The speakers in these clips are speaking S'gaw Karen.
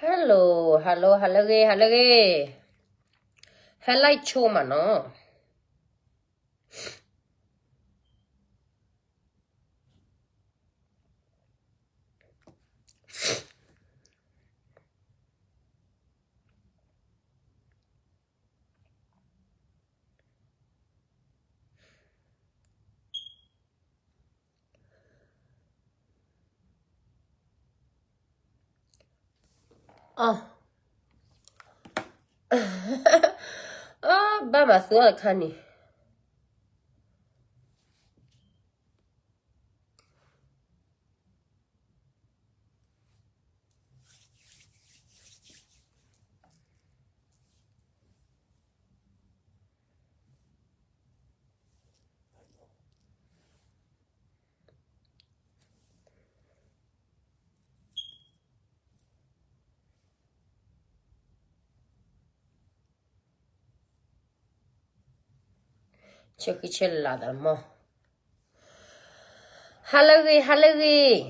Hello, hello, ဟါလၢအဂ့ၤ, ဟါလၢအဂ့ၤ, ဟဲလၢဆိမးနီၤ. အီ, အီ, ဘၣ်မၤသူအီၤတခါန့ၣ်. ဆဲဃံဆဲလၤသးမီၢ်, ဟါလၢအဂ့ၤ, ဟါလၢအဂ့ၤ.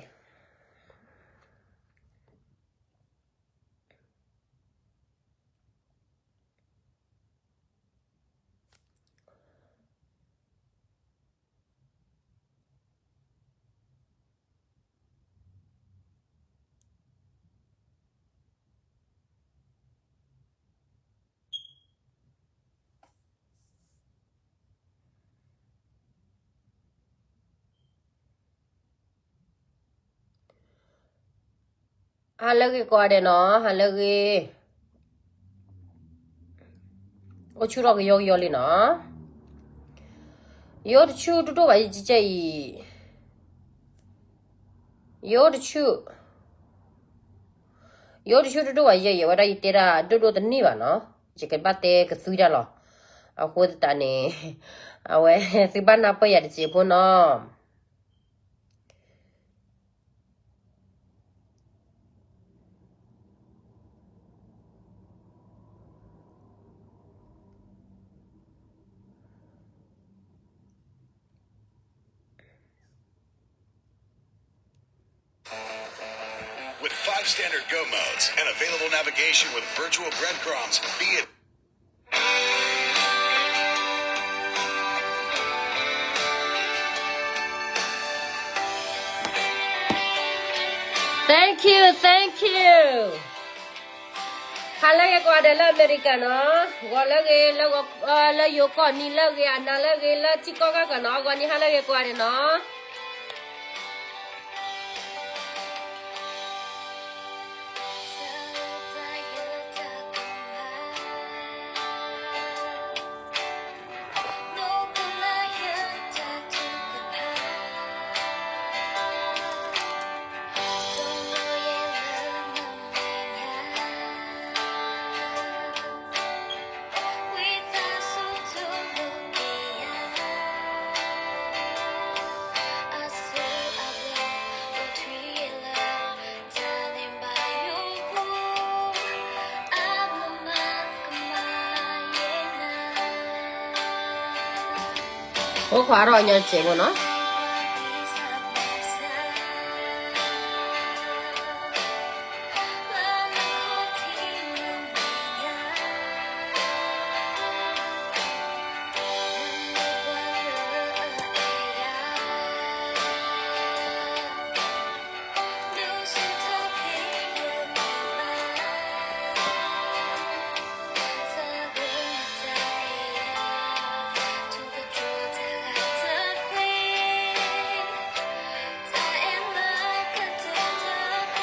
ဟါလၢအဂ့ၤကိးဂၤဒဲးနီၤ, ဟါလၢအဂ့ၤ. အိၣ်ဆူၣ်ထီၣ်ကယီကယီလံနီၤ. ယအိၣ်တဆူၣ်ဒိၣ်ဒိၣ်ဘၣ်ယကဲအံၤ, ယအိၣ်တဆူၣ်, ယအိၣ်တဆူၣ်ဒိၣ်ဒိၣ်ဘၣ်ယဲအံၤ, အဝဲဒၣ်ယတဲဒၣ်ဒိၣ်ဒိၣ်တန့ၢ်ဘၣ်နီၤ, ယကဘၣ်တဲကသုတၢ်လီၤ. အဃိသတးန့ၣ် အဝဲသုဘၣ်နၢ်ပၢၢ်ယၤတစဲးဖိနီၤ. With five standard go modes and available navigation with virtual breadcrumbs, be it Thank you, thank you. ဟါလၢအဂ့ၤကိးဂၤဒဲးလၢအမဲရကၤနီၤ, ဂီၤလၢအဂ့ၤ, လၢယိၤကီၢ်နံၤလၢအဂ့ၤ, အနၤလၢအဂ့ၤ, လၢထံကီၢ်ဂၤကီၢ်နီၤ, ဂီၤနံၤဟါလၢအဂ့ၤကိးဂၤဒဲးနီၤ. Ôkwa rọ nyọ cebo no.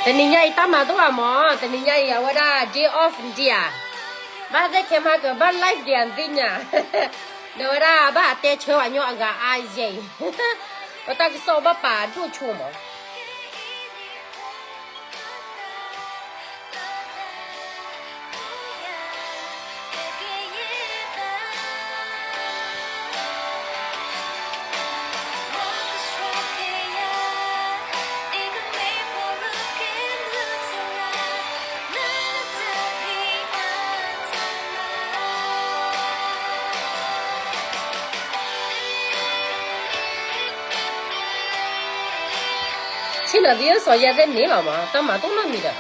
Tênênyá အံၤ တၢ်မၤတအိၣ်ဘၣ်မး, တနံၤညါအံၤ အဝဲဒၣ် day off ဒံးဧါ, ဘၣ်သ့ၣ်ခဲမးကဘၣ် live ဒံးဧါ သ့ၣ်ညါ, ဒီးဝဲဒၣ်ဘၣ်အတဲဆၢဝဲညီအဂၤအါယဲၢ်အံၤ, ပတၢ်ကစီၣ်ဘၣ်ပာ်ဒိၣ်ဆိမး. ဆ့ၣ်နီၤသံစီၤယဲသ့ၣ်န့ၣ်လီၤမး, တၢ်မၤတအိၣ်နီတမံၤဒီး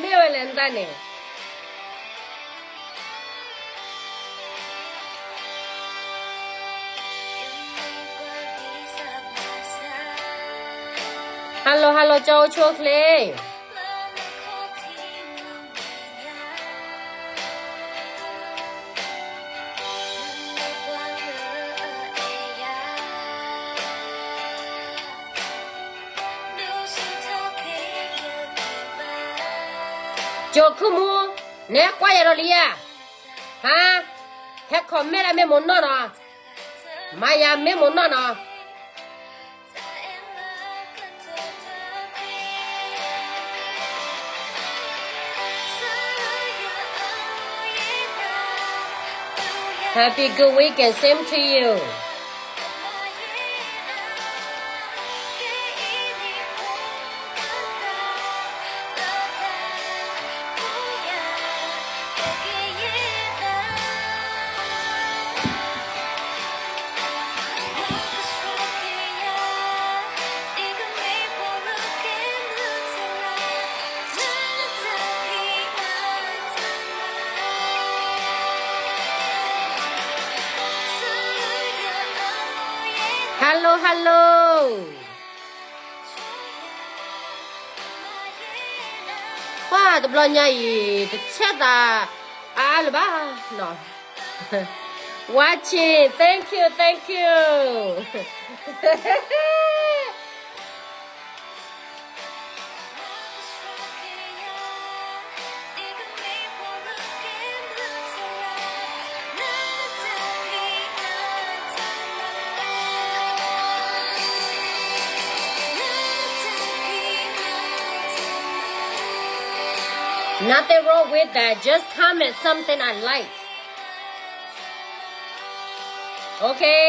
မ့ၢ်ဝဲလဲၣ်နတၢ်န့ၣ် Hello hello ကၠီအိၣ်ဆူၣ်အိၣ်ချ့ ကၠီခုမူ နဲကွၢ်ယၤဒီးလံဧါ ဟါ ဟဲ comment အမ့ၢ်မိၢ်နီၢ်နီၤ မၤယၤမ့ၢ်မိၢ်နီၢ်နီၤ Happy good weekend, same to you. Hello hello ပှၤတဘျီညါအံၤ တဆဲးသးအါလၢၤဘၣ်နီၤ Watching, thank you, thank you. Nothing wrong with that. Just comment something I like. Okay.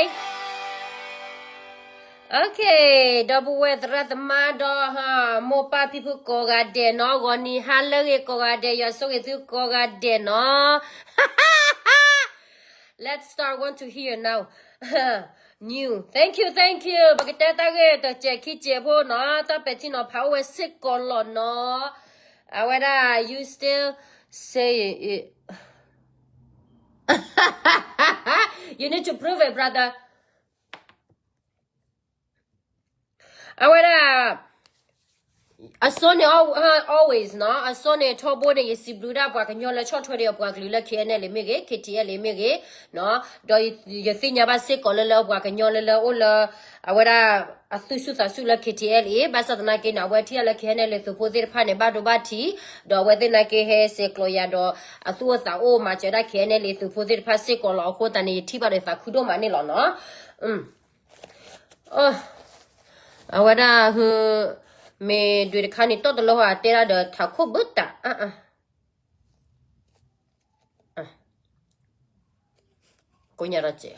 Okay, ဒီပုၢ်ဝဲၢ်သရၣ်သမါဒီး မိၢ်ပၢ်ဖံဖုကိးဂၤဒဲးနီၤ, ဂီၤနံၤဟါလၢအဂ့ၤကိးဂၤဒဲး, ယွၤဆိၣ်ဂ့ၤသုကိးဂၤဒဲးနီၤ. Let's start, want to hear now. New. Thank you, thank you. ပကတဲတၢ်ဂ့ၢ်တစဲးခံစဲးဖိနီၤ, တၢ်ပဲာ်ထံနီၤဖးအိၣ်ဝဲစ့ၢ်ကီးလီၤနီၤ. အဝဲဒၣ် you still say it. You need to prove it, brother. အဝဲဒၣ် အစိန့ၣ် always နီၤ, အစိန့ၣ် ထီဘိန့ၣ် ယစံးဘျုးဒၣ်ပှၤကညီလၢဆီၣ်ထွဲဒီးပှၤကလုာ်လၢ K N L A မ့ၢ်ဂ့ၤ, K T L A မ့ၢ်ဂ့ၤ, ဒီးယသ့ၣ်ညါဘၣ်စ့ၢ်ကီးလၢလၢပှၤကညီလၢလၢအိၣ်လၢ အဝဲဒၣ် အသူၣ်ဆူၣ်သးဆူၣ်လၢ K T L A, ဘၣ်ဆၣ်သနာ်က့န့ၣ် အဝဲထံၣ်လၢ K N L A သုးဖိသ့ၣ်တဖၣ်န့ၣ် ဘၣ်ဒိဘၣ်ထံး, ဒီးအဝဲသ့ၣ်နာ်က့ဟဲဆဲးကျိးယၤဒီး အသူၣ်အိၣ်သးအိၣ်မၤစၢၤဒၣ် K N L A သုးဖိသ့ၣ်တဖၣ်စ့ၢ်ကီးလီၤ. အဃိသတးန့ၣ် ယထံၣ်ဘၣ်ဒီးသးခုဒိၣ်မးန့ၣ်လီၤနီၤ. အဝဲဒၣ် မ့ၢ်ဒွဲၣ်တခါန့ၣ် တီၢ်တလၢဟီ အတဲဒၣ်ဒီးထးခိၣ်ဘၢတၢ်, ကိးညါဒီးစဲး,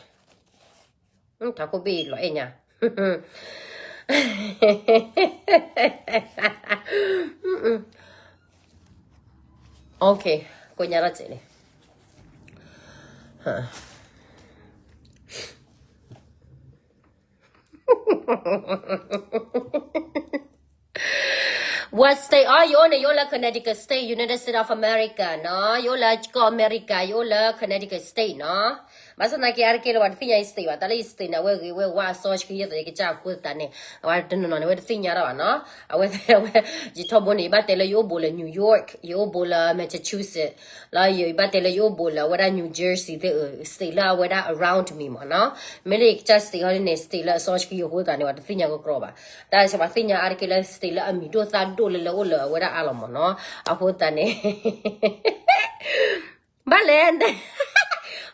ထးခိၣ်ဘ့ၣ်လီၤအဲၣ်ညါ, okay, ကိးညါဒီးစဲးန့ၣ် What state အီ ယအိၣ်န့ၣ် ယအိၣ်လၢ Connecticut State, United States of America နီၤ, ယအိၣ်လၢကီၢ်အမဲရကၤ, ယအိၣ်လၢ Connecticut State နီၤ. ဘၣ်ဆၣ်သနာ်က့ အါတက့ၢ်လၢပှၤတသ့ၣ်ညါယ state ဘၣ်, တၢ်လၢယ state န့ၣ် အဝဲဂ့ၤဝဲဝါအစီဆှံယဲသိးယကစၢ်အဃိသတးန့ၣ် အဝဲတနီၤနီၤန့ၣ် အဝဲတသ့ၣ်ညါတၢ်ဘၣ်နီၤ. အဝဲ အဝဲ ယထီဘိန့ၣ် ယဘၣ်တဲလၢယအိၣ်ဘူးလၢ New York, ယအိၣ်ဘူးလၢ Massachusetts, လၢယဘၣ်တဲလၢယအိၣ်ဘူးလၢအဝဲဒၣ် New Jersey သ့ၣ်, state လၢအဝဲဒၣ် around me မ့ၢ်နီၤ. မ့ၢ်လၢယကစၢ် state ဟီဒ်န့ၣ် state လၢအစီဆှံအဃိသတးန့ၣ် ပှၤတသ့ၣ်ညါကကြီဘၣ်. တၢ်ပှၤသ့ၣ်ညါအါတက့ၢ်လၢ state လၢအမံၤဒိၣ်သၣ်ဒိၣ်လၢလၢအိၣ်လၢအဝဲဒၣ်အါလီၤမ့ၢ်နီၤ. အဃိသတးန့ၣ် ဘၣ်လဲၣ်,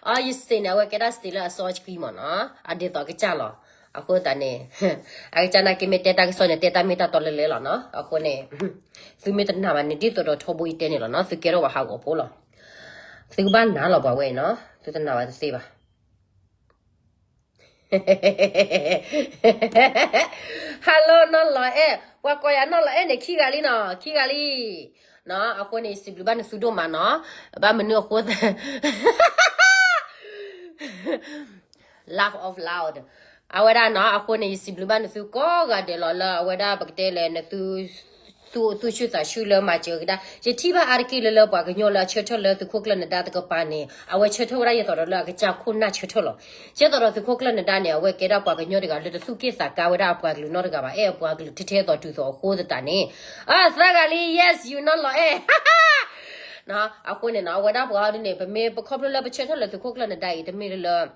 အီ ယ state န့ၣ် အဝဲကဲဒၣ် state လၢအစီဆှံမ့ၢ်နီၤ, အဒ်သိးအကစၢ်လီၤ. အဃိသတးန့ၣ် အကစၢ်နာ်က့မ့ၢ်တဲတၢ်ကစီၣ်န့ၣ် တဲတၢ်မ့ၢ်တၢ်တီလၢလဲၣ်လီၤနီၤ. အဃိန့ၣ် သုမ့ၢ်တနာ်ဘၣ်န့ၣ် ဒ်သိးဒီးထီဘိအံၤတဲန့ၣ်လီၤနီၤ, သုကဲထီၣ်ပှၤဟးဂီၤဖိလီၤ. သုကဘၣ်နာ်လီၤပှၤဝဲအံၤနီၤ, သုတနာ်ဘၣ်တသ့ဘၣ်. Hello နီၢ်လီၤအဲၣ်, ပှၤကိးယၤနီၢ်လီၤအဲၣ်န့ၣ် ခံဂၤလံနီၤ, ခံဂၤလံ. အဃိန့ၣ် ယစံးဘျုးဘၣ်နသုဒိၣ်မးနီၤ, ဘၣ်မနုၤအဃိ laugh out loud အဝဲဒၣ်နီၤ, အဃိန့ၣ် ယစံးဘျုးဘၣ်နသုကိးဂၤဒဲးလီၤလၢအဝဲဒၣ်ပကတဲလဲၣ် နသု သူၣ်ဆူၣ်သးဆူၣ်လၢမၤစၢၤကဒါ, ယထံၣ်ဘၣ်အါတက့ၢ်လၢလၢပှၤကညီလၢအဆၢထၢၣ်လၢသုးခိၣ်ကျၢၢ်နဒါတကပၤန့ၣ် အဝဲဆၢထၢၣ်ဝဲဒၣ်ယသိးဒီးလၢအကစၢ်ခိၣ်နၢ်ဆၢထၢၣ်လီၤ. ယသိးဒီးသုးခိၣ်ကျၢၢ်နဒါန့ၣ် အဝဲကဲဒၣ်ပှၤကညီတဂၤလၢတသူၣ်က့ၣ်သးကါဝဲဒၣ်အပှၤကလုာ်နီတဂၤဘၣ်, အဲၣ်အပှၤကလုာ်ထဲထဲသိးတုၤသိးအဃိသတးန့ၣ်, အသၢဂၤလံ yes you know လီၤအဲၣ် အဃိန့ၣ်နီၤ အဝဲဒၣ်ပှၤအီၤဒ်န့ၣ် ပမ့ၢ်ပခီဖျိလၢပဆၢထၢၣ်လၢသုးခိၣ်ကျၢၢ်နဒါအံၤ တမ့ၢ်လၢ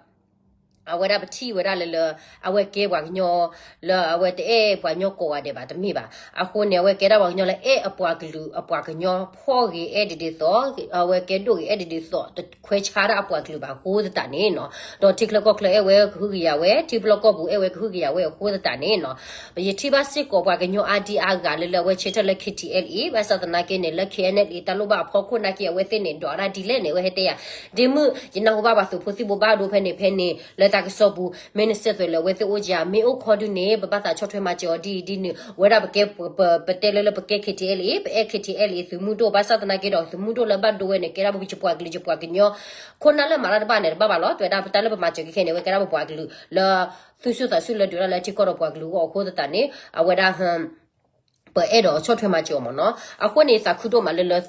အဝဲဒၣ်ပထံၣ်ဝဲဒၣ်လၢလၢ အဝဲကဲပှၤကညီ လၢအဝဲတအဲၣ်ပှၤကညီကိးဂၤဒဲးဘၣ် တမ့ၢ်ဘၣ်. အဃိန့ၣ် အဝဲကဲဒၣ်ပှၤကညီလၢအဲၣ်အပှၤကလုာ် အပှၤကညီဖှီၣ်ဂ့ၤအဲၣ်ဒ်ဒ်သိး အဝဲကဲဒိၣ်ဂ့ၤအဲၣ်ဒ်ဒ်သိး တခွဲးဆါဒၣ်အပှၤကလုာ်ဘၣ်အဃိသတးန့ၣ်နီၤ, ဒီးထံချၢကီၢ်ချၢအဲၣ်ဝဲကဟုကယာ်ဝဲ, ထံပျီကီၢ်ပူၤအဲၣ်ဝဲကဟုကယာ်ဝဲအဃိသတးန့ၣ်နီၤ, ယထံၣ်ဘၣ်စ့ၢ်ကီးပှၤကညီအါဒံအါဂၤလၢလၢအဝဲဆၢထၢၣ်လၢ K T L A ဘၣ်ဆၣ်သနာ်က့န့ၣ် လၢ K N L A တၢ်လိၣ်ဘၣ်အဖီခိၣ်နာ်က့ အဝဲသ့ၣ်န့ၣ် ဒွးဒၣ်ဒ်လဲၣ်န့ၣ် အဝဲဟဲတဲယၤ ဒ့မုၣ် ယနၢ်ဟူဘၣ်ပှၤသုးဖိသံၣ်ဘိဘၣ်ဒိဖဲန့ၣ်ဖဲန့ၣ် လၢတၢ်ကစီၣ်ပူၤ မ့ၢ်နစဲးသွဲးလၢအဝဲသ့ၣ်အိၣ်ကယၤ မ့ၢ်အိၣ်ခီဒုန့ၣ် ပဘၣ်သးဆီၣ်ထွဲမၤစၢၤအီၤဒ်အံၤဒ်နုၤ ဝဲဒၣ်ပကဲ ပတဲလၢလၢပကဲ K T L A ပအဲၣ် K T L A သုးမုၢ်ဒိၣ် ဘၣ်ဆၣ်သနာ်က့ဒီး သုးမုၢ်ဒိၣ်လၢဘၣ်ဒိဝဲန့ၣ် ကဲဒၣ်ပယပှၤကလုာ်ယပှၤကညီ ခိၣ်နၢ်လၢမၤတၢ်တဘၣ်န့ၣ် တဘၣ်ဘၣ်လီၤ. တဲဝဲဒၣ်ပတၢ်လၢပမၤစၢၤခဲခဲန့ၣ် အဝဲကဲဒၣ်ပပှၤကလုာ်လၢ သူၣ်ဆူၣ်သးဆူၣ်လၢဒုးတၢ်လၢထံကီၢ်ဒီးပှၤကလုာ်အဂီၢ်အဃိသတးန့ၣ် အဝဲဒၣ် ပအဲၣ်ဒိးဆီၣ်ထွဲမၤစၢၤအီၤမ့ၢ်နီၤ. အဃိန့ၣ် သးခုဒိၣ်မးလၢလၢ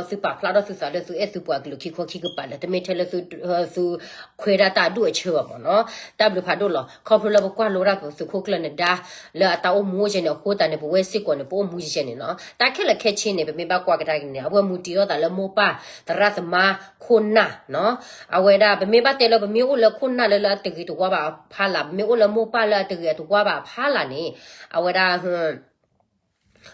သုပာ်ဖျါထီၣ်သုသးလၢသုအဲၣ်သုပှၤကလုာ်ခံခီခံကပၤလၢ တမ့ၢ်ထဲလၢသုခွဲးဒၣ်တၢ်အဒူၣ်အဆၢဘၣ်မ့ၢ်နီၤ. တၢ်ဘျုးဖးဒိၣ်လီၤ. ခီဖျိလၢပကွၢ်လိဒၣ်ပသုးခိၣ်ကျၢၢ်နဒါ လၢအတၢ်အိၣ်မူအိၣ်ကဲန့ၣ် အဃိသတးန့ၣ် ပဝဲစ့ၢ်ကီးန့ၣ် ပအိၣ်မူယဲန့ၣ်နီၤ. တၢ်ခဲလၢာ်ခဲဆ့န့ၣ် ပမ့ၢ်ဘၣ်ကွၢ်ကဒါက့ၤန့ၣ် အဝဲမူတ့ၢ်ထီၣ်သးလၢမိၢ်ပၢ် သရၣ်သမါ ခိၣ်နၢ်နီၤ. အဝဲဒၣ် ပမ့ၢ်ဘၣ်တဲလၢပမ့ၢ်အိၣ်လၢခိၣ်နၢ်လၢလၢအတဂ့ၤတဝါဘၣ်အဖီလာ်, ပမ့ၢ်အိၣ်လၢမိၢ်ပၢ်လၢအတဂ့ၤအတဝါဘၣ်အဖီလာ်န့ၣ် အဝဲဒၣ်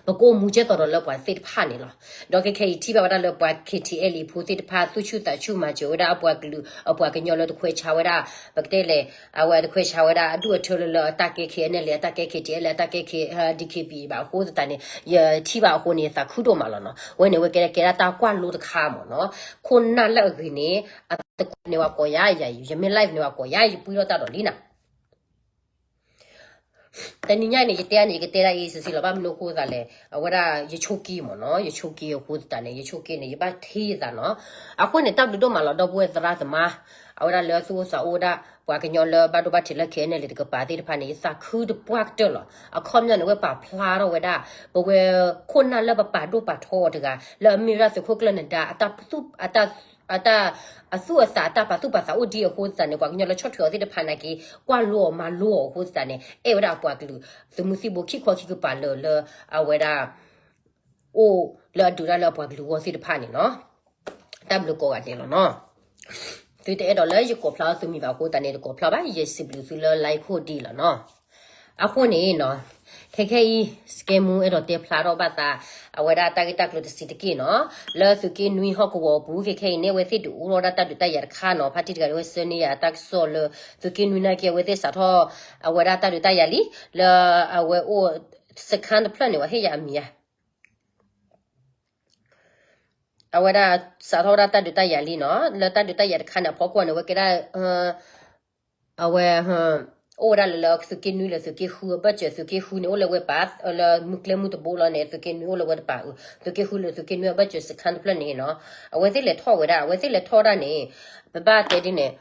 ပကအိၣ်မူကဲသိးဒီးလၢပှၤသ့ၣ်တဖၣ်န့ၣ်လီၤ. ဒီးခဲခဲအံၤထံၣ်ဘၣ်ဝဲဒၣ်လၢပှၤ K T L A ဖိသ့ၣ်တဖၣ် သူၣ်ဆူၣ်သးဆူၣ်မၤစၢၤဝဲဒၣ်အပှၤကလုာ် အပှၤကညီလၢတခွဲးဆါဝဲဒၣ် ပကတဲလဲၣ် အဝဲတခွဲးဆါဝဲဒၣ်အဒူၣ်အထၢလၢလၢအတၢ်ကဲ K N L A အတၢ်ကဲ K T L A အတၢ်ကဲ K, D K B A ဘၣ်အဃိသတးန့ၣ် ယထံၣ်ဘၣ်အဃိန့ၣ် ယသးခုဒိၣ်မးလီၤနီၤ. ဝဲန့ၣ်ဝဲကဲကဲဒၣ်တၢ်ကွၢ်လိတခါမ့ၢ်နီၤ. ခိၣ်နၢ်လၢအဂ့ၤန့ၣ် အတကွၢ်န့ၢ်ဝဲကိးယၤယၤ ယမ့ၢ် live န့ၢ်ဝဲကိးယၤ ယပှံထီၣ်တၢ်ဒီးလံနၤ တနံၤညါန့ၣ် ယတဲန့ၣ် ယကတဲဒၣ်အံၤစံးစံးလီၤ ဘၣ်မနုၤအဃိသတးလဲၣ် အဝဲဒၣ်ယဆိက့မ့ၢ်နီၤ, ယဆိက့အဃိသတးန့ၣ် ယဆိက့န့ၣ် ယဘၣ်ထံၣ်ယသးနီၤ. အဃိန့ၣ် တၢ်ဘျုးဒိၣ်မးလီၤ ဒီပုၢ်ဝဲၢ်သရၣ်သမါ အဝဲဒၣ်လၢသူၣ်အိၣ်သးအိၣ်ဝဲဒၣ် ပှၤကညီလၢဘၣ်ဒိဘၣ်ထံးလၢ K N L A တကပၤသ့ၣ်တဖၣ်န့ၣ် ယသးခုတပှၢ်ကတၢၢ်လီၤ. အခီပညီန့ၣ် ဝဲပာ်ဖျါထီၣ်ဝဲဒၣ် ပဝဲခိၣ်နၢ်လၢပပာ်ဒိၣ်ပာ်ထီအီၤတဂၤ လၢအမ့ၢ်ဝဲဒၣ်သုးခိၣ်ကျၢၢ်နဒါ အတၢ် အတၢ် အသူၣ်အသး အတၢ်ပာ်သူၣ်ပာ်သးအိၣ်ဒ်အဃိသတးန့ၣ် ပှၤကညီလၢဆီၣ်ထွဲအီၤသ့ၣ်တဖၣ်နာ်က့ ကွၢ်လိအီၤမၤလိအီၤအဃိသတးန့ၣ် အဲၣ်ဝဲဒၣ်အပှၤကလုာ် သုးမုၢ်သံၣ်ဘိခံခီခံကပၤလၢာ်လၢ အဝဲဒၣ် အိၣ်လၢအဒုးတၢ်လၢအပှၤကလုာ်အဂီၢ်သ့ၣ်တဖၣ်န့ၣ်နီၤ. တၢ်ဘျုးကိးဂၤဒဲးလီၤနီၤ. သုတအဲၣ်ဒိးလၢယကိးဖျါအီၤသုမံၤဘၣ်အဃိသတးန့ၣ် တကိးဖျါဘၣ် ယစံးဘျုးသုလၢ like ဒ်လီၤနီၤ. အဃိန့ၣ်နီၤ ခဲခဲအံၤ စကဲမူ အဲၣ်ဒိးတဲဖျါထီၣ်ဘၣ်သး အဝဲဒၣ်တၢ်ဂ့ၢ်တၢ်ကျိၤတဆံးတက့ၢ်နီၤ လၢသုးက့နွံဟီၣ်ကဝီၤအပူၤ ခဲခဲအံၤန့ၣ် အဝဲသ့ၣ်ဒုးအိၣ်ထီၣ်ဒၣ်တၢ်ဒုးတၢ်ယၤတခါနီၤ ဖါတံၢ်တဂၤန့ၣ် အဝဲဆှၢန့ၢ်ယၤတၢ်ကစီၣ်လၢ သုးက့နွံနာ်က့ အဝဲသ့ၣ်စးထီၣ် အဝဲဒၣ်တၢ်ဒုးတၢ်ယၤလံ လၢအဝဲအိၣ် စခန်းတဖျၢၣ်န့ၣ် ဝဲဟ့ၣ်ယၤအမံၤဧါ အဝဲဒၣ် စးထီၣ်ဝဲဒၣ်တၢ်ဒုးတၢ်ယၤလံနီၤ လၢတၢ်ဒုးတၢ်ယၤတခါန့ၣ် အဖီခိၣ်န့ၣ် အဝဲကဲဒၣ် အဝဲ အိၣ်ဝဲဒၣ်လၢလၢသုးက့နွံလၢသုးက့ဃုအဘၢၣ်စၢၤ သုးက့ဃုန့ၣ် အိၣ်လၢဝဲပာ် လၢမုၢ်ကျဲမုၢ်တဘိလီၤန့ၣ် သုးက့နွံအိၣ်လၢဝဲတပာ် သုးက့ဃုလၢသုးက့နွံအဘၢၣ်စၢၤ စခန်းတဖျၢၣ်န့ၣ်နီၤ အဝဲသ့ၣ်လဲၤထီၣ်ဝဲဒၣ် အဝဲသ့ၣ်လဲၤထီၣ်ဒၣ်န့ၣ် ပဘၣ်တဲဒ်န့ၣ်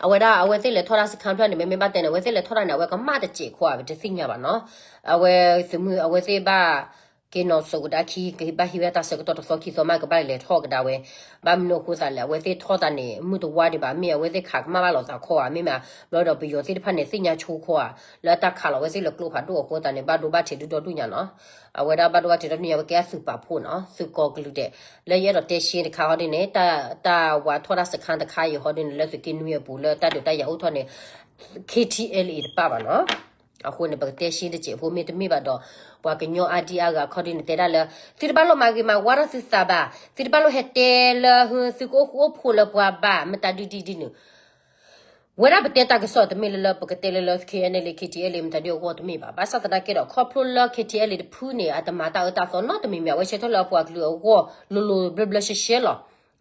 အဝဲဒၣ် အဝဲသ့ၣ်လဲၤထီၣ်ဒၣ် စခန်းတဖျၢၣ်န့ၣ် မ့မ့ၢ်ဘၣ်တဲန့ၣ် အဝဲသ့ၣ်လဲၤထီၣ်ဒၣ်န့ၣ် အဝဲကမၣ်တစဲးခိၣ်ဧါ ပတသ့ၣ်ညါဘၣ်နီၤ အဝဲ သုးမုၢ် အဝဲသ့ၣ်ဘၣ် က့ၤနီၣ်စိးကဒါခံ ကဘၣ်ဟံးဝဲဒၣ်တၢ်ဆၢကတီၢ်တသီခံသီမး ကဘၣ်လဲၤထီၣ်ကဒါဝဲ ဘၣ်မနုၤအဃိသတးလဲၣ် အဝဲသ့ၣ်ထီၣ်သးန့ၣ် မုၢ်တဝါဒံးဘၣ် မ့ၢ်အဝဲသ့ၣ်ခးကမၣ်ဘၣ်လိာ်သးခီဧါ မ့မ့ၢ် ဘျီဒီးပယီၤသ့ၣ်တဖၣ်န့ၣ် သ့ၣ်ညါဆိခီဧါ လၢတၢ်ခးလီၤအဝဲသ့ၣ်လၢကျိဖးဒိၣ်အဃိသတးန့ၣ် ဘၣ်ဒိဘၣ်ထံးဒုဒီဒူၣ်ညါနီၤ အဝဲဒၣ်ဘၣ်ဒိဘၣ်ထံးဒီဒူၣ်ညါ အဝဲကဲသုးပာ်ဖှိၣ်နီၤ သုးကီၤကလုာ်ဒဲး လၢယအဲၣ်ဒိးတဲရှင်းတခါဟီဒ်န့ၣ် တၢ်ဝးထီၣ်တၢ်စခန်းတခါအံၤဟီဒ်န့ၣ် လၢသုးက့နွံအပူၤ လၢတၢ်ဒုးတၢ်ယၤအိၣ်ထီၣ်န့ၣ် K T L A တပၣ်ဘၣ်နီၤ အဃိန့ၣ် ပကတဲရှင်းတစဲးဖိ မ့တမ့ၢ်ဘၣ်ဒီး ပှၤကညီအါဒံအါဂၤခီဒ်န့ၣ် တဲဒၣ်လၢ သုတဘၣ်လိၣ်မၤဂ့ၤမၤဝါထီၣ်သုသးဘၣ် သုတဘၣ်လိၣ်ဟဲတဲလၢ သုကအိၣ်ဃူအိၣ်ဖိးလၢပှၤဘၣ် မတၤဒုဒ်ဒ်န့ၣ် ဝဲဒၣ်ပတဲတၢ်ကစီၣ်တမ့ၢ်လၢလၢပကတဲလၢလၢ K N L A K T L A မတၤဒုအဂီၢ်တမ့ၢ်ဘၣ် ဘၣ်ဆၣ်သနာ်က့ဒီး ခီဖျိလၢ K T L A တဖုန့ၣ် အတမၤတၢ်အၢတၢ်သီနီတမံၤမံၤ အဝဲဆၢထၢၣ်လၢအပှၤကလုာ်အဂီၢ် လိၤလိၤဘျၢဘျၢရှဲရှဲလီ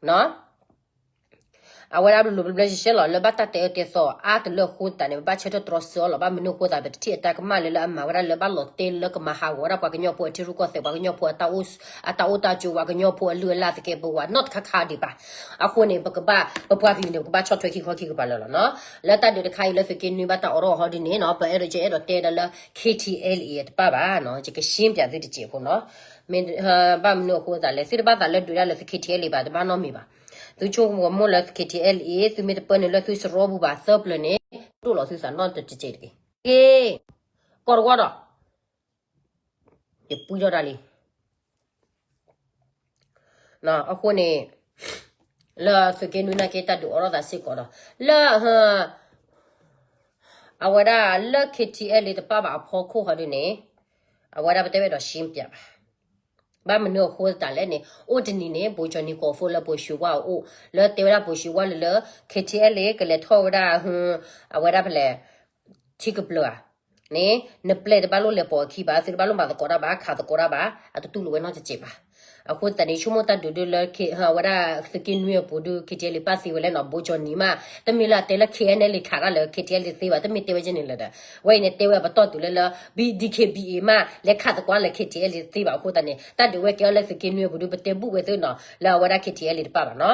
ၤ. အဝဲဒၣ်ဘျီဘျီဘျီရှဲရှဲလီၤ လၢဘၣ်တၢ်တဲအၢတဲသီအါတလၢအဃိသတးန့ၣ် ပဘၣ်ဆၢထၢၣ်တြီဆၢအီၤလီၤ. ဘၣ်မနုၤအဃိသတး ပတထံၣ်အတၢ်ကမၣ်လၢလၢအမၤဝဲဒၣ်လၢဘၣ်လီၤတဲလၢကမၤဟးဂီၤဝဲဒၣ်ပှၤကညီဖိအထံရူၢ်ကီၢ်သဲး ပှၤကညီဖိအတၢ်အိၣ် အတၢ်အိၣ်တၢ်ကၠိ ပှၤကညီဖိအလုၢ်အလၢ်သကဲးပဝး နီတခါခါဒံးဘၣ်. အဃိန့ၣ် ပကဘၣ် ပပှၤကလုာ်န့ၣ် ပကဘၣ်ဆီၣ်ထွဲခံခီခံကပၤလၢာ်လီၤနီၤ. လၢတၢ်ဒုးတခါအံၤလၢသုးက့နွံဘၣ်တၢ်အိးထီၣ်ဟီဒ်န့ၣ်နီၤ ပအဲၣ်ဒိး ယအဲၣ်ဒိးတဲဒၣ်လၢ KTLA တပၣ်ဘၣ်နီၤ ယကရှင်းပြသုတစဲးဖိနီၤ. မ့ၢ် ဘၣ်မနုၤအဃိသတးလဲၣ် သုတဘၣ်သးလၢဒုးဒၣ်လၢသု KTLA ဘၣ် တဘၣ်နီတမံၤဘၣ်. သုဆိကမိၣ်လၢ KTLA သုမ့ၢ်တပၢနုာ်လၢသုစရီပူၤဘၣ်သၢပျၢၤန့ၣ် ဒိၣ်လီၤသုသးနီတစဲးတက့ၢ်. က့ ကီၢ်တဝီဒီး ယပှံထီၣ်တၢ်လံ အဃိန့ၣ် လၢသုးက့နွံနာ်က့ တၢ်ဒုးအိးထီၣ်သးစ့ၢ်ကီးဒီး လၢ အဝဲဒၣ်လၢ KTLA တပၣ်ဘၣ်အဖီခိၣ်ဟီဒ်န့ၣ် အဝဲဒၣ်ပတဲဝဲဒီးရှင်းပြဘၣ်. ဘၣ်မနုၤအဃိသတးလဲၣ်န့ၣ် အိၣ်တနံၤန့ၣ် ဘိကၠီနံၤကီၢ်ဖိလၢဘိၣ်ၡ့ဝါအအိၣ် လၢတဲဝဲဒၣ်ဘိၣ်ၡ့ဝါလၢလၢ KTLA ကလဲၤထီၣ်ဝဲဒၣ် အဝဲဒၣ်ဖဲလဲၣ် ထံကပျၢၤဧါ န့ၣ် နပျဲၢ်တဘၣ်လိၣ်လဲၤပိာ်အခံဘၣ် သုတဘၣ်လိၣ်မၤသကိးတၢ်ဘၣ် ခးသကိးတၢ်ဘၣ် အတတူၢ်လိာ်ဝဲနီတစဲးဘၣ်. အဃိသတးန့ၣ် ဆိကမိၣ်တၢ်ဒုးဒုလၢ အဝဲဒၣ်သုးက့နွံအပူၤဒု KTLA ပၣ်သံဝဲလဲၣ်နီၤ ဘိၣ်ကၠီနံၤမး တမ့ၢ်လၢအတဲလၢ KNLA ခးတၢ်လၢ KTLA သ့ဘၣ် တမ့ၢ်တဲဝဲကဲန့ၣ်လၢၤဒီး ဝဲအံၤန့ၣ်တဲဝဲပတီၢ်တုၤလၢလၢ ဘံ DKBA မး လဲၤခးသကိးလၢ KTLA သ့ဘၣ်အဃိသတးန့ၣ် တၢ်ဒုးဝဲကဲအီၤလၢသုးက့နွံအပူၤဒု ပတဲဘူၣ်ဝဲသုနီၤ လၢအဝဲဒၣ် KTLA တပၣ်ဘၣ်နီၤ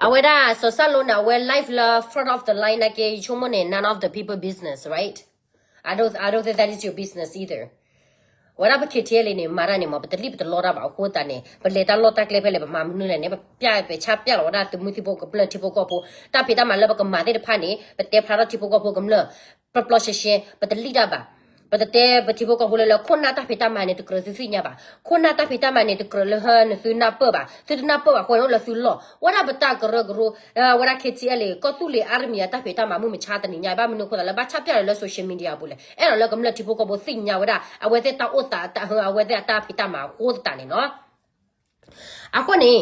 အဝဲဒၣ်စီၤစၢ်လိန့ၣ် အဝဲ live လၢ front of the line နာ်က့ ယဆိကမိၣ်န့ၣ် none of the people business, right? I don't, I don't think that is your business either. ဝဲဒၣ်ပ KTLA န့ၣ် မၤတၢ်န့ၣ်မ့ၢ် ပတလံၣ်ပတလီတၢ်ဘၣ်အဃိသတးန့ၣ် ပလဲၤတၢ်လီၢ်တၢ်ကျဲဖဲလဲၣ် ပမၤမနုၤလဲၣ်န့ၣ် ပပျဲပဆါပျဲလီၤဝဲဒၣ်သုးမုၢ်သံၣ်ဘိကမျၢၢ်ထံဖိကီၢ်ဖိ တၢ်ဖံးတၢ်မၤလၢပကမၤသ့ၣ်တဖၣ်န့ၣ် ပတဲဖျါထီၣ်ထံဖိကီၢ်ဖိကမျၢၢ် ပျီပျီရှဲရှဲ ပတလံၣ်တၢ်ဘၣ်. ပတတဲပထံဖိကီၢ်ဖိလၢလၢ ခိၣ်နၢ်တၢ်ဖံးတၢ်မၤန့ၣ် တကြၢးသုသ့ၣ်ညါဘၣ်. ခိၣ်နၢ်တၢ်ဖံးတၢ်မၤန့ၣ် တကြၢးလၢဟၢနသုနၢ်ပၢၢ်ဘၣ်. သုတနၢ်ပၢၢ်ဘၣ်အဃိန့ၣ် အိၣ်လၢသုလီၢ် ဝဲဒၣ်ပတၢ်ကရၢကရိ ဝဲဒၣ် KTLA ကီၢ်သူလ့ၤ army အတၢ်ဖံးတၢ်မၤမုၢ်မဆါတနံၤညါ ဘၣ်မနုၤအဃိသတးလၢ ဘၣ်ဆါပျဲလီၤလၢ social media အပူၤလဲၣ် အဲၣ်ဒိးလၢကမျၢၢ်ထံဖိကီၢ်ဖိသ့ၣ်ညါဝဲဒၣ် အဝဲသ့ၣ်တၢ်အိၣ်သး အဝဲသ့ၣ်အတၢ်ဖံးတၢ်မၤအဃိသတးန့ၣ်နီၤ. အဃိန့ၣ် လီ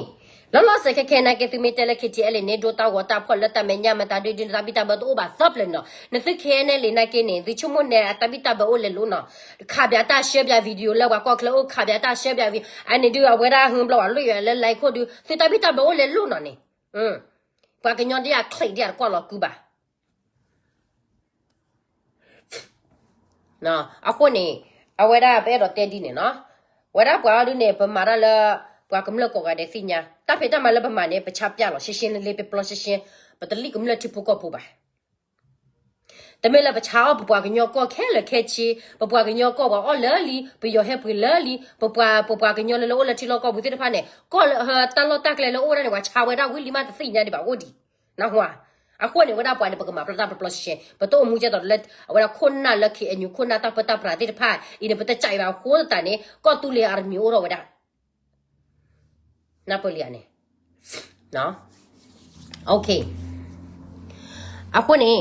ၤလီၤဆဲးခဲခဲနာ်က့ သုမ့ၢ်တဲလၢ KTLA န့ၣ် ဒိတၢ်ဂီၤတၢ်ဖီၣ်လၢတၢ်မဲာ်ညါ မတၤဒုဒုတၢ်ဘံၣ်တၢ်ဘၢတအိၣ်ဘၣ်သၢပျၢၤန့ၣ်နီၤ. နသု KNLA နာ်က့န့ၣ် သုဆိကမိၣ်န့ၣ် အတၢ်ဘံၣ်တၢ်ဘၢအိၣ်လဲၤလိၤနီၤ. ခးပၠးတၢ် share ပၠး video လၢပှၤကီၢ်ချၢအိၣ် ခးပၠးတၢ် share ပၠး video အန့ၣ်ဒု အဝဲဒၣ်ဟၢဘျီဝဲ လွံၢ်ယၤလၢ like ခိၣ်ဒု သုတၢ်ဘံၣ်တၢ်ဘၢအိၣ်လဲၤလိၤနီၤန့ၣ် ပှၤကညီဒ်အချံးဒ်အတကွၢ်လီၤကုဘၣ် အဃိန့ၣ် အဝဲဒၣ်ပအဲၣ်ဒိးတဲဒ်န့ၣ်နီၤ. ဝဲဒၣ်ပှၤအီၤဒုန့ၣ် ပမၤတၢ်လၢ ပှၤကမျၢၢ်ကိးဂၤဒဲးသ့ၣ်ညါ တၢ်ဖံးတၢ်မၤလၢပမၤန့ၣ် ပဆါပၠဲလီၤ ရှဲရှဲလ့လ့ ပပျီရှဲရှဲ ပတလံၣ်ကမျၢၢ်ထံဖိကီၢ်ဖိဘၣ်. တမ့ၢ်လၢပဆါအီၣ်ပပှၤကညီကီၢ်ခဲလၢာ်ခဲဆ့ ပပှၤကညီကီၢ်ပှၤအီၣ်လၢလံ ပယီၤဟဲပှ့ၤလၢလံ ပပှၤ ပပှၤကညီလၢလၢအိၣ်လၢထံလီၢ်ကီၢ်ပူၤသ့ၣ်တဖၣ်န့ၣ် ကီၢ်လၢတၢ်လီၢ်တၢ်ကျဲလၢအိၣ်ဝဲဒၣ်န့ၣ် ပှၤဆါဝဲဒၣ်ဝံၤလံမး တသ့ၣ်ညါဒံးဘၣ်အိၣ်ဒံး နၢ်ဟူဧါ. အဃိန့ၣ် ဝဲဒၣ်ပှၤန့ၣ် ပကမၤပျီတၢ်ပျီပျီရှဲရှဲ ပတအိၣ်မူကဲသိးလၢ အဝဲဒၣ်ခိၣ်နၢ်လၢ KNU ခိၣ်နၢ်တၢ်ပၢတၢ်ပြးသ့ၣ်တဖၣ်အံၤန့ၣ် ပတကးအံၤဘၣ်အဃိသတးန့ၣ် ကီၢ်သူလ့ၤ army အိၣ်ထီၣ်ဝဲဒၣ် နၢ်ပၢၢ်လံဧါန့ၣ် အဃိန့ၣ်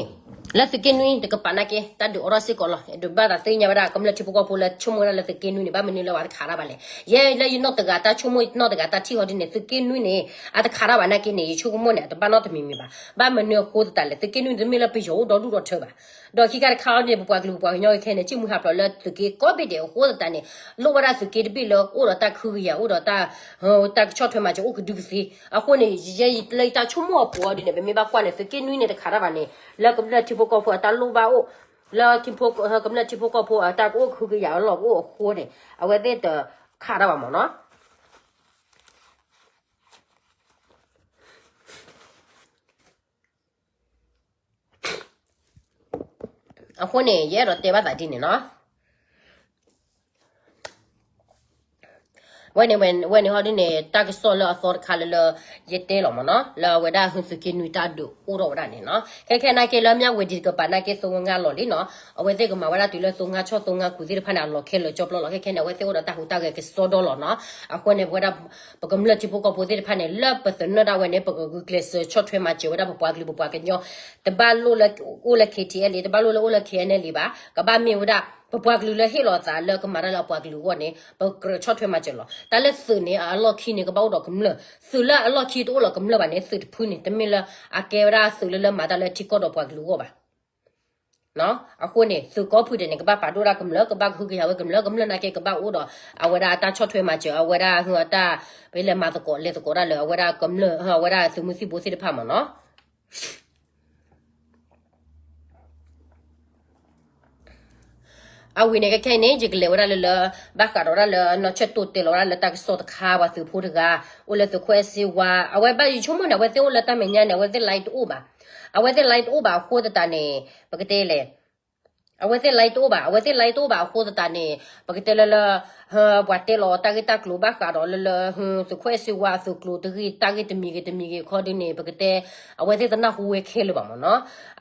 လၢသုးက့နွံတကပၤနာ်က့ တၢ်ဒုးအိးထီၣ်စ့ၢ်ကီးလီၤ. ဒုးဘၣ်သးသ့ၣ်ညါဝဲဒၣ် ကမျၢၢ်ထံဖိကီၢ်ဖိလၢဆိကမိၣ်ဝဲဒၣ်လၢသုးက့နွံန့ၣ် ဘၣ်မနုၤလၢပှၤတခးတၢ်ဘၣ်လဲၣ်. ယဲလၢယနီၢ်တဂၤတၢ်ဆိကမိၣ်နီၢ်တဂၤတၢ်ထံၣ်ဟီဒ်န့ၣ် သုးက့နွံန့ၣ် အတခးတၢ်ဘၣ်နာ်က့န့ၣ် ယဆိကမိၣ်န့ၣ် အတဘၣ်နီတမံၤမံၤဘၣ်. ဘၣ်မနုၤအဃိသတးလဲၣ် သုးက့နွံတမ့ၢ်လၢပယီၤအိၣ်ဒီဒူၣ်ဒီထၢဘၣ်. ဒီးခံခါတခါအံၤန့ၣ် ပပှၤကလုာ်ပပှၤကညီခဲအံၤန့ၣ် စံၣ်မှံဟးဖျိးလၢသုးက့ကိးဘ့ၣ်ဒဲးအဃိသတးန့ၣ် လိၣ်ဝဲဒၣ်သုးက့တဘ့ၣ်လၢအိၣ်ဒီးတၢ်ခုကယာ် အိၣ်ဒီးတၢ် တၢ်ကဆီၣ်ထွဲမၤစၢၤအိၣ်ကဒုကသ့. အဃိန့ၣ် ယဲလၢယတၢ်ဆိကမိၣ်အပူၤအီၤဒ်န့ၣ် ပမ့ၢ်ဘၣ်ကွၢ်န့ၣ် သုးက့နွံန့ၣ်တခးတၢ်ဘၣ်န့ၣ် လၢကမျၢၢ်ထံဖိကီၢ်ဖိအတၢ်လိၣ်ဘၣ်အိၣ် လၢကမျၢၢ်ထံဖိကီၢ်ဖိအတၢ်ကအိၣ်ခုကယာ်အလီၢ်ကအိၣ်အဃိန့ၣ် အဝဲသ့ၣ်တခးတၢ်ဘၣ်မ့ၢ်နီၤ. အဃိန့ၣ် ယအဲၣ်ဒိးတဲဘၣ်သးဒ်န့ၣ်နီၤ. ဝဲန့ၣ် ဝဲန့ၣ်ဟီဒ်န့ၣ် တၢ်ကစီၣ်လၢအသီတခါလၢလၢ ယတဲလီၤမ့ၢ်နီၤ လၢအဝဲဒၣ်သုးက့နွံတၢ်ဒုးအိၣ်ထီၣ်ဝဲဒၣ်န့ၣ်နီၤ. ခဲခဲနာ်က့လၢမၠၣ်ဝတံၤတကပၤနာ်က့ သိငါလီၤလံနီၤ. အဝဲသ့ၣ်ကမၤဝဲဒၣ်တုၤလၢသိငါဆီၣ်သိငါကူၤသ့ၣ်တဖၣ်န့ၣ် အလီၢ်ခဲလၢာ်ကၠီပျီလီၤ. ခဲခဲန့ၣ် အဝဲသ့ၣ်အိၣ်ဒီးတၢ်ဟူးတၢ်ဂဲၤကစီဒီလီၤနီၤ. အဃိန့ၣ် ပဝဲဒၣ် ပကမျၢၢ်ထံဖိကီၢ်ဖိသ့ၣ်တဖၣ်န့ၣ် လၢပသနၢၣ်ဒၣ်ဝဲန့ၣ် ပကဂုာ်ကျဲးစၢးဆီၣ်ထွဲမၤစၢၤဝဲဒၣ်ပပှၤကလုာ်ပပှၤကညီ တဘၣ်လိၣ်လၢအိၣ်လၢ KTLA တဘၣ်လိၣ်လၢအိၣ်လၢ KNLA ဘၣ်. ကဘၣ်မ့ၢ်ဝဲဒၣ် ပပှၤကလုာ်လၢဟ့ၣ်လီၤသးလၢကမၤတၢ်လၢအပှၤကလုာ်အဂီၢ်န့ၣ် ပကြၢးဆီၣ်ထွဲမၤစၢၤလီၤ. တၢ်လၢသုးန့ၣ် အလီၢ်ခံန့ၣ် ကဘၣ်အိၣ်ဒီးကမျၢၢ်. သုးလၢအလီၢ်ခံတအိၣ်လၢကမျၢၢ်ဘၣ်န့ၣ် သုးတဖုန့ၣ် တမ့ၢ်လၢအကဲဝဲဒၣ်သုးလၢလၢမၤတၢ်လၢထံကီၢ်ဒီးပှၤကလုာ်အဂီၢ်ဘၣ်. အဃိန့ၣ် သုးကီၢ်ဖုဒဲးန့ၣ် ကဘၣ်ပာ်ဒိၣ်ဒၣ်ကမျၢၢ် ကဘၣ်ကဟုကယာ်ဝဲကမျၢၢ် ကမျၢၢ်နာ်က့ ကဘၣ်အိၣ်ဒီး အဝဲဒၣ်အတၢ်ဆီၣ်ထွဲမၤစၢၤ အဝဲဒၣ်အတၢ် ပလဲၤမၤသကိးလဲၤသကိးဒၣ်လၢ အဝဲဒၣ်ကမျၢၢ် အဝဲဒၣ်သုးမုၢ်သံၣ်ဘိသ့ၣ်တဖၣ်မ့ၢ်နီၤ. အဝံၤန့ၣ် ကခဲအံၤန့ၣ် ယကလဲၤဝဲဒၣ်လၢလၢ ဘၣ်ဃးဒီးဒၣ်လၢနီၢ်ဆၢၣ်တိၢ်တဲလီၤဝဲဒၣ်လၢတၢ်ကစီၣ်တခါ ပှၤသုးဖိတဂၤ အိၣ်လၢသုးခိၣ်အဲၣ်စ့ဝါ အဝဲဘၣ်ယဆိကမိၣ်န့ၣ် အဝဲသ့ၣ်အိၣ်လၢတၢ်မဲာ်ညါန့ၣ် အဝဲသ့ၣ် live တအိၣ်ဘၣ်. အဝဲသ့ၣ် live တအိၣ်ဘၣ်အဃိသတးန့ၣ် ပကတဲလဲၣ် အဝဲသ့ၣ် live တအိၣ်ဘၣ် အဝဲသ့ၣ် live တအိၣ်ဘၣ်အဃိသတးန့ၣ် ပကတဲလၢလၢ ပှၤတဲလီၤတၢ်ဂ့ၢ်တၢ်ကျိၤဘၣ်ဃးဒီးလၢလၢ သုးခိၣ်အဲၣ်စ့ဝါအသုးကျိၤတဂ့ၤ တၢ်ဂ့ၢ်တမံၤဂ့ၤတမံၤဂ့ၤခီဒုန့ၣ် ပကတဲ အဝဲသ့ၣ်တနၢ်ဟူဝဲခဲလၢာ်ဘၣ်မ့ၢ်နီၤ.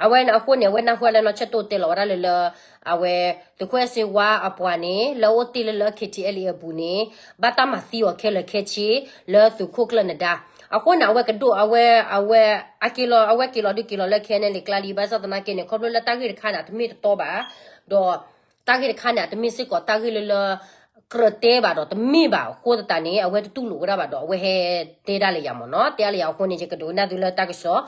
အဝဲန့ၣ်အဃိန့ၣ် အဝဲနၢ်ဟူဝဲလၢနီၢ်ဆၢၣ်တိၢ်တဲလီၤဝဲဒၣ်လၢလၢ အဝဲ သုးခိၣ်အဲၣ်စ့ဝါအပှၤန့ၣ် လၢအအိၣ်တ့ၢ်လၢလၢ KTLA အပူၤန့ၣ် ဘၣ်တၢ်မၤသံအီၤခဲလၢာ်ခဲဆ့ လၢသုးခိၣ်ကျၢၢ်နဒါ အဃိန့ၣ် အဝဲကဒိၣ် အဝဲ အဝဲ အက့ၤလီၤ အဝဲက့ၤလီၤဒုးက့ၤလီၤလၢ ခဲအံၤန့ၣ် လံာ်ကျါလံ ဘၣ်ဆၣ်သနာ်က့န့ၣ် ခီဖျိလၢတၢ်ဂ့ၢ်တခါန့ၣ် အတမ့ၢ်တတီဘၣ် ဒီး တၢ်ဂ့ၢ်တခါန့ၣ် အတမ့ၢ်စ့ၢ်ကီးတၢ်ဂ့ၢ်လၢလၢ ကြၢးတဲဘၣ်ဒီးတမ့ၢ်ဘၣ်အဃိသတးန့ၣ် အဝဲတတူၢ်လိာ်ဝဲဒၣ်ဘၣ်ဒီး အဝဲဟဲတဲဒၣ်လၢယၤမ့ၢ်နီၤ တဲလၢယၤအဃိန့ၣ် ယကဒိကနၣ်သုလၢတၢ်ကစီၣ်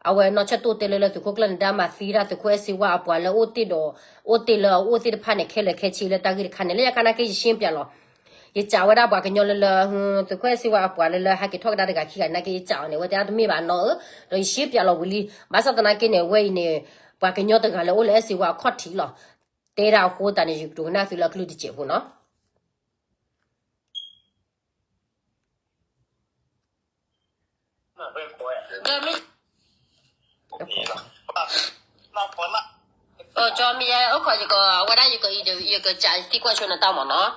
အဝဲနီၢ်ဆၢၣ်တိၢ်တဲလၢလၢသုးခိၣ်ကျၢၢ်နဒါမၤသံဒၣ်သုးခိၣ်အဲၣ်စ့ဝါအပှၤလၢအိၣ်တ့ၢ်ဒီး အိၣ်တ့ၢ်လၢအအိၣ်သ့ၣ်တဖၣ်န့ၣ် ခဲလၢာ်ခဲဆ့လၢတၢ်ဂ့ၢ်တခါန့ၣ် လၢညါခါနာ်က့ ယရှင်းပြ လီၤ ယစံးဝဲဒၣ်ပှၤကညီလၢလၢ သုးခိၣ်အဲၣ်စ့ဝါအပှၤလၢလၢဟဲက့ၤထီၣ်ကဒါတဂၤခံဂၤနာ်က့ ယစံးအီၤန့ၣ် အဝဲတဲဒၣ်တမ့ၢ်ဘၣ်နီၤဧၢ ဒီးယရှင်းပြ လီၤဝံၤလံ ဘၣ်ဆၣ်သနာ်က့န့ၣ် အဝဲအံၤန့ၣ် ပှၤကညီတဂၤလၢအိၣ်လၢအဲၣ်စ့ဝါအခီၣ်ထံးလီၤ တဲဒၣ်အဃိသတးန့ၣ် ယကဒိကနၣ်သုလၢအကလုၢ်တစဲးဖိနီၤ ကၠီမံယဲ အိၣ်ခိးယက အဝဲဒၣ်ယက ယကစးသံကွၢ်ဆိနတၢ်မ့ၢ်နီၤ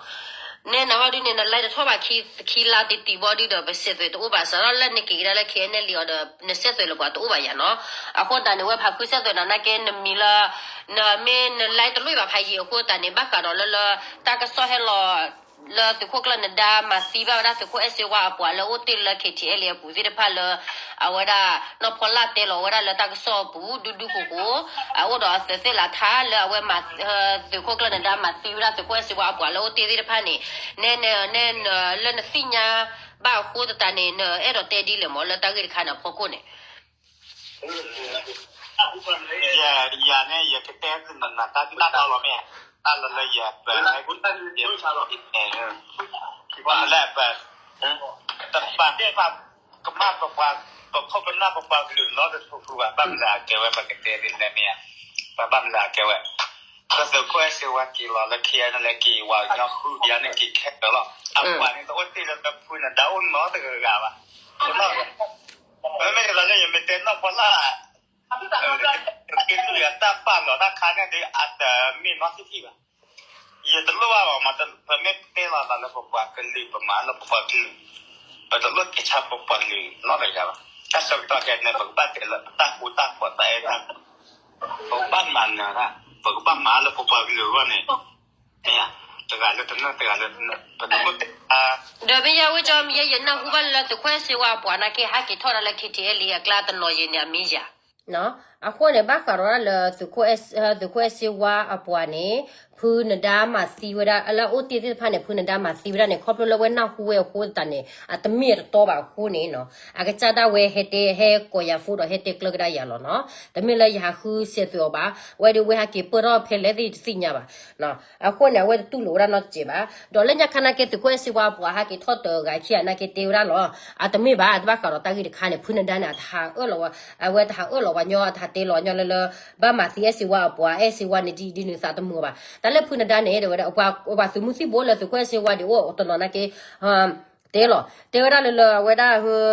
နဲနဟီဒုန့ၣ် နလဲတထီၣ်ဘၣ်ခံ ခံလါတံၢ်တံၢ်ဘီဒုဒီး ပစဲးသွဲးတအိၣ်ဘၣ်စးထီၣ်လၢနက့ၤကဒါလၢ ခဲအံၤန့ၣ်လံအီၤဒီး နစဲးသွဲးလၢပှၤတအိၣ်ဘၣ်ယၤနီၤ အဃိသတးန့ၣ် ဝဲဖးဖုစဲးသွဲးနၤနာ်က့ နမံၤလၢ နမ့ၢ်နလဲတလွံၢ်ဘၣ်ဖးယံၤအဃိသတးန့ၣ် ဘၣ်ဃးဒီးလၢလၢ တၢ်ကစီၣ်ဟဲလီၤ လၢသုးခိၣ်ကျၢၢ်နဒါမၤသံဘၣ်ဝဲဒၣ်သုးခိၣ်အဲၣ်စ့ဝါအပှၤလၢအိၣ်တ့ၢ်လၢ KTLA အပူၤသ့ၣ်တဖၣ်လၢ အဝဲဒၣ် နီၢ်ဖီလၢ်တဲလီၤဝဲဒၣ်လၢတၢ်ကစီၣ်အပူၤ ဒူဒူဃိဃိ အအိၣ်ဒီးအသုးသ့ၣ်လးထါလၢအဝဲမၤ သုးခိၣ်ကျၢၢ်နဒါမၤသံဝဲဒၣ်သုးခိၣ်အဲၣ်စ့ဝါအပှၤလၢအိၣ်တ့ၢ်သ့ၣ်တဖၣ်န့ၣ် နဲနဲနဲ လၢနသ့ၣ်ညါဘၣ်အဃိသတးန့ၣ် နအဲၣ်ဒိးတဲဒ်လဲၣ်မ့ၢ်လၢတၢ်ဂ့ၢ်တခါန့ၣ်အဖီခိၣ်န့ၣ် ယၤန့ၣ် ယကတဲသုနနၤတၢ်တၢ်တီလီၤမ့ၢ် တၢ်လၢလၢယၤပ ယၤ လၢပ တပာ် ကမၣ်ပပှၤ ပခိၣ်ပနၢ်ပပှၤကလုာ်နီတထူၣ်ထူၣ်ဘၣ် ဘၣ်မနုၤအကဲဝဲ ပကတဲဒ်လဲၣ်မ့ၢ်ဧါ ပဘၣ်မနုၤအကဲဝဲ ပသုးခိၣ်အဲၣ်စ့ဝါက့ၤလီၤလၢခံဂၤန့ၣ်လဲၤက့ၤဝဲညီဃုဘျါန့ၣ် က့ၤခဲလၢာ်လီၤ အပှၤန့ၣ်တအိၣ်တ့ၢ်လၢဖုနဒါအိၣ်နီတဂၤဂၤဘၣ် မ့မ့ၢ်လီၤလၢယမ့ၢ်တဲနီၢ်ဖီလၢ် က့ၤလုၢ်ယတၢ်ပာ်လီၤတၢ်ခါန့ၣ်ဒီး အတမ့ၢ်နီတထံၣ်ဘၣ်. ယတလိၣ်ဘၣ်မး ပမ့ၢ်တဲလီၤသးလၢပပှၤကလုာ် ပမၤလၢပပှၤကလုာ်, ပတလိၣ်က့ၤဆါပပှၤကလုာ်နီတဂၤဘၣ်. တၢ်ဆၢကတီၢ်ခဲအံၤန့ၣ် ပကဘၣ်တဲလၢပတၢ်ဃူတၢ်ဖိးတၢ်အဲၣ်တၢ်ကွံ, ပကဘၣ်မၤနၢၤတၢ်, ပကဘၣ်မၤလၢပပှၤကလုာ်အဂီၢ်န့ၣ် မ့ၢ်တဂၤလၢတနၢ်တဂၤလၢ ပတလိၣ်တဲ ဒီးမ့ၢ်ယဝဲကၠီမ့ၢ်ယဲ ယနၢ်ဟူဘၣ်လၢသုးခိၣ်အဲၣ်စ့ဝါအပှၤနာ်က့ ဟဲက့ၤထီၣ်ဒၣ်လၢ KTLA အကျါတနီၤယံၤန့ၣ် အမ့ၢ်ယၤ. အဃိန့ၣ် ဘၣ်ဃးဒီးလၢ သုးခိၣ်အဲၣ်စ့ဝါအပှၤန့ၣ် ဖုနဒါမၤသံဝဲဒၣ် လၢအအိၣ်တ့ၢ်သ့ၣ်တဖၣ်န့ၣ် ဖုနဒါမၤသံဝဲဒၣ်န့ၣ် ခီဖျိလၢဝဲနၢ်ဟူဝဲအဃိသတးန့ၣ် အတမ့ၢ်အတတီဘၣ်အဃိန့ၣ်နီၤ အကစၢ်ဒၣ်ဝဲဟဲတဲ ဟဲကိးယၤဖိဒီးဟဲတဲကျၢၤကဒါယၤလီၤနီၤ. တမ့ၢ်လၢယဟးဃုစဲးသွဲးအီၤဘၣ်, ဝဲဒီးဝဲဟဲက့ၤပၢၢ်ထီၣ်ဖဲလဲၣ်သ့ၣ်တသ့ၣ်ညါဘၣ်. အဃိန့ၣ် အဝဲတတူၢ်လိာ်ဝဲဒၣ်နီတစဲးဘၣ်. ဒီးလၢညါခါနာ်က့ သုးခိၣ်အဲၣ်စ့ဝါအပှၤဟဲက့ၤထီၣ်တဂၤခံဂၤနာ်က့ တဲဝဲဒၣ်လီၤ. အတမ့ၢ်ဘၣ်, တဘၣ်ဃးဒီးတၢ်ဂ့ၢ်တခါန့ၣ် ဖုနဒါန့ၣ် အတဟးအၢၣ်လီၤဝဲ, အဝဲတဟးအၢၣ်လီၤပှၤညီ, အတဟးတဲလီၤညီလၢလၢ ဘၣ်မၤသံအဲၣ်စ့ဝါအပှၤ, အဲၣ်စ့ဝါန့ၣ်ဒ်အံၤဒ်နုၤသးတမုာ်ဘၣ်. တၢ်လၢဖုနဒါန့ၣ် တဲဝဲဒၣ် ပှၤသုးမုၢ်သံၣ်ဘိလၢသုးခိၣ်အဲၣ်စ့ဝါဒံးအိၣ်တနီၤနာ်က့ တဲလီၤ, တဲဝဲဒၣ်လၢလၢအဝဲဒၣ်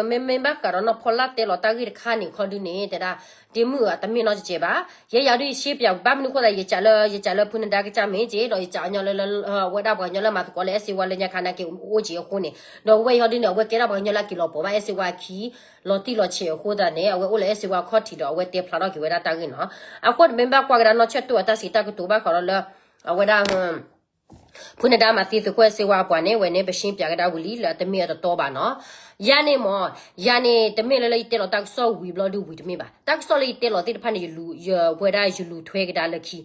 မ့မ့ၢ်ဘၣ်ဃးဒီးနီၢ်ဖီလၢ်တဲလီၤတၢ်ဂ့ၢ်တခါန့ၣ် ခီဒုန့ၣ် တဲဒၣ် ဒ့မုၣ်အတမ့ၢ်နီတစဲးဘၣ်. ယဲယၤဒုးယရှဲပၠးဘၣ်မနုၤအဃိသတး ယကးလၢ ယကးလၢဖုနဒါကစၢ်မ့ၢ်က့ၤ ဒီးယကးအီၤညီလၢလၢ အဝဲဒၣ်ပှၤကညီလၢမၤသကိးလၢအဲၣ်စ့ဝါလၢညါခါနာ်က့အိၣ်က့ၤအဃိန့ၣ် ဒီးဝဲအံၤဟီဒုန့ၣ် အဝဲကဲဒၣ်ပှၤကညီလၢအက့ၤလီၤပှီၢ်ဘၣ်အဲၣ်စ့ဝါအခံ လီၤတံၢ်လီၤဆဲးအဃိသတးန့ၣ် အဝဲအိၣ်လၢအဲၣ်စ့ဝါအခီၣ်ထံးဒီး အဝဲတဲဖျါထီၣ်က့ၤဝဲဒၣ်တၢ်ဂ့ၢ်နီၤ. အဃိန့ၣ်မ့ၢ်ဘၣ်ကွၢ်ကဒါနီၢ်ဆၢၣ်တိၢ်အတၢ်စံးတၢ်ကတိၤဘၣ်ဃးဒီးလၢ အဝဲဒၣ် ဖုနဒါမၤသံသုးခိၣ်အဲၣ်စ့ဝါအပှၤန့ၣ် ဝဲန့ၣ် ပရှင်းပြကဒါဝံၤလံ လၢအတမ့ၢ်အတတီဘၣ်နီၤ. ယၤန့ၣ်မ့ၢ်, ယၤန့ၣ် တမ့ၢ်လၢလၢယတဲလီၤတၢ်ကစီၣ်ဝံၤဘျီဒုဝံၤတမ့ၢ်ဘၣ်. တၢ်ကစီၣ်လၢယတဲလီၤသ့ၣ်တဖၣ်န့ၣ် ယလူၤ ယဝဲဒၣ်ယလူၤထွဲကဒါလၢခံ,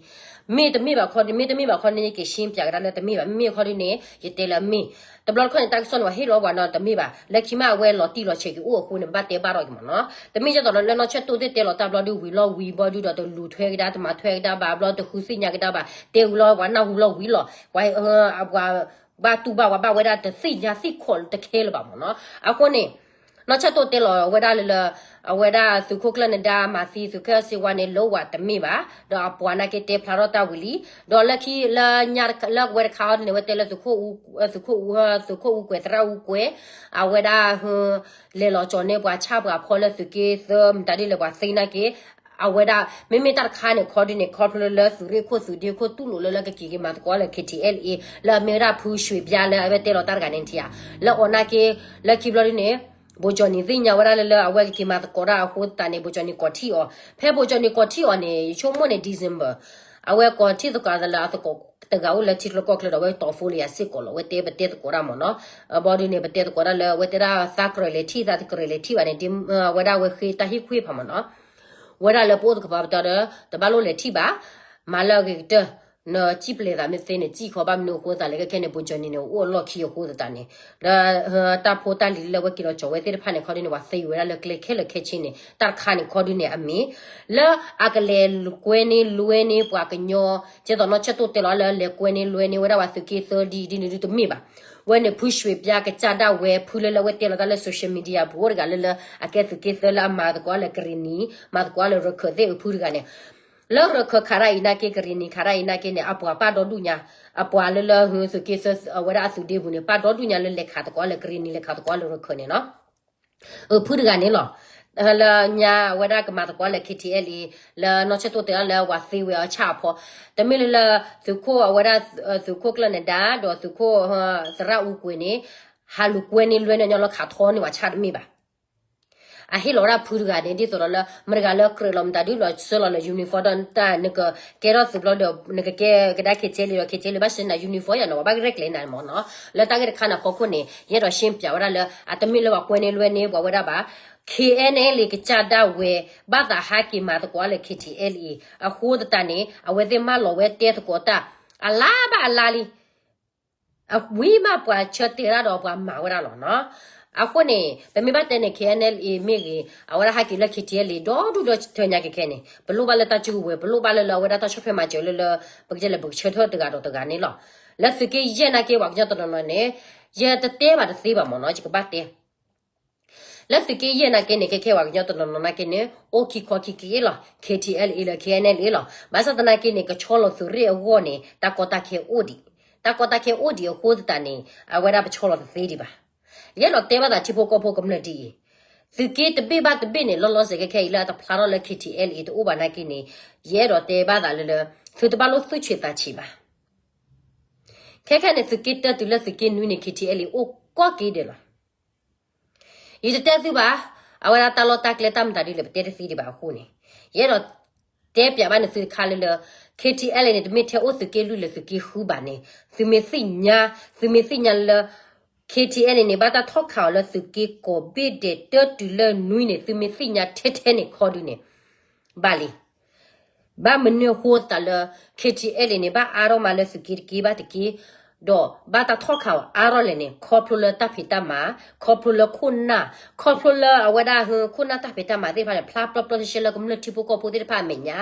မ့ၢ်တမ့ၢ်ဘၣ်ခီ, မ့ၢ်တမ့ၢ်ဘၣ်ခီန့ၣ် ယကရှင်းပြကဒါလၢတမ့ၢ်ဘၣ်, မ့မ့ၢ်ခီဒုန့ၣ် ယတဲလၢအမ့ၢ်. တဘျီတခီန့ၣ် တၢ်ကစီၣ်န့ၣ် ပှၤဟ့ၣ်လီၤပှၤနီတမ့ၢ်ဘၣ်, လၢခံမးအဝဲလီၤတံၢ်လီၤဆဲးက့ၤအိၣ်အဃိန့ၣ် ပဘၣ်တဲဘၣ်ထီၣ်က့ၤမ့ၢ်နီၤ. တမ့ၢ်ဒ်သိးဒီးလၢနီၢ်ဆၢၣ်တိၢ်သ့ၣ်တဲလီၤတၢ်ဘျီဒု ဝံၤလီၤဝံၤဘျီဒုဒီး တလူၤထွဲကဒါ တမၤထွဲကဒါဘၣ်ဘျီ တဃုသ့ၣ်ညါကဒါဘၣ်, တဲဝံၤလီၤ ပှၤနၢ်ဟူလီၤဝံၤလီၤ, ပှၤ ပှၤဘၣ်တူၢ်ဘၣ်ဝဲဘၣ်ဝဲဒၣ် တသ့ၣ်ညါသ့ၣ်ခီၣ်တခဲလၢၤဘၣ်မ့ၢ်နီၤ. အဃိန့ၣ် နီၢ်ဆၢၣ်တိၢ်တဲလီၤဝဲဒၣ်လၢလၢ အဝဲဒၣ်သုးခိၣ်ကျၢၢ်နဒါမၤသံသုးခိၣ်စ့ဝါန့ၣ် လၢဝဲတမ့ၢ်ဘၣ်, ဒီးအပှၤနာ်က့တဲဖျါထီၣ်တၢ်ဝံၤလံ, ဒီးလၢခံလၢ လၢဝဲတခါအံၤန့ၣ် ဝဲတဲလၢ သုးခိၣ်အူကွဲး သရၣ်အူကွဲး အဝဲဒၣ် လဲၤလီၤကၠီၤန့ၢ်ပှၤဆၣ်ပှၤဖီလၢသုးက့သၢ မတၤဒ်လဲၣ်ပှၤသ့နာ်က့ အဝဲဒၣ် မ့မ့ၢ်တၢ်တခါန့ၣ် ခီဒုန့ၣ် ခီဖျိလၢလၢသုးရ့ၣ်ခိၣ်သုးဒ့ခိၣ်တူၢ်လိာ်လၢလၢကက့ၤက့ၤမၤသကိးလၢ KTLA လၢအမ့ၢ်ဝဲဒၣ်ဖုရွှေဘျါလၢအဝဲတဲလီၤတၢ်တဂၤန့ၣ်ထံဧါ, လၢအီၤနာ်က့ လၢခံဘျီဒုန့ၣ် ဘိၣ်ကၠီၣ်နံၤသ့ၣ်ညါဝဲဒၣ်လၢလၢအဝဲကက့ၤမၤသကိးတၢ်အဃိသတးန့ၣ် ဘိၣ်ကၠီၣ်နံၤကိးထံၣ်အီၤ, ဖဲဘိၣ်ကၠီၣ်နံၤကိးထံၣ်အီၤန့ၣ် ယဆိကမိၣ်န့ၣ် December အဝဲကိးထံၣ်သကိးလၢအသကိးတဂၤအိၣ်လၢထံကျိကီၢ်ကျၢဒီး အဝဲတီၢ်ဖိလၢယၤစ့ၢ်ကီးလီၤ, အဝဲတဲပတဲသကိးတၢ်မ့ၢ်နီၤ. ဘျီဒုန့ၣ် ပတဲသကိးတၢ်လၢအဝဲတဲဒၣ်သးကရၢၢ်လဲၤထံၣ် သးကရၢၢ်လဲၤထံၣ်ဘၣ်န့ၣ် အဝဲဒၣ်အဝဲဃ့တၢ်ဟ့ၣ်ခွဲးဖးမ့ၢ်နီၤ. ဝဲဒၣ်လၢပအိၣ်သကပၤပတီၢ်ဒီး တဘၣ်လိၣ်လဲၤထံၣ်ဘၣ်, မၤလၢအဂ့ၤကတၢၢ်, နစံၣ်ပျဲၤသးမ့ၢ်သ့န့ၣ် စံၣ်ခီဘၣ်မနုၤအဃိသးလဲၣ် ခဲခဲန့ၣ် ဘိၣ်ကၠီၣ်နံၤန့ၣ် အိၣ်အလီၢ်ခံအဃိသတးန့ၣ်, လၢတၢ်ဖိတၢ်လံၤလၢအဝဲက့ၤလီၤကၠီၤဝဲသ့ၣ်တဖၣ်န့ၣ် ခီဒုန့ၣ် ပှၤသ့ဝဲဒၣ်လၢကျဲခဲလၢာ်ခဲဆ့န့ၣ် တၢ်တခါန့ၣ် ခီဒုန့ၣ် အမ့ၢ် လၢအကလဲၤကွဲန့ၢ်လွဲန့ၢ်ပှၤကညီ, ကဲသိးနီၢ်ဆၢၣ်တိၢ်တဲလီၤလၢ လဲၤကွဲန့ၢ်လွဲန့ၢ်ဝဲဒၣ်ပှၤသုးက့သၢဒ်ဒ်န့ၣ်ဒုတမ့ၢ်ဘၣ်. ဝဲန့ၣ် ဖုရွှေဘျါကစၢ်ဒၣ်ဝဲ ဖုလၢလၢအဝဲတဲလီၤတၢ်လၢ social media ပူၤအိၣ်တဂၤလၢလၢ အကဲသုးက့သၢလၢအမၤသကိးလၢကရံၣ်နံၤ မၤသကိးလၢရခၢၣ်သ့ၣ်အဖုတဂၤန့ၣ်, လၢရခၢၣ်ခးတၢ်အံၤနာ်က့ ကရံၣ်နံၤခးတၢ်အံၤနာ်က့န့ၣ် အပှၤပာ်ဒီဒူၣ်ညါ, အပှၤလၢလၢသုးက့သၢဝဲဒၣ်အသုးဒ့ပူၤန့ၣ် ပာ်ဒီဒူၣ်ညါလၢလဲၤခးသကိးလၢကရံၣ်နံၤ လဲၤခးသကိးလၢရခၢၣ်န့ၣ်နီၤ. အဖုတဂၤန့ၣ်လီၤ. လၢညါအဝဲဒၣ်ကမၤသကိးလၢ KTLA လၢနီၢ်ဆၢၣ်တိၢ်တဲလၢလၢပှၤသ့ဝဲအဆၣ်အဖီ, တမ့ၢ်လၢလၢ သုးခိၣ်အဝဲဒၣ် သုးခိၣ်ကျၢၢ်နဒါ ဒီးသုးခိၣ်သရၣ်အူကွဲၤန့ၣ် ဟးလူၤကွဲန့ၢ်လွဲန့ၢ်ညီလၢခးထီန့ၢ်ပှၤဆၣ်တမ့ၢ်ဘၣ်. အဟ့ၣ်လီၤဝဲဒၣ်ဖုတဂၤန့ၣ် ဒ်သိးဒီးလၢ မတဂၤလၢကြၢးလီၤမတၤဒုလီၤဆၢလီၤလၢ uniform ဒီးတၢ် နကကဲထီၣ်သုးဘျီဒီး နကကဲကဒါ KTLA ဒီး KTLA ဘၣ်ဆၣ်န့ၣ် uniform ယၤနီၤ ပှၤဘၣ်ကရဲၣ်ကျဲၤနၤမ့ၢ်နီၤ. လၢတၢ်ဂ့ၢ်တခါန့ၣ်အဖီခိၣ်န့ၣ် ယအဲၣ်ဒိးရှင်းပြဝဲဒၣ်လၢ အတမ့ၢ်လၢပှၤကွဲန့ၢ်လွဲန့ၢ်ပှၤဝဲဒၣ်ဘၣ်. KNLA ကစၢ်ဒၣ်ဝဲ ဘၣ်သးဟးက့ၤမၤသကိးလၢ KTLA အဃိသတးန့ၣ် အဝဲသ့ၣ်မၢလီၤဝဲတဲသကိးတၢ် အလါဘၣ်အလါလံ အဝံၤမးပှၤဆၢတဲာ်တၢ်ဒီးပှၤမၤဝဲဒၣ်လီၤနီၤ. အဃိန့ၣ် ပမ့ၢ်ဘၣ်တဲန့ၣ် KNLA မ့ၢ်ဂ့ၤ အဝဲဒၣ်ဟးက့ၤလၢ KTLA ဒီဒူၣ်ဒီထၢညါကခဲန့ၣ် ပလိၣ်ဘၣ်လၢတၢ်စုကဝဲၤ ပလိၣ်ဘၣ်လၢလၢအဝဲဒၣ်တၢ်ဆီၣ်ထွဲမၤစၢၤလၢလၢ ပကတဲလၢပကဆၢထၢၣ်တဂၤဒီးတဂၤန့ၣ်လီၤ. လၢသုးက့ယဲၢ်နာ်က့ ပှၤကညီတနီၤနီၤန့ၣ် ယတတဲဘၣ်တသ့ဘၣ်မ့ၢ်နီၤ ယကဘၣ်တဲ လၢသုးက့ယဲၢ်နာ်က့န့ၣ် ခဲခဲပှၤကညီတနီၤနီၤနာ်က့န့ၣ် အိၣ်ခံခီခံက့လီၤ KTLA လၢ KNLA လီၤ. ဘၣ်ဆၣ်သနာ်က့န့ၣ် ကဆီလီၤသုးရ့ၣ်အဂီၢ်န့ၣ် တၢ်ကီတၢ်ခဲအိၣ်ဒံး, တၢ်ကီတၢ်ခဲအိၣ်ဒံးအဃိသတးန့ၣ် အဝဲဒၣ်ပဆီလီၤတသ့ဒံးဘၣ်. ယအဲၣ်ဒိးတဲဘၣ်သးထံဖိကီၢ်ဖိကမျၢၢ်ဒ်အံၤ, သုးက့တဘ့ၣ်ဘၣ်တဘ့ၣ်န့ၣ် လီၤလီၤဆဲးခဲခဲအံၤလၢအတဖျါထီၣ်လၢ KTLA တအိၣ်ဘၣ်နာ်က့န့ၣ် ယအဲၣ်ဒိးတဲဘၣ်သးလၢလၢ သုတဘၣ်လိၣ်သူၣ်ဆံးသးဆံးဘၣ်. ခဲခဲန့ၣ် သုးက့တၢတုၤလၢသုးက့နွံန့ၣ် KTLA အိၣ်ကိးက့ဒဲးလီၤ. ယတတဲသုဘၣ်, အဝဲဒၣ်တၢ်လီၢ်တၢ်ကျဲတၢ်မတၤဒ်လဲၣ် ပတဲတသ့ဒံးဘၣ်အဃိန့ၣ်, ယအဲၣ်ဒိးတဲပၠးဘၣ်န့ၣ်သုတခါလၢလၢ KTLA န့ၣ် တမ့ၢ်ထဲအိၣ်သုးက့လွံၢ်လၢသုးက့ဃုဘၣ်န့ၣ်, သုမ့ၢ်သ့ၣ်ညါ, သုမ့ၢ်သ့ၣ်ညါလၢ KTLA န့ၣ် ဘၣ်တၢ်ထီၣ်ခးအီၤလၢသုးက့ကိးဘ့ၣ်ဒဲးတၢတုၤလၢနွံန့ၣ် သုမ့ၢ်သ့ၣ်ညါထဲထဲန့ၣ်ခီဒုန့ၣ် ဘၣ်လံ. ဘၣ်မနုၤအဃိသတးလၢ KTLA န့ၣ် ဘၣ်အါထီၣ်မးလၢသုးက့တက့ဘၣ်တက့, ဒီးဘၣ်တၢ်ထီၣ်ခးအီၤအါထီၣ်လဲၣ်န့ၣ် ခီဖျိလၢတၢ်ဖံးတၢ်မၤ, ခီဖျိလၢခိၣ်နၢ်, ခီဖျိလၢအဝဲဒၣ်ဟၢ ခိၣ်နၢ်တၢ်ဖံးတၢ်မၤသ့ၣ်တဖၣ်န့ၣ် ဖျါပျီပျီရှဲရှဲလၢကမျၢၢ်ထံဖိကီၢ်ဖိသ့ၣ်တဖၣ်အမဲာ်ညါ,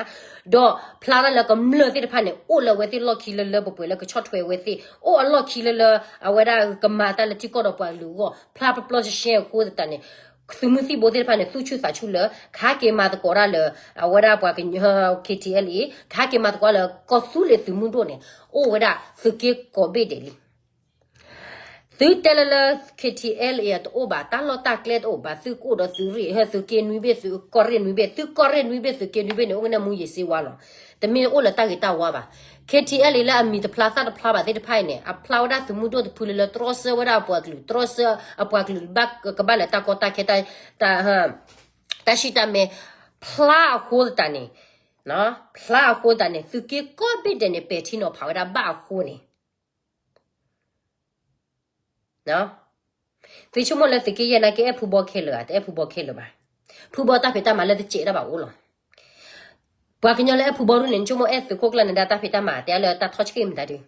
ဒီးဖျါထီၣ်လၢကမျၢၢ်သ့ၣ်တဖၣ်န့ၣ် အိၣ်လၢအဝဲသ့ၣ်လီၢ်ခံလၢလၢပှဲၤပှဲၤလၢကဆီၣ်ထွဲဝဲသ့ၣ်, အိၣ်အလီၢ်ခံလၢလၢ အဝဲဒၣ်ကမၤတၢ်လၢထံကီၢ်ဒီးပှၤကလုာ်အဂီၢ် ဖျါပျီပျီရှဲရှဲအဃိသတးန့ၣ် သုးမုၢ်သံၣ်ဘိသ့ၣ်တဖၣ်န့ၣ် သူၣ်ဆူၣ်သးဆူၣ်လၢ ကဟဲက့ၤမၤသကိးတၢ်လၢ အဝဲဒၣ်ပှၤကညီ KTLA ကဟဲက့ၤမၤသကိးလၢကီၢ်သူလ့ၤသုးမုၢ်ဒိၣ်န့ၣ် အိၣ်ဝဲဒၣ်သုးက့ကိးဘ့ၣ်ဒဲးလံ. သုတဲလၢလၢ KTLA တအိၣ်ဘၣ် တၢ်လီၢ်တၢ်ကျဲတအိၣ်ဘၣ် သုကအိၣ်ဒီးသုးရ့ၣ် ဟဲသုးက့နွံဘ့ၣ် သုးကီၢ်ရ့ၣ်နွံဘ့ၣ် သုကီၢ်ရ့ၣ်နွံဘ့ၣ် သုးက့နွံဘ့ၣ်န့ၣ် အိၣ်ကနဲၣ်မူယံၤစ့ဝါလီၤ. တမ့ၢ်အိၣ်လၢတၢ်ဂ့ၤတၢ်ဝါဘၣ်. KTLA လၢအမံၤတဖျါသၣ်တဖျါဘၣ်သ့ၣ်တဖၣ်အံၤန့ၣ် အဖျါဝဲဒၣ်သုးမုၢ်ဒိၣ်တဖုလၢလၢတြီဆၢဝဲဒၣ်အပှၤကလုာ် တြီဆၢအပှၤကလုာ်ဘၣ်ကဘၣ်လၢတၢ်ကီတၢ်ခဲ တၢ် တၢ် တၢ်ဆံၣ်တၢ်မဲ ဖျါအဃိသတးန့ၣ်, ဖျါအဃိသတးန့ၣ် သုးက့ကိးဘ့ၣ်ဒဲးန့ၣ် ပဲာ်ထံနီၤဖးဝဲဒၣ်ဘၣ်အဃိန့ၣ် သုဆိကမိၣ်လၢသုးက့ယဲၢ်နာ်က့ အဲၣ်ဖုဘီခဲလၢာ်ဧါ, တအဲၣ်ဖုဘီခဲလၢာ်ဘၣ်. ဖုဘီတၢ်ဖံးတၢ်မၤလၢတစဲးဒၣ်ဘၣ်အိၣ်လီၤ. ပှၤကညီလၢအဲၣ်ဖုဘီဒူၣ်န့ၣ် နဆိကမိၣ်အဲၣ်သုးခိၣ်ကျၢၢ်နဒါတၢ်ဖံးတၢ်မၤ တဲလၢတၢ်ထီဆံးမတၤဒုး,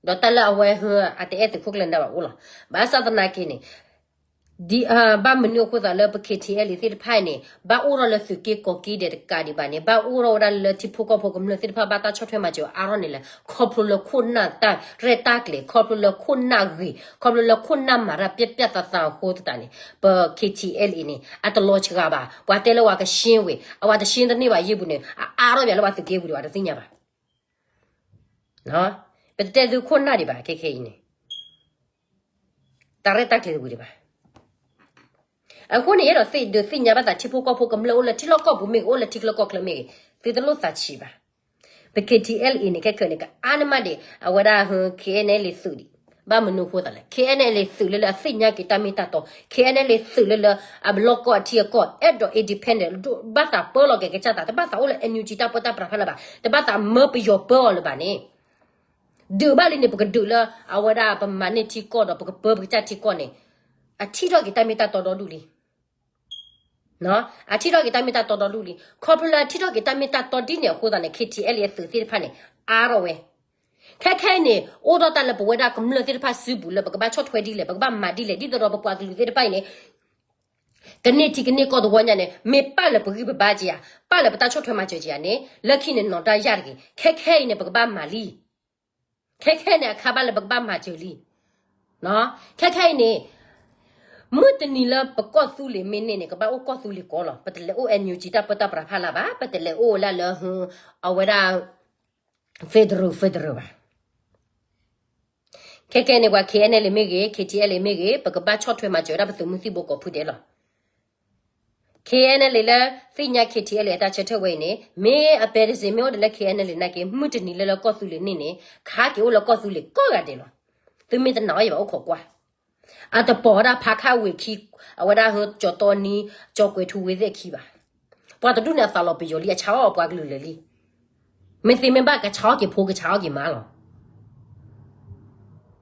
ဒီးတၢ်လၢအဝဲဟ အတအဲၣ်သုးခိၣ်ကျၢၢ်နဒါဘၣ်အိၣ်လီၤ. ဘၣ်ဆၣ်သနာ်က့န့ၣ် ဒ် ဘၣ်မနုၤအဃိသးလၢပ ခ့ထံအဲလ်အ့ သ့ၣ်တဖၣ်န့ၣ် ဘၣ်အိၣ်ထီၣ်လၢသုးက့ကိးက့ဒဲးတကးဒံးဘၣ်န့ၣ် ဘၣ်အိၣ်ထီၣ်ဝဲဒၣ်လၢထံဖိကီၢ်ဖိကမျၢၢ်သ့ၣ်တဖၣ်ဘၣ်တၢ်ဆီၣ်ထွဲမၤစၢၤအါထီၣ်န့ၣ်လဲၣ်, ခီဖျိလၢခိၣ်နၢ်တၢ်ရဲၣ်တၢ်ကျဲၤ, ခီဖျိလၢခိၣ်နၢ်ဂ့ၤ, ခီဖျိလၢခိၣ်နၢ်မၤတၢ်ပျဲးပျဲးသးသးအဃိသတးန့ၣ် ပ ခ့ထံအဲလ်အ့န့ၣ် အတလီၤစှၤဘၣ်. ပှၤတဲလၢပှၤကရှ့ဝဲ, အဝဲတရှ့တန့ၢ်ဘၣ်ယ့ၢ်ပူၤန့ၣ် အအါထီၣ်ပှၤလၢပှၤသုးက့ပူၤဒံးဘၣ်တသ့ၣ်ညါဘၣ်. ပတတဲသုခိၣ်နၢ်ဒံးဘၣ် ခဲခဲအံၤန့ၣ် တၢ်ရဲၣ်တၢ်ကျဲၤတဝံၤဒံးဘၣ်. အဃိန့ၣ် ယအဲၣ်ဒိးသ့ၣ်ညါဘၣ်သးထံဖိကီၢ်ဖိကမျၢၢ်အိၣ်လၢထံလီၢ်ကီၢ်ပူၤမ့ၢ်ဂ့ၤ အိၣ်လၢထံချၢကီၢ်ချၢမ့ၢ်ဂ့ၤ, သုတလိၣ်သးဆံးဘၣ်. ပ ခ့ထံအဲလ်အ့န့ၣ် ခဲခဲန့ၣ် ကအါန့ၢ်မးဒံး အဝဲဒၣ် ခ့အဲနလ့ သုးဒံး. ဘၣ်မနုၤအဃိသးလဲၣ်, ခ့အဲနလ့ သုးလၢလၢအသ့ၣ်ညါက့ၤတၢ်မ့ၢ်တၢ်တီ, ခ့အဲနလ့ သုးလၢလၢအလီၢ်ကီၢ်အထံအကီၢ် အဲၣ်ဒိး independent ဘၣ်သးပၢလီၤက့ၤကစၢ်သး, တဘၣ်သးအိၣ်လၢ NUG တၢ်ပၢတၢ်ပြးဖးလၢၤဘၣ်, တဘၣ်သးမၢပယီၤပၢအီၤလၢၤဘၣ်န့ၣ် ဒုးဘၣ်လံန့ၣ် ပကဒုးလၢအဝဲဒၣ်ပမၤန့ၢ်ထံကီၢ်ဒီးပကပၢပကစၢ်ထံကီၢ်န့ၣ် အထံၣ်ထီၣ်က့ၤတၢ်မ့ၢ်တၢ်တီဒီဒူၣ်လံ. အထံၣ်ထီၣ်က့ၤတၢ်မ့ၢ်တၢ်တီဒီဒူၣ်လံ. ခီဖျိလၢအထံၣ်ထီၣ်က့ၤတၢ်မ့ၢ်တၢ်တီဒ်န့ၣ်အဃိသတးန့ၣ် ခ့ထံအဲလ်အ့ အသုးသ့ၣ်တဖၣ်န့ၣ် အါထီၣ်ဝဲ. ခဲခဲအံၤန့ၣ် အိၣ်ထီၣ်တၢ်လၢပဝဲဒၣ်ကမျၢၢ်သ့ၣ်တဖၣ်စုပူၤလၢပကဘၣ်ဆီၣ်ထွဲဒ်လဲၣ်, ပကဘၣ်မၤဒ်လဲၣ်, ဒ်သိးဒီးပပှၤကလုာ်သ့ၣ်တဖၣ်အံၤန့ၣ် ကန့ၢ်ထံကန့ၢ်ကီၢ်တဝီညါန့ၣ် မ့ၢ်ပာ်လၢပဂံၢ်ပဘါက့ၤဧါ, ပာ်လၢပတၢ်ဆီၣ်ထွဲမၤစၢၤက့ၤဧါန့ၣ် လၢခံန့ၣ်နီၢ်တၢ်ယၢ်တဂ့ၤ. ခဲခဲအံၤန့ၣ် ပကဘၣ်မၤလံ. ခဲခဲအံၤန့ၣ် အခါဘၣ်လၢပကဘၣ်မၤစၢၤလံ. ခဲခဲအံၤန့ၣ် မုၢ်တနံၤလၢပကီၢ်သူလ့ၤမ့ၢ်န့ၢ်န့ၣ် ကဘၣ်အိၣ်ကီၢ်သူလ့ၤကီးလီၤ. ပတလဲၤအိၣ် NUG တၢ်ပၢတၢ်ပြးဖးလၢ်ဘၣ်, ပတလဲၤအိၣ်လၢလၢ အဝဲဒၣ် federal federal ဘၣ်. ခဲခဲန့ၣ် ပှၤ ခ့အဲနလ့ မ့ၢ်ဂ့ၤ, ခ့ထံအဲလ်အ့ မ့ၢ်ဂ့ၤ, ပကဘၣ်ဆီၣ်ထွဲမၤစၢၤဝဲဒၣ်ပသုးမုၢ်သံၣ်ဘိကိးဖုဒဲးလီၤ. ခ့အဲနလ့ လၢသ့ၣ်ညါ ခ့ထံအဲလ်အ့ အတၢ်ဆၢထၢၣ်ဝဲအံၤန့ၣ် မ့ၢ်အပဲတစ့ၢ် မ့ၢ်အိၣ်ဒီးလၢ ခ့အဲနလ့ နာ်က့ မုၢ်တနံၤလၢလၢကီၢ်သူလ့ၤန့ၢ်န့ၣ် ခးက့ၤအိၣ်လၢကီၢ်သူလ့ၤကိးဂၤဒဲးလီၤ. သုမ့ၢ်တနာ်အီၤယဘၣ်အိၣ်ခိးကွၢ်. အတပိာ်ဝဲဒၣ်ဖးခၣ်ဝ့ၤခံ, အဝဲဒၣ်ဟၢကၠီၤတီနံ, ကၠီၤကွဲၤထူဝ့ၤသ့ၣ်အခံဘၣ်. ပှၤတဒူၣ်န့ၣ်အသးလီၤပယီၤလံ, အဆါအီၣ်ပှၤကလုာ်လၢာ်လံ. မ့ၢ်သ့မ့ၢ်ဘၣ်ကဆါအီၣ်က့ၤဖိ ကဆါအီၣ်က့ၤမါလီ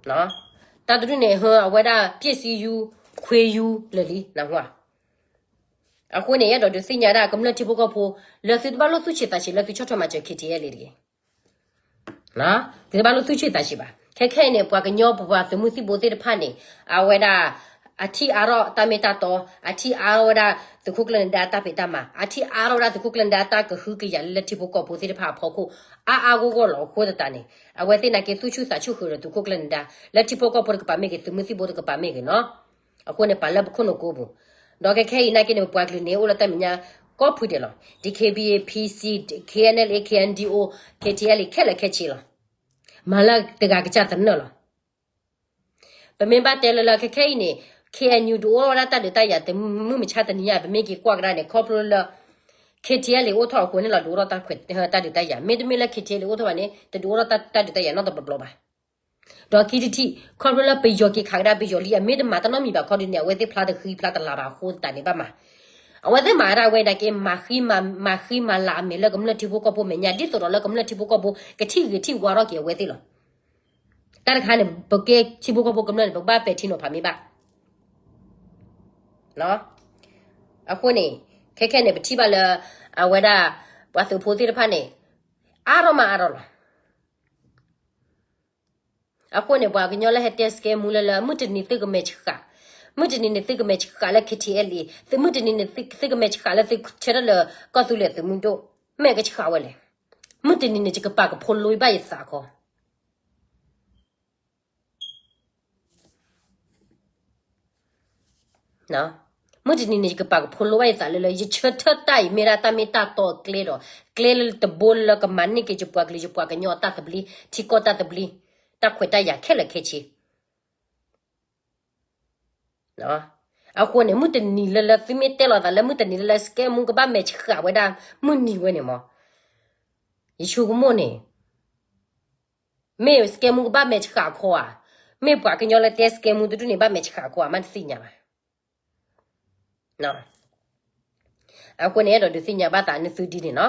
ၤ. တၢ်တဒူၣ်န့ၣ် ဟၢ အဝဲဒၣ် ပျဲၢ်စံယူ, ခွ့ယူလၢာ်လံ, နၢ်ဟူဧါ. အဃိန့ၣ် ယအဲၣ်ဒိးဒုးသ့ၣ်ညါဒၣ်ကမျၢၢ်ထံဖိကီၢ်ဖိ လၢသုတဘၣ်လိၣ်သူၣ်ဆံးသးဆံးလၢသုဆီၣ်ထွဲမၤစၢၤ ခ့ထံအဲလ်အ့ တဂ့ၤ. သုတဘၣ်လိၣ်သူၣ်ဆံးသးဆံးဘၣ်. ခဲခဲအံၤန့ၣ် ပှၤကညီပပှၤသုးမုၢ်သံၣ်ဘိသ့ၣ်တဖၣ်န့ၣ် အဝဲဒၣ် အထံၣ်အါထီၣ်တၢ်မ့ၢ်တၢ်တီ, အထံၣ်အါထီၣ်ဝဲဒၣ်သုးခိၣ်ကျၢၢ်နဒါတၢ်ဖံးတၢ်မၤ, အထံၣ်အါထီၣ်ဝဲဒၣ်သုးခိၣ်ကျၢၢ်နဒါတၢ်ကဟုကယာ်လၢလၢထံဖိကီၢ်ဖိသ့ၣ်တဖၣ်အဖီခိၣ် အါအါဂီၢ်ဂီၢ်လီၤ. အဃိသတးန့ၣ် အဝဲသ့ၣ်နာ်က့ သူၣ်ဆူၣ်သးဆူၣ်ဃုာ်ဒီးသုးခိၣ်ကျၢၢ်နဒါ လၢထံဖိကီၢ်ဖိတကပၤမ့ၢ်ဂ့ၤ, သုးမုၢ်သံၣ်ဘိတကပၤမ့ၢ်ဂ့ၤနီၤ. အဃိန့ၣ် ပာ်လၢပခိၣ်နူာ်ကိပူၤ, ဒီးခဲခဲအံၤနာ်က့န့ၣ် ပပှၤကလုာ်န့ၣ် အိၣ်လၢတၢ်မဲာ်ညါကိးဖုဒဲးလီၤ. DKBA, PC, KNLA, KNDO, KTLA ခဲလၢာ်ခဲဆ့လီၤ. မၤလၢတဂၤကစၢ်သနၢၣ်လီၤ. ပမ့ၢ်ဘၣ်တဲလၢလၢခဲခဲအံၤန့ၣ် KNU ဒုးအိၣ်ထီၣ်ဝဲဒၣ်တၢ်ဒုးတၢ်ယၤ တမုၢ်မဆါတနံၤညါ ပမ့ၢ်က့ၤကွၢ်ကဒါန့ၣ် ခီဖျိလၢ KTLA အိၣ်ထီၣ်အဃိန့ၣ်လီၤ ဒုးအိၣ်ထီၣ်တၢ်ဒုးတၢ်ယၤ. မ့တမ့ၢ်လၢ KTLA အိၣ်ထီၣ်ဘၣ်န့ၣ် တဒုးအိၣ်ထီၣ်တၢ်ဒုးတၢ်ယၤနီတဘျီဘျီဘၣ်. ဒီးခံထံၣ်ထံၣ် ခီဖျိလၢပယီၤက့ၤခးကဒါပယီၤလံ အမ့ၢ်တမၤတၢ်နီတမံၤဘၣ်ခီဒုးန့ၣ် အဝဲသ့ၣ်ဖျါတဃံဖျါတလၤဘၣ်အဃိသတးန့ၣ် ဘၣ်မၤ အဝဲသ့ၣ်မၤဝဲဒၣ်ဝဲနာ်က့ မၤဃံမၤလၤအမဲာ်လၢကမျၢၢ်ထံဖိကီၢ်ဖိမဲာ်ညါ ဒ်သိးဒီးလၢကမျၢၢ်ထံဖိကီၢ်ဖိ ကထံၣ်ဂ့ၤထံၣ်ဝါထီၣ်က့ၤအဝဲသ့ၣ်လီၤ. တၢ်တခါန့ၣ် ပကဲထံဖိကီၢ်ဖိကမျၢၢ်န့ၣ် ပကဘၣ်ပဲာ်ထံနီၤဖးမ့ၢ်ဘၣ်. အဃိန့ၣ် ခဲခဲန့ၣ် ပထံၣ်ဘၣ်လၢ အဝဲဒၣ် ပှၤသုးဖိသ့ၣ်တဖၣ်န့ၣ် အါထီၣ်မးအါထီၣ်လီၤ. အဃိန့ၣ် ပှၤကညီလၢဟဲတဲစကဲမူလၢလၢ မုၢ်တနံၤသုကမဲာ်ဆှး, မုၢ်တနံၤန့ၣ်သုကမဲာ်ဆှးလၢ KTLA, မုၢ်တနံၤန့ၣ်သုကမဲာ်ဆှးလၢသုဆၢထၢၣ်လၢကီၢ်သူလ့ၤသုးမုၢ်ဒိၣ်, မ့ၢ်ကဆှးဝဲလဲၣ်. မုၢ်တနံၤန့ၣ် ယကပာ်ကဖိလိဘၣ်ယသးခီ မုၢ်တနံၤန့ၣ် ယကပာ်ကဖိလိဘၣ်ယသးလၢလၢ ယဆၢထၢၣ်တၢ်အံၤမ့ၢ်ဒၣ်တၢ်မ့ၢ်တၢ်တီအကျဲဒီး ကျဲလၢတဘိလၢကမၤန့ၢ်က့ၤယပှၤကလုာ်ယပှၤကညီအတၢ်သဘျ့ ထံကီၢ်တၢ်သဘျ့ တၢ်ခွဲးတၢ်ယာ်ခဲလၢာ်ခဲဆ့ အဃိန့ၣ် မုၢ်တနံၤလၢလၢသုမ့ၢ်တဲလီၤသးလၢမုၢ်တနံၤလၢလၢ စကဲမူကဘၣ်မဲာ်ဆှးဝဲဒၣ် မုၢ်နံၤဝဲန့ၣ်မး ယဆိကမိၣ်န့ၣ် မ့ၢ်စကဲမူကဘၣ်မဲာ်ဆှးခီဧါ, မ့ၢ်ပှၤကညီလၢတဲစကဲမူတဒူၣ်န့ၣ် ဘၣ်မဲာ်ဆှးခီဧါ မ့ၢ်တသ့ၣ်ညါဘၣ်. အဃိန့ၣ် အဲၣ်ဒိးဒုးသ့ၣ်ညါဘၣ်သးနသုဒ်န့ၣ်နီၤ.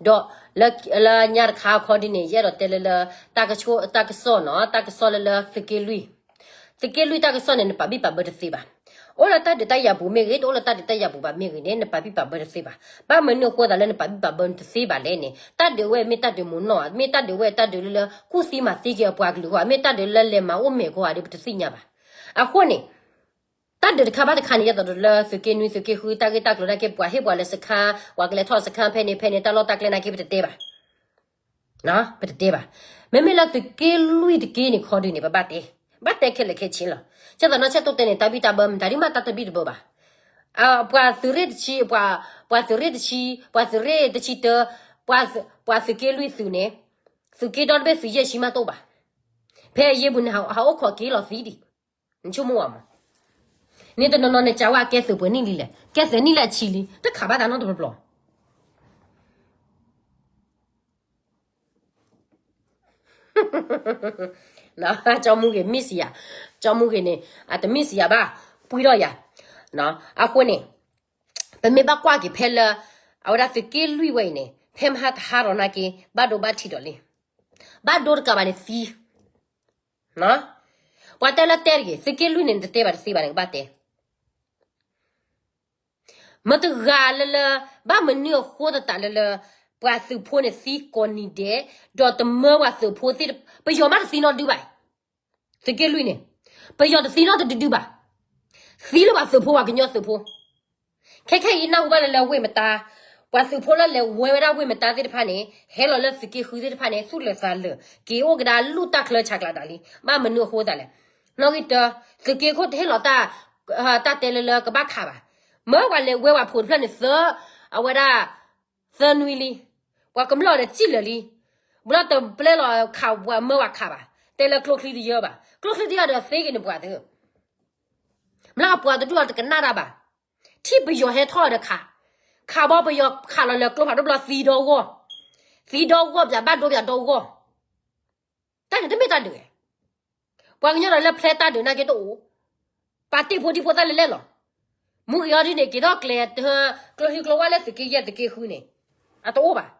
ဒီးလၢညါတခါခီဒ်န့ၣ် ယအဲၣ်ဒိးတဲလၢလၢ တၢ်ကစီၣ်နီၤ, တၢ်ကစီၣ်လၢလၢသုးက့လွံၢ်, သုး သုးက့လွံၢ်တၢ်ကစီၣ်န့ၣ် နပာ်ဘံၣ်ပာ်ဘၢတသ့ဘၣ်. အိၣ်လၢတၢ်ဒုးတၢ်ယၤပူၤမ့ၢ်ဂ့ၤ, တအိၣ်လၢတၢ်ဒုးတၢ်ယၤပူၤဘၣ်မ့ၢ်ဂ့ၤန့ၣ် နပာ်ဘံၣ်ပာ်ဘၢတသ့ဘၣ်. ဘၣ်မနုၤအဃိသးလၢနပာ်ဘံၣ်ပာ်ဘၢတသ့ဘၣ်လဲၣ်န့ၣ်, တၢ်ဒုးဝဲမ့ၢ်တၢ်ဒုးမုာ်နီၢ်ဧါ, မ့ၢ်တၢ်ဒုးဝဲတၢ်ဒုးလၢလၢ ကူၣ်သံမၤသံက့ၤအပှၤကလုာ်အဂီၢ်ဧါ, မ့ၢ်တၢ်ဒုးလၢလဲၤမၤအိၣ်မဲာ်ကီဧါဒီး ပတသ့ၣ်ညါဘၣ်. အဃိန့ၣ် တၢ်ဒုးတခါဘၣ်တခါန့ၣ် ယသးဒ်လၢသုးက့နွံ သုးက့ဃု တၢ်ဂ့ၢ်တၢ်ကျိၤနာ်က့ ပှၤဟ့ၣ်ပှၤလၢစခါ, ပှၤကလဲၤထီၣ်စခါဖဲန့ၣ်ဖဲန့ၣ် တၢ်လီၢ်တၢ်ကျဲနာ်က့ ပတတဲဘၣ်. ပတတဲဘၣ်. မ့မ့ၢ်လၢသုးက့လွံၢ်တက့ၢ်န့ၣ်ခီဒုးန့ၣ် ပဘၣ်တဲ, ဘၣ်တဲခဲလၢာ်ခဲဆ့လီၤ. ဆဲးသးနီၢ်ဆဲးတိတဲန့ၣ် တၢ်ဘံၣ်တၢ်ဘၢမတၤဒ်မး တၢ်တဘံၣ်တဘၢဘၣ်. ပှၤသုးရ့ၣ်တဆံ, ပှၤသုးရ့ၣ်တဆံ, ပှၤသုးရ့ၣ်တဆံတၢ, ပှၤသုးက့လွံၢ်သုးန့ၣ်, သုးက့ဒီတဘ့ၣ်သုးယဲၢ်ဆံမးတအိၣ်ဘၣ်. ဖဲအယ့ၢ်ပူၤန့ၣ် ဟးအိၣ်ခိးက့ၤလီၤသံဒံး, နဆိကမိၣ်ဘၣ်မး. န့ၣ်တနီၤနီၤန့ၣ် ကးဝဲကဲသုးပှဲၤနံၣ်လံလဲၣ်, ကဲသုးနံၣ်လၢအဆံလံ, တခးဘၣ်တၢ်နီတဘျီဘျီ ကၠီမူဂ့ၤ မ့ၢ်စံယၤ, ကၠီမူဂ့ၤန့ၣ် အတမ့ၢ်စံယၤဘၣ်, ပှံၢ်ထီၣ်ယၤ. အဃိန့ၣ် ပမ့ၢ်ဘၣ်ကွၢ်က့ၤဖဲလၢ အဝဲဒၣ်သုးက့လွံၢ်ဝဲအံၤန့ၣ် ဖဲမဟါတဟါဒီးနာ်က့ ဘၣ်ဒိဘၣ်ထံးဒီးလံ, ဘၣ်ဒိတကးဘၣ်န့ၣ်သံ, ပှၤတဲလၢတဲတဂ့ၤ, သုးက့လွံၢ်န့ၣ် နတတဲဘၣ်တသ့ဘၣ်န့ၣ် ကဘၣ်တဲ မတဂၤလၢလၢ, ဘၣ်မနုၤအဃိသတးလၢလၢ ပှၤသုးဖိန့ၣ်သံကိးနံၤဒဲး, ဒီးတမၢပှၤသုးဖိသ့ၣ်, ပယီၤမးတသံနီတဒုဘၣ်, သုးက့လွံၢ်န့ၣ်, ပယီၤတသံနီတဒုဒုဘၣ်, သံလၢပှၤသုးဖိ ပှၤကညီသုးဖိ. ခဲခဲအံၤနၢ်ဟူဘၣ်လၢလၢဝ့ၢ်မတါ, ပှၤသုးဖိလၢလဲၤဝဲဝဲဒၣ်ဝ့ၢ်မတါသ့ၣ်တဖၣ်န့ၣ် ဟဲလီၤလၢသုးက့ဃုသ့ၣ်တဖၣ်န့ၣ် သူၣ်လၢာ်သးလၢာ် က့ၤအိၣ်ကဒါလူၢ်တၢ်ချၢဆးကျးဒၣ်လံ, ဘၣ်မနုၤအဃိသတးလဲၣ်. နီၣ်ဂံၢ်တၢ, သုးက့ခိၣ်တဟ့ၣ်လီၤတၢ်, တၢ်တဲလၢလၢကဘၣ်ခးဘၣ်, မၢပှၤလဲၤဝဲပှၤဖိးတဖျၢၣ်န့ၣ်သၢ, အဝဲဒၣ် သၢနွံလံ, ပှၤကမျၢၢ်ဒီးစံၣ်လၢာ်လံ, ဘျီတပျဲလီၤခးပှၤမၢပှၤခးဘၣ်, တဲလၢကျိချံတယၢဘၣ်, ကျိချံတယၢဒီးသ့က့ၤန့ၣ်ပှၤသ့, မ့ၢ်အပှၤတဒူၣ်အီၤတကနၣ်တၢ်ဘၣ်, ထံၣ်ပယီၤဟဲထီၣ်ဒီးခး, ခးဘီပယီၤခးလီၤလၢကျိဖးဒိၣ်ဘျီသံဒီဂီၢ်, သံဒီဂီၢ်ပၠးဘၣ်ဒိပၠးဒီဂီၢ်, တၢ်န့ၣ်တမ့ၢ်တၢ်ဒုး, ပှၤကညီဒီးလၢဖျဲတၢ်ဒုးနာ်က့တအိၣ်, ပာ်တ့ၢ်ဖိဒံဖိသၣ်လၢလဲၣ်လီၤ, မူဂ့ၤအီၤဒ်န့ၣ် က့ၤထီၣ်ကျဲၤ, ကျိဟံကျိဝၣ်လၢသုးက့ယဲၢ်သုးက့ဃုန့ၣ်, အတအိၣ်ဘၣ်.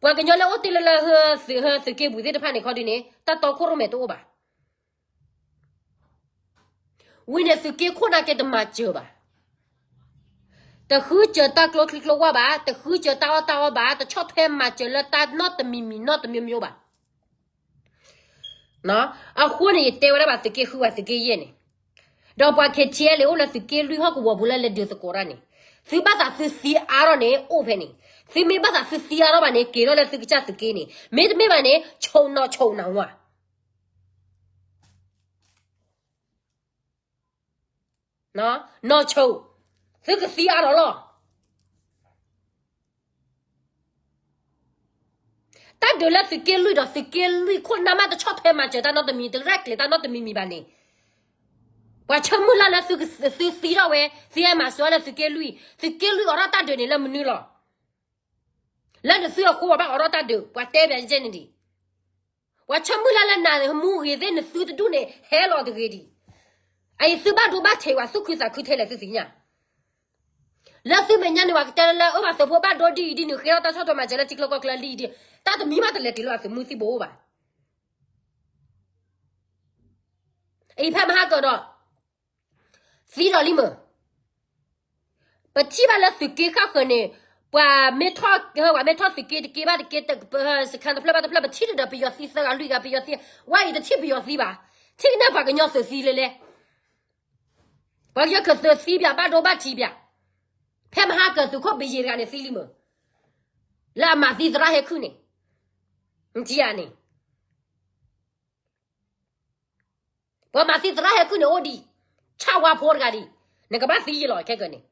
ပှၤကညီလၢအိၣ်တ့ၢ်လၢလၢ သုးက့ပူၤသ့ၣ်တဖၣ်န့ၣ်ခီဒ်န့ၣ် တၢ်တီခိၣ်ရိၣ်မဲတအိၣ်ဘၣ်. ဝံၤန့ၣ်သုးက့ခိၣ်နာ်က့တမၤစၢၤဘၣ်, တဃုစၢၤတၢ်ကျိချံကျိဝၣ်ဘၣ်, တဃုစၢၤတၢ်အီၣ်တၢ်အီဘၣ်, တဆီၣ်ထွဲမၤစၢၤလၢတၢ်နီတမံၤမံၤနီတမံၤမံၤဘၣ်. အဃိန့ၣ် ယတဲဝဲဒၣ်ဘၣ်သုးက့ဃုဘၣ်သုးက့ယဲၢ်န့ၣ်, ဒီးပှၤ KTLA အိၣ်လၢသုးက့လွံၢ်ဟီၣ်ကဝီၤပူၤလၢလဲၤဒုးသကိးတၢ်န့ၣ်, သုဘၣ်သးသုသံအါထီၣ်န့ၣ် အိၣ်ဖဲန့ၣ်, သုမ့ၢ်ဘၣ်သးသုသံအါထီၣ်ဘၣ်န့ၣ် က့ၤထီၣ်လၢသုကစၢ်သုးက့န့ၣ်, မ့တမ့ၢ်ဘၣ်န့ၣ် ဆိၣ်နီၤဆိၣ်နၢ်ဝါ နီၢ်ဆိၣ်, သုကသံအါထီၣ်လီၤ. တၢ်ဒုးလၢသုးက့လွံၢ်ဒီးသုးက့လွံၢ်ခိၣ်နၢ်မးတဆီၣ်ထွဲမၤစၢၤတၢ်နီတမံၤ တရဲၣ်ကျဲၤတၢ်နီတမံၤမံၤဘၣ်န့ၣ်, ပှၤဆၢမုၢ်လၢ်လၢသုသံထီၣ်ဝဲ သုဟဲမၤစၢၤလၢသုးက့လွံၢ်, သုးက့လွံၢ်အိးထီၣ်တၢ်ဒုးန့ၣ်လၢမနုၤလီၤ. လၢနသုအဃိပှၤဘၣ်အိးထီၣ်တၢ်ဒုး ပှၤတဲဘၣ်ယဲန့ၣ်ဒံး ပှၤဆၢမုၢ်လၢ်လၢနမူဂ့ၤသ့ၣ် နသုတဒူၣ်န့ၣ် ဟဲလီၤတဂ့ၤဒံး. အအံၤသုဘၣ်ဒိဘၣ်ထံးဝဲ သုခုသးခုထဲလဲၣ်သုသ့ၣ်ညါ. လၢသုမဲာ်ညါန့ၣ် ပှၤကတဲလၢလၢအၢဘၣ်သုးဖိဘၣ်ဒိဒ်အံၤဒ်န့ၣ် ဃ့ထီၣ်တၢ်ဆီၣ်ထွဲမၤစၢၤလၢထံကျိကီၢ်ကျၢလံဒ်, တၢ်တမံၤမးတလဲၤတုၤလၢအသုးမုၢ်သံၣ်ဘိဘၣ်. အံၤဖဲမဟါကၢၤဒီး သံဒီးလံမ့ၢ် ပထံၣ်ဘၣ်လၢသုးက့ဃၣ်ဃၢၤန့ၣ်, ပှၤမ့ၢ်ထီၣ်, ပှၤမ့ၢ်ထီၣ်သုးက့တက့ဘၣ်တက့, စခါတဖျၢၣ်ဘၣ်တဖျၢၣ် ပထံၣ်တဒီးပယီၤသံသၢဂၤလွံၢ်ဂၤ ပယီၤသံ, ဝဲအံၤတထံၣ်ပယီၤသံဘၣ်. ထံၣ်ကန့ၢ်ပှၤကညီသုးသံလဲၣ်လဲၣ်. ပှၤကညီကသုးသံဘၣ် ဘၣ်ဒိဘၣ်ထံးဘၣ်. ဖဲမဟါကၢၤသုးခိၣ်ဘယ့ၤတဂၤန့ၣ်သံလံမ့ၢ်, လၢအမၤသံသရၣ်ဟဲခုၣ်န့ၣ်, နထံၣ်ဧါန့ၣ် ပှၤမၤသံသရၣ်ဟဲခုၣ်န့ၣ်အိၣ်ဒံး, ဆၣ်ဝါဖိတဂၤဒံး, နကဘၣ်သံယံာ်လီၤခဲကၢၤန့ၣ်.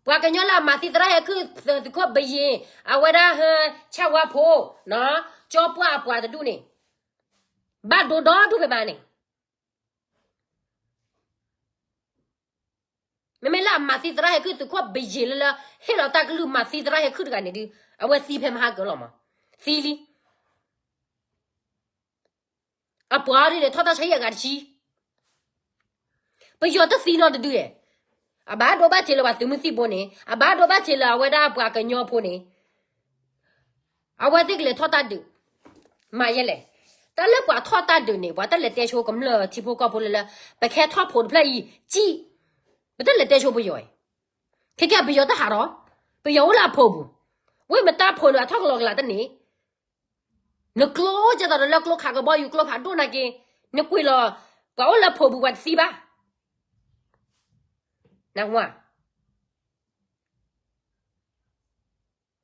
ပှၤကညီလၢအမၤသံသရၣ်ဟဲခုၣ် သုးခိၣ်ဘယ့ၤ, အဝဲဒၣ်ဟဲ ဆၣ်ဝါဖိ, ကၠီပှၢ်အပှၤတဒူၣ်န့ၣ်, ဘၣ်ဒိဒီဒူၣ်ဖဲမးန့ၣ် မ့မ့ၢ်လၢအမၤသံသရၣ်ဟဲခုၣ် သုးခိၣ်ဘယ့ၤလၢလၢ ဟ့ၣ်လီၤတၢ်ကလုၢ်မၤသံသရၣ်ဟဲခုၣ်တဂၤန့ၣ်ဒု, အဝဲသံဖဲမဟါကၢၤလီၤမး, သံလံ. အပှၤဒ်န့ၣ် ထီၣ်တၢ်ဆါဟံၣ်အဂၤတဆံ, ပယီၤတသံနီတဒုဧါ. အဘၣ်ဒိဘၣ်ထံးလၢပှၤသုးမုၢ်သံၣ်ဘိန့ၣ်, အဘၣ်ဒိဘၣ်ထံးလၢအဝဲဒၣ်ပှၤကညီဖိန့ၣ်, အဝဲသ့ၣ်ကလဲၤထီၣ်တၢ်ဒုး, မၤယဲလဲၣ်. တၢ်လၢပှၤထီၣ်တၢ်ဒုးန့ၣ် ပှၤတလဲၤတဲဆိကမျၢၢ်ထံဖိကီၢ်ဖိလၢလၢ ပကဲထီၣ်ဖိးတဖျၢၣ်အံၤ ကံၣ်, ပတလဲၤတဲဆိပယီၤအံၤ, ခဲကဲပယီၤတဟးထီၣ်, ပယီၤအိၣ်လၢအဖိးပူၤ, ဝ့ၢ်မတၢ်ဖိးန့ၣ် အထီၣ်ကလီကလးတန့ၢ်, နကျိကဲသိးဒီးလၢကျိခးကဘီယူၤကျိဖးဒိၣ်နာ်က့, နကွံာ်လီၤ, ပှၤအိၣ်လၢဖိးပူၤပှၤတသံဘၣ်. နကွၢ်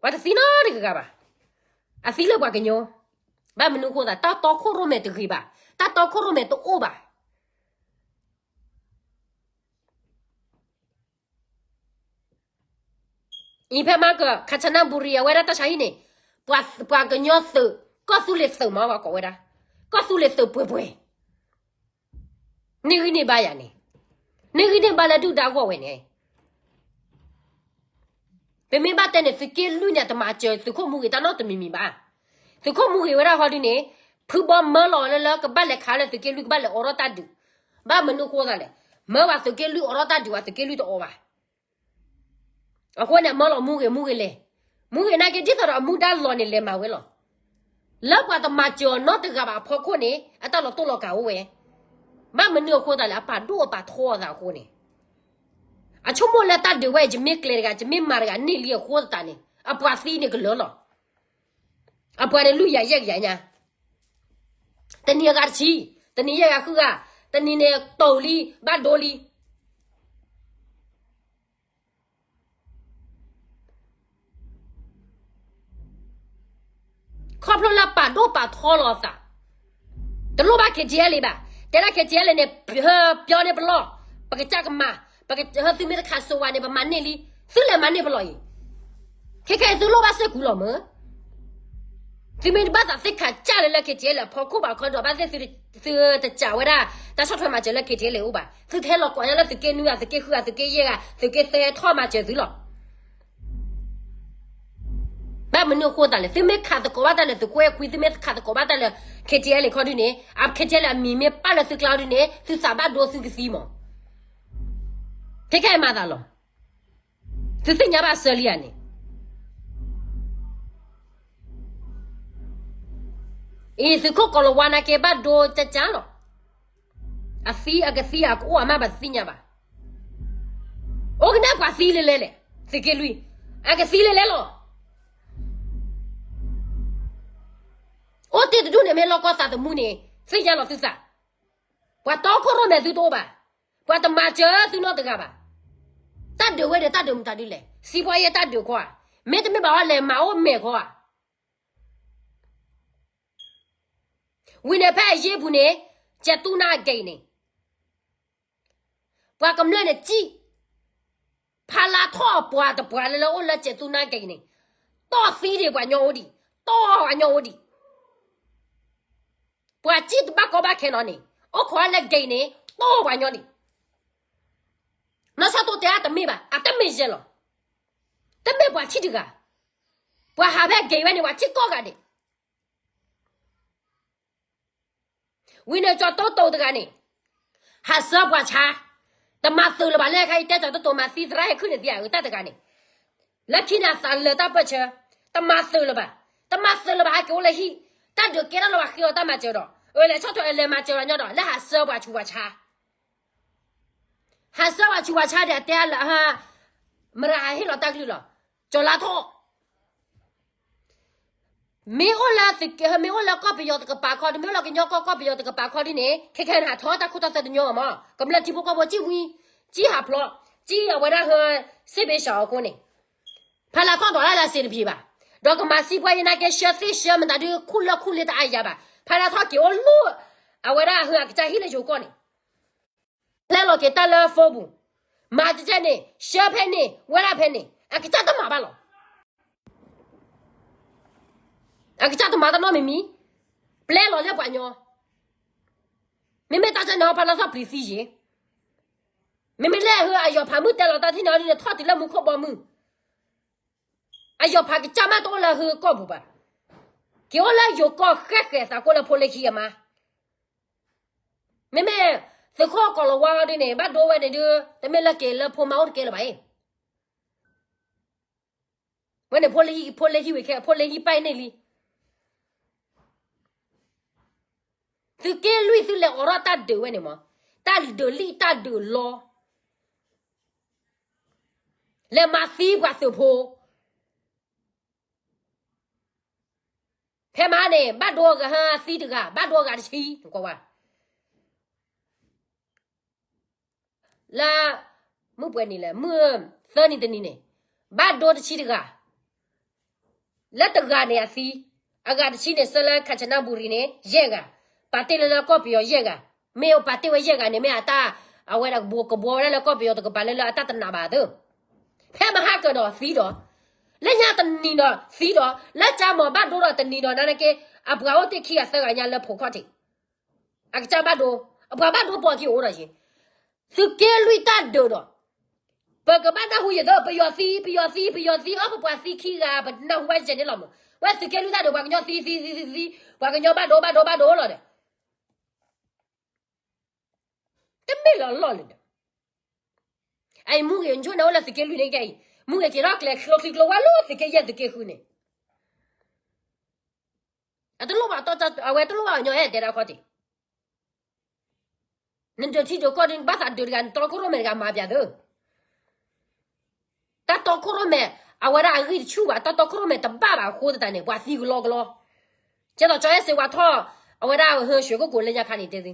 ပှၤတသံနီတဂၤဘၣ်. အသံလၢပှၤကညီ, ဘၣ်မနုၤအဃိသး တၢ်တီခိၣ်ရိၣ်မဲတဂ့ၤဘၣ်, တၢ်တီခိၣ်ရိၣ်မဲတအိၣ်ဘၣ်. အံၤဖဲမၤကၢၤ ခၣ်ဆၣ်နၢ်ဘူရံၤ အဝဲဒၣ်တၢ်ဆါဟံၣ်န့ၣ်, ပှၤကညီသုး, ကီၢ်သူလ့ၤသုးမး ပှၤကိးဝဲဒၣ်, ကီၢ်သူလ့ၤသုးပှဲၤပှဲၤ န့ၢ်ဂံၢ်န့ၢ်ဘါယၤန့ၣ်, န့ၢ်ဂံၢ်န့ၢ်ဘါလၢဒုၣ်ဒါဂီၢ်ဝဲန့ၣ်. ပမ့ၢ်ဘၣ်တဲန့ၣ် သုးက့လွံၢ်န့ၣ် တမၤစၢၤသုးခိၣ်မူဂ့ၤတၢ်နီတမံၤမံၤဘၣ်. သုးခိၣ်မူဂ့ၤဝဲဒၣ်ဃီဒုန့ၣ်, ဖုဘီမၢလီၤလၢလၢကဘၣ်လဲၤခးလၢသုးက့လွံၢ် ကဘၣ်လဲၤအိးထီၣ်တၢ်ဒုး, ဘၣ်မနုၤဃိသးလဲၣ်, မၢဝဲသုးက့လွံၢ်အိးထီၣ်တၢ်ဒုးဝဲ သုးက့လွံၢ်တအိးဘၣ်. အဃိန့ၣ် အမၢလီၤမူဂ့ၤမူဂ့ၤလဲၣ်, မူဂ့ၤနာ်က့ ဒ်သိးဒီးအမူဒါလီၤန့ၣ် လဲၤမၤဝဲလီၤ. လၢပှၤတမၤစၢၤအီၤနီတဂၤဘၣ်အဖီခိၣ်န့ၣ် အတၢ်လီၤတိၢ်လီၤကၤအိၣ်ဝဲ, ဘၣ်မနုၤအဃိသးလဲၣ်, အပာ်ဒိၣ်အပာ်ထီအသးအဃိန့ၣ်, အဆိကမိၣ်လၢတၢ်ဒုးဝဲ ယမ့ၢ်ကျဲၤတဂၤ ယမ့ၢ်မၤတဂၤန့ၢ်လံအဃိသတးန့ၣ် အပှၤသံန့ၣ်ကလၢာ်လီၤ. အပှၤန့ၣ်လွံၢ်ကယၤယဲၢ်ကယၤညါ, တနံၤအဂၤတဆံ, တနံၤယဲၢ်ဂၤဃုဂၤ, တနံၤန့ၣ်တိာ်လံ ဘၣ်ဒိလံ. ခီဖျိလၢပာ်ဒိၣ်ပာ်ထီလီၤအသး, တလိၣ်ဘၣ် KTLA ဘၣ်, တဲဒၣ် KTLA န့ၣ် ပၢန့ၢ်ပလီၢ်, ပကစၢ်ကမၤ, ပကဟၢသုမ့ၢ်တခးစိဝဲန့ၣ် ပမၤန့ၢ်လံ, သုလဲၤမၤန့ၢ်ပလီၢ်အံၤ, ခဲခဲအံၤသုလိၣ်ဘၣ်စ့ၢ်ကီးလီၤမၢ်. သုမ့ၢ်တဘၣ်သးသ့ၣ်ခးကၢ်လၢလၢ KTLA အဖီခိၣ်ဘၣ်ခီဒီး ဘၣ်သ့ၣ်သုတစးဝဲဒၣ် တၢ်ဆီၣ်ထွဲမၤစၢၤလၢ KTLA အိၣ်ဘၣ်, သုကဟဲလီၤကိးညါလၢသုးက့နွံဂၤ သုးက့ဃုဂၤ သုးက့ယဲၢ်ဂၤ သုးက့သၢထီၣ်မၤစၢၤသုလီၤ. ဘၣ်မနုၤအဃိသးလဲၣ်, သုမ့ၢ်ခးသကိးဘၣ်တၢ်လၢသုးခိၣ်အဲၣ်ခွံ, သုမ့ၢ်ခးသကိးဘၣ်တၢ်လၢ KTLA ခီဒုန့ၣ်, အ KTLA အမံၤမ့ၢ်ပာ်လၢသုကျါဒုန့ၣ် သုသးဘၣ်ဒိသုကသံမး. ခဲခဲအံၤမၤသးလီၤ. သုသ့ၣ်ညါဘၣ်စၢၤလံဧါန့ၣ်. အံၤ သုးခိၣ်ကီၤလၤဝါနာ်က့ ဘၣ်ဒိကကါလီၤ. အသံအကသံအကအိၣ်အမးဘၣ်သ့ၣ်ညါဘၣ်. အိၣ်ကနဲၣ်ပှၤသံလဲၤလဲၤလဲၣ်, သုးက့လွံၢ်, အကသံလဲၤလဲၤလီၤ. အိၣ်တ့ၢ်တဒူၣ်န့ၣ် မ့ၢ်လီၢ်ကီၢ်သးသမူန့ၣ် သ့ၣ်ညါလီၤသုသး. ပှၤတီခိၣ်ရိၣ်မဲသုတအိၣ်ဘၣ်. ပှၤတမၤစၢၤသုနီတဂၤဘၣ်. တၢ်ဒုးဝဲန့ၣ် တၢ်ဒုးမတၤဒုလဲၣ်, စံးပှၤယဲတၢ်ဒုးခီဧါ, မ့တမ့ၢ်ဘၣ်အီၤလဲၤမၤအိၣ်မဲာ်ခီဧါ. ဝံၤန့ၣ်ဖဲအယ့ၢ်ပူၤန့ၣ် ကဲးသူနါအကဲအံၤန့ၣ် ပှၤကမျၢၢ်န့ၣ်စံၣ်, ဖးလါထီၣ်အပှၤတပှၤလၢလၢအိၣ်လၢကဲးသူနါကဲအံၤန့ၣ်, တီၢ်သံဒံးပှၤညီအိၣ်ဒံး, တီၢ်ပှၤညီအိၣ်ဒံး. ပှၤစံၣ်တဘၣ်ကီဘၣ်ခဲနီၤန့ၣ်, အိၣ်ခိးလၢကဲအံၤန့ၣ် တီၢ်ပှၤညီဒံး. နီၢ်ဆၣ်တိတဲအတမ့ၢ်ဘၣ်, အတမ့ၢ်ယဲလီၤ. တမ့ၢ်ပှၤထံၣ်တဂၤ, ပှၤဟးဖဲကဲအံၤဝဲန့ၣ် ပှၤထံၣ်ကိးဂၤဒဲး. ဝံၤန့ၣ် ကၠီၤတိတိၤတဂၤန့ၣ် ဟးဆှၢပှၤဆါ, တမၤသုးလၢၤဘၣ်လၢခဲအံၤ တဲကၠီၤတိတိၤမၤသံသရၣ်ဟဲခုၣ်န့ၣ်သံအတၢ်တဂၤန့ၣ်, လၢခံန့ၣ်အသးလၢာ်တၢ်ပၢၢ်ဆၢ, တမၤသုးလၢၤဘၣ်, တမၤသုးလၢၤဘၣ် ဟဲက့ၤအိၣ်လၢဟံၣ်, တၢ်ဒုးကဲထီၣ်လၢပှၤဃ့အီၤတၢ်မၤစၢၤဒီး, အလဲၤဆီၣ်ထွဲအလဲၤမၤစၢၤလီၤညီဒီး လၢဟးဆှၢပှၤဆူးပှၤဆါ ဟးဆှၢပှၤဆူးပှၤဆါဒီး အတဲလၢ မရၤဟးဟ့ၣ်လီၤတၢ်ကလုၢ်လီၤ, ကၠီၤလါထီၣ် မ့ၢ်အိၣ်လၢသုးက့, မ့ၢ်အိၣ်လၢကီၢ်ပယီၤတကပၤခီဒီး မ့ၢ်အိၣ်လၢကညီကီၢ် ကီၢ်ပယီၤတကပၤခီဒ်န့ၣ် ခဲခဲန့ၣ် ဟးထီၣ်တၢ်ခိတၢ်သွဲတညီမး, ကမျၢၢ်ထံဖိကီၢ်ဖိစံၣ်ဝံ, စံၣ်ဟးဖျိး, စံၣ်အဝဲဒၣ်ဟၢ စ့ၣ်ဘ့ၣ်စှၤအဃိန့ၣ်, ဖဲလၢထီၣ်ဒီးလၢလၢစ့တဖံးဘၣ်, ဒီးကမၤစံးပှၤယဲနာ်က့ ဆှၢသ့ၣ်ဆှၢမတၤဒု ခူၣ်လၢခူၣ်လ့တအါယၤဘၣ်, ဖဲလၢထီၣ်က့ၤအိၣ်လၢ အဝဲဒၣ်ဟၢအကစၢ်ဟံၣ်လၢယိၤကီၢ်န့ၣ် ပျဲလီၤက့ၤတၢ်လၢဖိပူၤ, မၤကကဲန့ၣ် ဆှၢဖဲန့ၣ် ဝဲဒၣ်ဖဲန့ၣ် အကစၢ်တမၤဘၣ်လီၤ. အကစၢ်တမၤတၢ်နီတမံၤမံၤ, ပျဲလီၤလၢပှၤညီ, မ့မ့ၢ်တၢ်ကဲန့ၣ် ဖဲလၢထီၣ်ပျံၤသံယ့ၤ, မ့မ့ၢ်လၢဟၢအယီၤဖးမုၢ်တဲလီၤတၢ်ထံၣ်န့ၣ်ဒ်န့ၣ် ထီၣ်တုၤလၢမူခိၣ်ဘီမုၢ်, အယီၤဖးကစၢ်မးတအိၣ်လၢဟၢကီၢ်ပူၤဘၣ်, က့ၤအိၣ်လၢယိၤကီၢ်ဃဲဃဲသးကိးလၢဖိလၢခံအမါ မ့မ့ၢ်သုးခိၣ်ကီၤလၤဝါဒ်န့ၣ် ဘၣ်ဒိဝဲန့ၣ်ဒုး တမ့ၢ်လၢက့ၤလၢဖိမါအိၣ်တကဲလၢၤဘၣ်အံၤ, ဝဲန့ၣ်ဖိလၢဟံၣ် ဖိလၢဟံၣ်ဝံၤခဲ ဖိလၢဟံၣ်ပာ်န့ၢ်လံ. သုးက့လွံၢ်သုလဲၤအိးထီၣ်တၢ်ဒုးဝဲန့ၣ်မး, တၢ်ဒုးလံၣ်တၢ်ဒုးလီ, လဲၤမၤသံပှၤသုးဖိ ဖဲမဟါန့ၣ် ဘၣ်ဒိအဂၤသံတဂၤ, ဘၣ်ဒိအဂၤတဆံ, ကွၢ်ဝဲ လၢ မုၢ်ပှဲၤနံၤလဲၣ်, မုၢ်သၢနံၤတနံၤန့ၣ်, ဘၣ်ဒိတဆံတဂၤ, လၢတဂၤန့ၣ်အသံ, အဂၤတဆံန့ၣ် ဆှၢလၢ ခၣ်စနၣ်ဘူရံၤန့ၣ် ယဲၢ်ဂၤ, ပာ်တ့ၢ်လၢလၢကီၢ်ပယီၤယဲၢ်ဂၤ, မ့ၢ်ပာ်တ့ၢ်ဝဲယဲၢ်ဂၤန့ၣ် မ့ၢ်အတၢ် အဝဲဒၣ်ကဘှီဝဲဒၣ်လၢကီၢ်ပယီၤတကပၤလၢလၢအတၢ်တနာ်ဘၣ်သၢ ဖဲမဟါကဒီးသံဒီး, လၢညါတနံၤဒီးသံဒီး, လၢကၠါမီၤဘၣ်ဒိဒီးတနံၤဒီး နာ်က့, အပှၤအိၣ်တ့ၢ်ခံဂၤသၢဂၤညါလၢဖိခီၣ်ထံး, အကစၢ်ဘၣ်ဒိ, အပှၤဘၣ်ဒိပိာ်ခံအိၣ်ဒီးယဲ, သုးက့လွံၢ်တၢ်ဒုးဒီး, ပကဘၣ်နၢ်ဟူယဲၢ်သၢ ပယီၤသံ, ပယီၤသံ, ပယီၤသံ, အီ ပပှၤသံခံဂၤ ပနၢ်ဟူဘၣ်ယဲၢ်န့ၣ်လီၤမး, ဝဲသုးက့လွံၢ်တၢ်ဒုး ပှၤကညီသံသံသံသံသံ, ပှၤကညီဘၣ်ဒိဘၣ်ဒိဘၣ်ဒိလီၤဒီး တမ့ၢ်လီၤလီၢ်လၢၤဒီး, အအံၤမူဂ့ၤ နဆိန့ၣ်အိၣ်လၢသုးက့လွံၢ်န့ၣ်ကဲအံၤ, မူဂ့ၤက့ၤထီၣ်ကျဲၤချီချံကျိဝဲလၢသုးက့ယဲၢ်သုးက့ဃုန့ၣ်, အတလိၣ်ဘၣ်, အဝဲတလိၣ်ဘၣ်ညီအဲၣ်တဲဒၣ်ခီၣ်ထံး, နဒုးထံဒုးကီၢ်ဒုး နဘၣ်သးဒုးတဂၤ နတီခိၣ်ရိၣ်မဲာ်တဂၤမၤပၠးသု တၢ်တီခိၣ်ရိၣ်မဲာ်, အဝဲဒၣ်အဂံၢ်တဆူၣ်ဘၣ်, တၢ်တီခိၣ်ရိၣ်မဲာ်တဘၣ်ဘၣ်အဃိသတးန့ၣ် ပှၤသံကလီကလီ, ကဲသိးကၠီအဲၣ်စ့ဝါထီၣ်, အဝဲဒၣ်ဟၢရွှ့ၣ်ကိၣ်ကိၤလၢညါခါန့ၣ်တဲသု,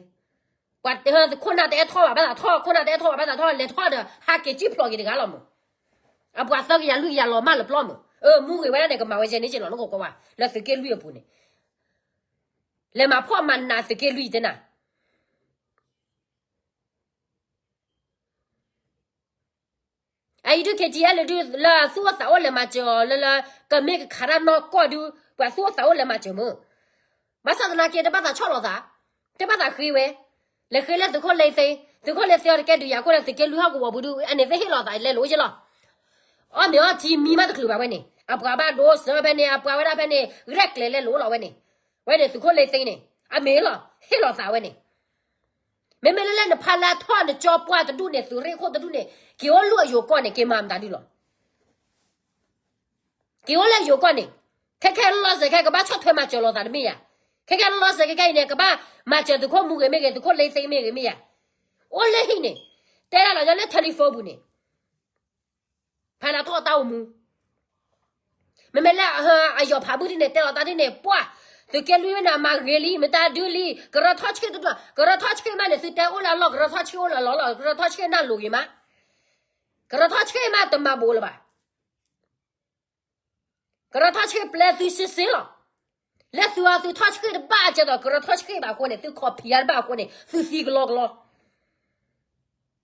ပှၤခိၣ်နၢ်တအဲၣ်ထီၣ်ဘၣ်ဘၣ်သးထီၣ်, ခိၣ်နၢ်တအဲၣ်ထီၣ်ဘၣ်ဘၣ်သးထီၣ် လဲၤထီၣ်ဒီး ဟးက့ၤစံၣ်ဖျိးက့ၤတဂၤလီၤမး, အပှၤသၢကယၤလွံၢ်ကယၤလီၤမၢ်လၢပျီမး, အၢ မူဂ့ၤဝဲဒၣ်န့ၣ် ကမၤဝဲယဲၢ်န့ၣ်က့ၤလီၤ နကကွၢ်ဝဲ, လၢသုးက့လွံၢ်အပူၤန့ၣ်, လဲၤမၤဖှီၣ်မၤနးသုးက့လွံၢ်တဲနၤ အအံၤဒုး KTLA ဒုး လၢသူၣ်အိၣ်သးအိၣ်လဲၤမၤစၢၤအီၤလၢလၢ ကမ့ၢ်ကခးတၢ်နီၢ်ကီၢ်ဒုး ပှၤသူၣ်အိၣ်သးအိၣ်လဲၤမၤစၢၤမး, ဘၣ်ဆၣ်သနာ်က့ တဘၣ်သးဆီၣ်လီၤသး, တဘၣ်သးဃ့ဝဲ, လဲၤဃ့လၢသုးခိၣ်လ့သ့, သုးခိၣ်လ့သ့အီၤတကဲဒုးယၤခိၣ်လၢသုးက့လွံၢ်ဟီၣ်ကဝီၤပူၤဒုး အန့ၣ်သ့ၣ်ဟ့ၣ်လီၤသးလဲၤလိာ်ယဲၢ်လီၤ, အီၣ်မ့ၤအီထံမံမးတချုးဘၣ်ဝဲန့ၣ် အပှၤဘၣ်ဒိစၢၤဖဲန့ၣ် အပှၤဝဲဒၣ်ဖဲန့ၣ် ရဲၣ်ကျဲၤလဲၤလိာ်လီၤဝဲန့ၣ်, ဝဲန့ၣ်သုးခိၣ်လ့သ့န့ၣ် အမ့ၢ်လီၤ ဟ့ၣ်လီၤသးဝဲန့ၣ် မ့မ့ၢ်လၢလၢနဖးလၢထီၣ်နကၠီပှၢ်တဒူၣ်န့ၣ် သုးရ့ၣ်ခိၣ်တဒူၣ်န့ၣ် က့ၤအိၣ်လၢအယိၤကီၢ်န့ၣ် က့ၤမၤမတၤဒုလီၤ. က့ၤအိၣ်လၢယိၤကီၢ်န့ၣ် ခဲခဲလီၤစဲးခဲ ကဘၣ်ဆီၣ်ထွဲမၤစၢၤလိာ်သးတမ့ၢ်ယၤ, ခဲခဲလီၤစဲးခဲခဲအံၤန့ၣ် ကဘၣ်မၤစၢၤသုးခိၣ်မူဂ့ၤမ့ၢ်ဂ့ၤ သုးခိၣ်လ့သ့မ့ၢ်ဂ့ၤမ့ၢ်ယၤ, အိၣ်လၢဟံၣ်န့ၣ် တဲဒၣ်လီၤညီလၢ telephone ပူၤန့ၣ် ဖးနၤထီၣ်တၢ်အိၣ်မူ မ့မ့ၢ်လၢအယီၤဖးဘုၣ်ဒ်န့ၣ် တဲလီၤတၢ်ဒ်န့ၣ် ပှၢ် သုးက့လွံၢ်ဝဲန့ၣ် အမၤဂ့ၤလံ မတၤဒုလံ ကရၢထီၣ်ဆ့ၣ်တဒူၣ် ကရၢထီၣ်ဆ့ၣ်မးန့ၣ် သုတဲအိၣ်လၢအလီၢ် ကရၢထီၣ်ဆ့ၣ်အိၣ်လၢအလီၢ်လီၤ ကရၢထီၣ်ဆ့ၣ်နၢ်လိၤဂ့ၤမး ကရၢထီၣ်ဆ့ၣ်မးတမၤဘူးလၢၤဘၣ် ကရၢထီၣ်ဆ့ၣ်ပျဲသုစ့စ့လီၤ. လၢသုအီၤသုထီၣ်ဆ့ၣ်တဘၣ်အကဲသိး ကရၢထီၣ်ဆ့ၣ်ဘၣ်အဃိန့ၣ် သုခီၣ်ဖံးအါတဘၣ်အဃိန့ၣ် သုသံ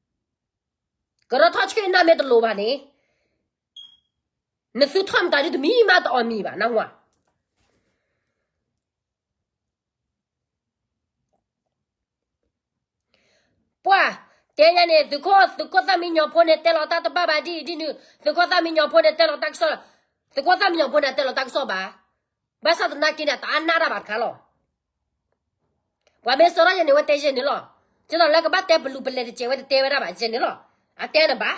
ကလီကလီ. ကရၢထီၣ်ဆ့ၣ်နၢ်မ့ၢ်တလိၤဘၣ်န့ၣ် နသုထီၣ်မတၤဒုတမံၤမးတအီၣ်မံၤဘၣ် နၢ်ဟူဧါ. ပှၢ် တဲညါန့ၣ် သုးခိၣ် သုးခိၣ်သၣ်မံညီၤဖိန့ၣ် တဲလီၤတၢ်တဘၣ်ဘၣ်ဒ်အံၤဒ်နုၤ သုးခိၣ်သၣ်မံညီၤဖိန့ၣ် တဲလီၤတၢ်ကစီၣ် သုးခိၣ်သၣ်မံညီၤဖိန့ၣ် တဲလီၤတၢ်ကစီၣ်ဘၣ်. ဘၣ်ဆၣ်သနာ်က့န့ၣ် တအါနၢ်တၢ်ဘၣ်တခါလီၤ. ပှၤမ့ၢ်စၢထီၣ်ယဲန့ၣ် ဝဲတဲယဲန့ၣ်လီၤ. ကဲသိးလၢကဘၣ်တဲပလူၤပလဲၤတစဲးဝဲတတဲဝဲဒၣ်ဘၣ်ယဲန့ၣ်လီၤ. အတဲန့ၣ်ဘၣ်.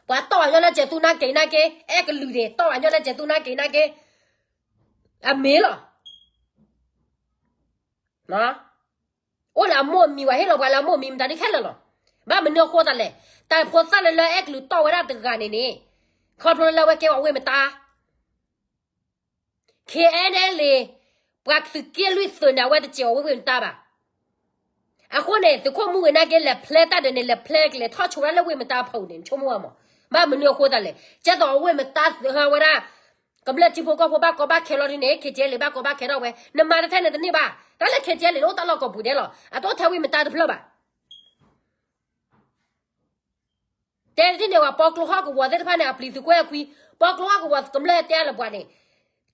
ပှၤတီၢ်ဘၣ်ညီလၢစဲးသူနာ်က့ၤနာ်က့ အဲၣ်ကလုာ်ဒ့ၣ် တီၢ်ဘၣ်ညီလၢစဲးသူနာ်က့ၤနာ်က့ အမ့ၢ်လီၤ. အိၣ်လၢအမိၢ်အမံၤ ပှၤဟ့ၣ်လီၤပှၤလၢအမိၢ်အမံၤ မတၤဒုခဲလၢာ်လီၤ. ဘၣ်မနုၤအဃိသတးလဲၣ်. တၢ်ဖိသၣ်လၢလၢအဲၣ်ကလုာ်တီၢ်ဝဲဒၣ်တဂၤန့ၣ်န့ၣ် ခီဖျိလၢအဝဲကဲဝဲဝ့ၢ်မတါ ခဲအံၤန့ၣ်လံ ပှၤသုးက့လွံၢ်သုးန့ၣ် အဝဲတစဲးအီၤဝ့ၢ်မတါဘၣ်. အဃိန့ၣ် သုးခိၣ်မူဂ့ၤနာ်က့ လဲၤဖျဲတၢ်ဒၢးန့ၣ် လဲၤဖျဲကလဲၤထီၣ်ဆိဝဲဒၣ်လၢဝ့ၢ်မတါဖီအူန့ၣ် နဆိကမိၣ်ဘၣ်မး. ဘၣ်မနုၤအဃိသတးလဲၣ်. ကဲသိးအဝ့ၢ်မတါဟးဝဲဒၣ် ကမျၢၢ်ထံဖိကီၢ်ဖိဘၣ်ကီဘၣ်ခဲလီၤဒ်န့ၣ် KTLA ဘၣ်ကီဘၣ်ခဲထီၣ်ဝဲ နမၤတထဲန့ၣ်တန့ၢ်ဘၣ်. တၢ်လၢ KTLA န့ၣ် အိၣ်တၢ်လီၢ်ကိးပူၤဒဲးလီၤ. အတအိၣ်ထဲဝ့ၢ်မတါတဖျၢၣ်ဘၣ်. တဲဒ်န့ၣ်ဝဲ ပီကျိဟီၣ်ကဝီၤသ့ၣ်တဖၣ်န့ၣ် အပျံၤသုးကွဲအခွံ, ပီကျိဟီၣ်ကဝီၤကမျၢၢ်တဲအါလၢပှၤန့ၣ်,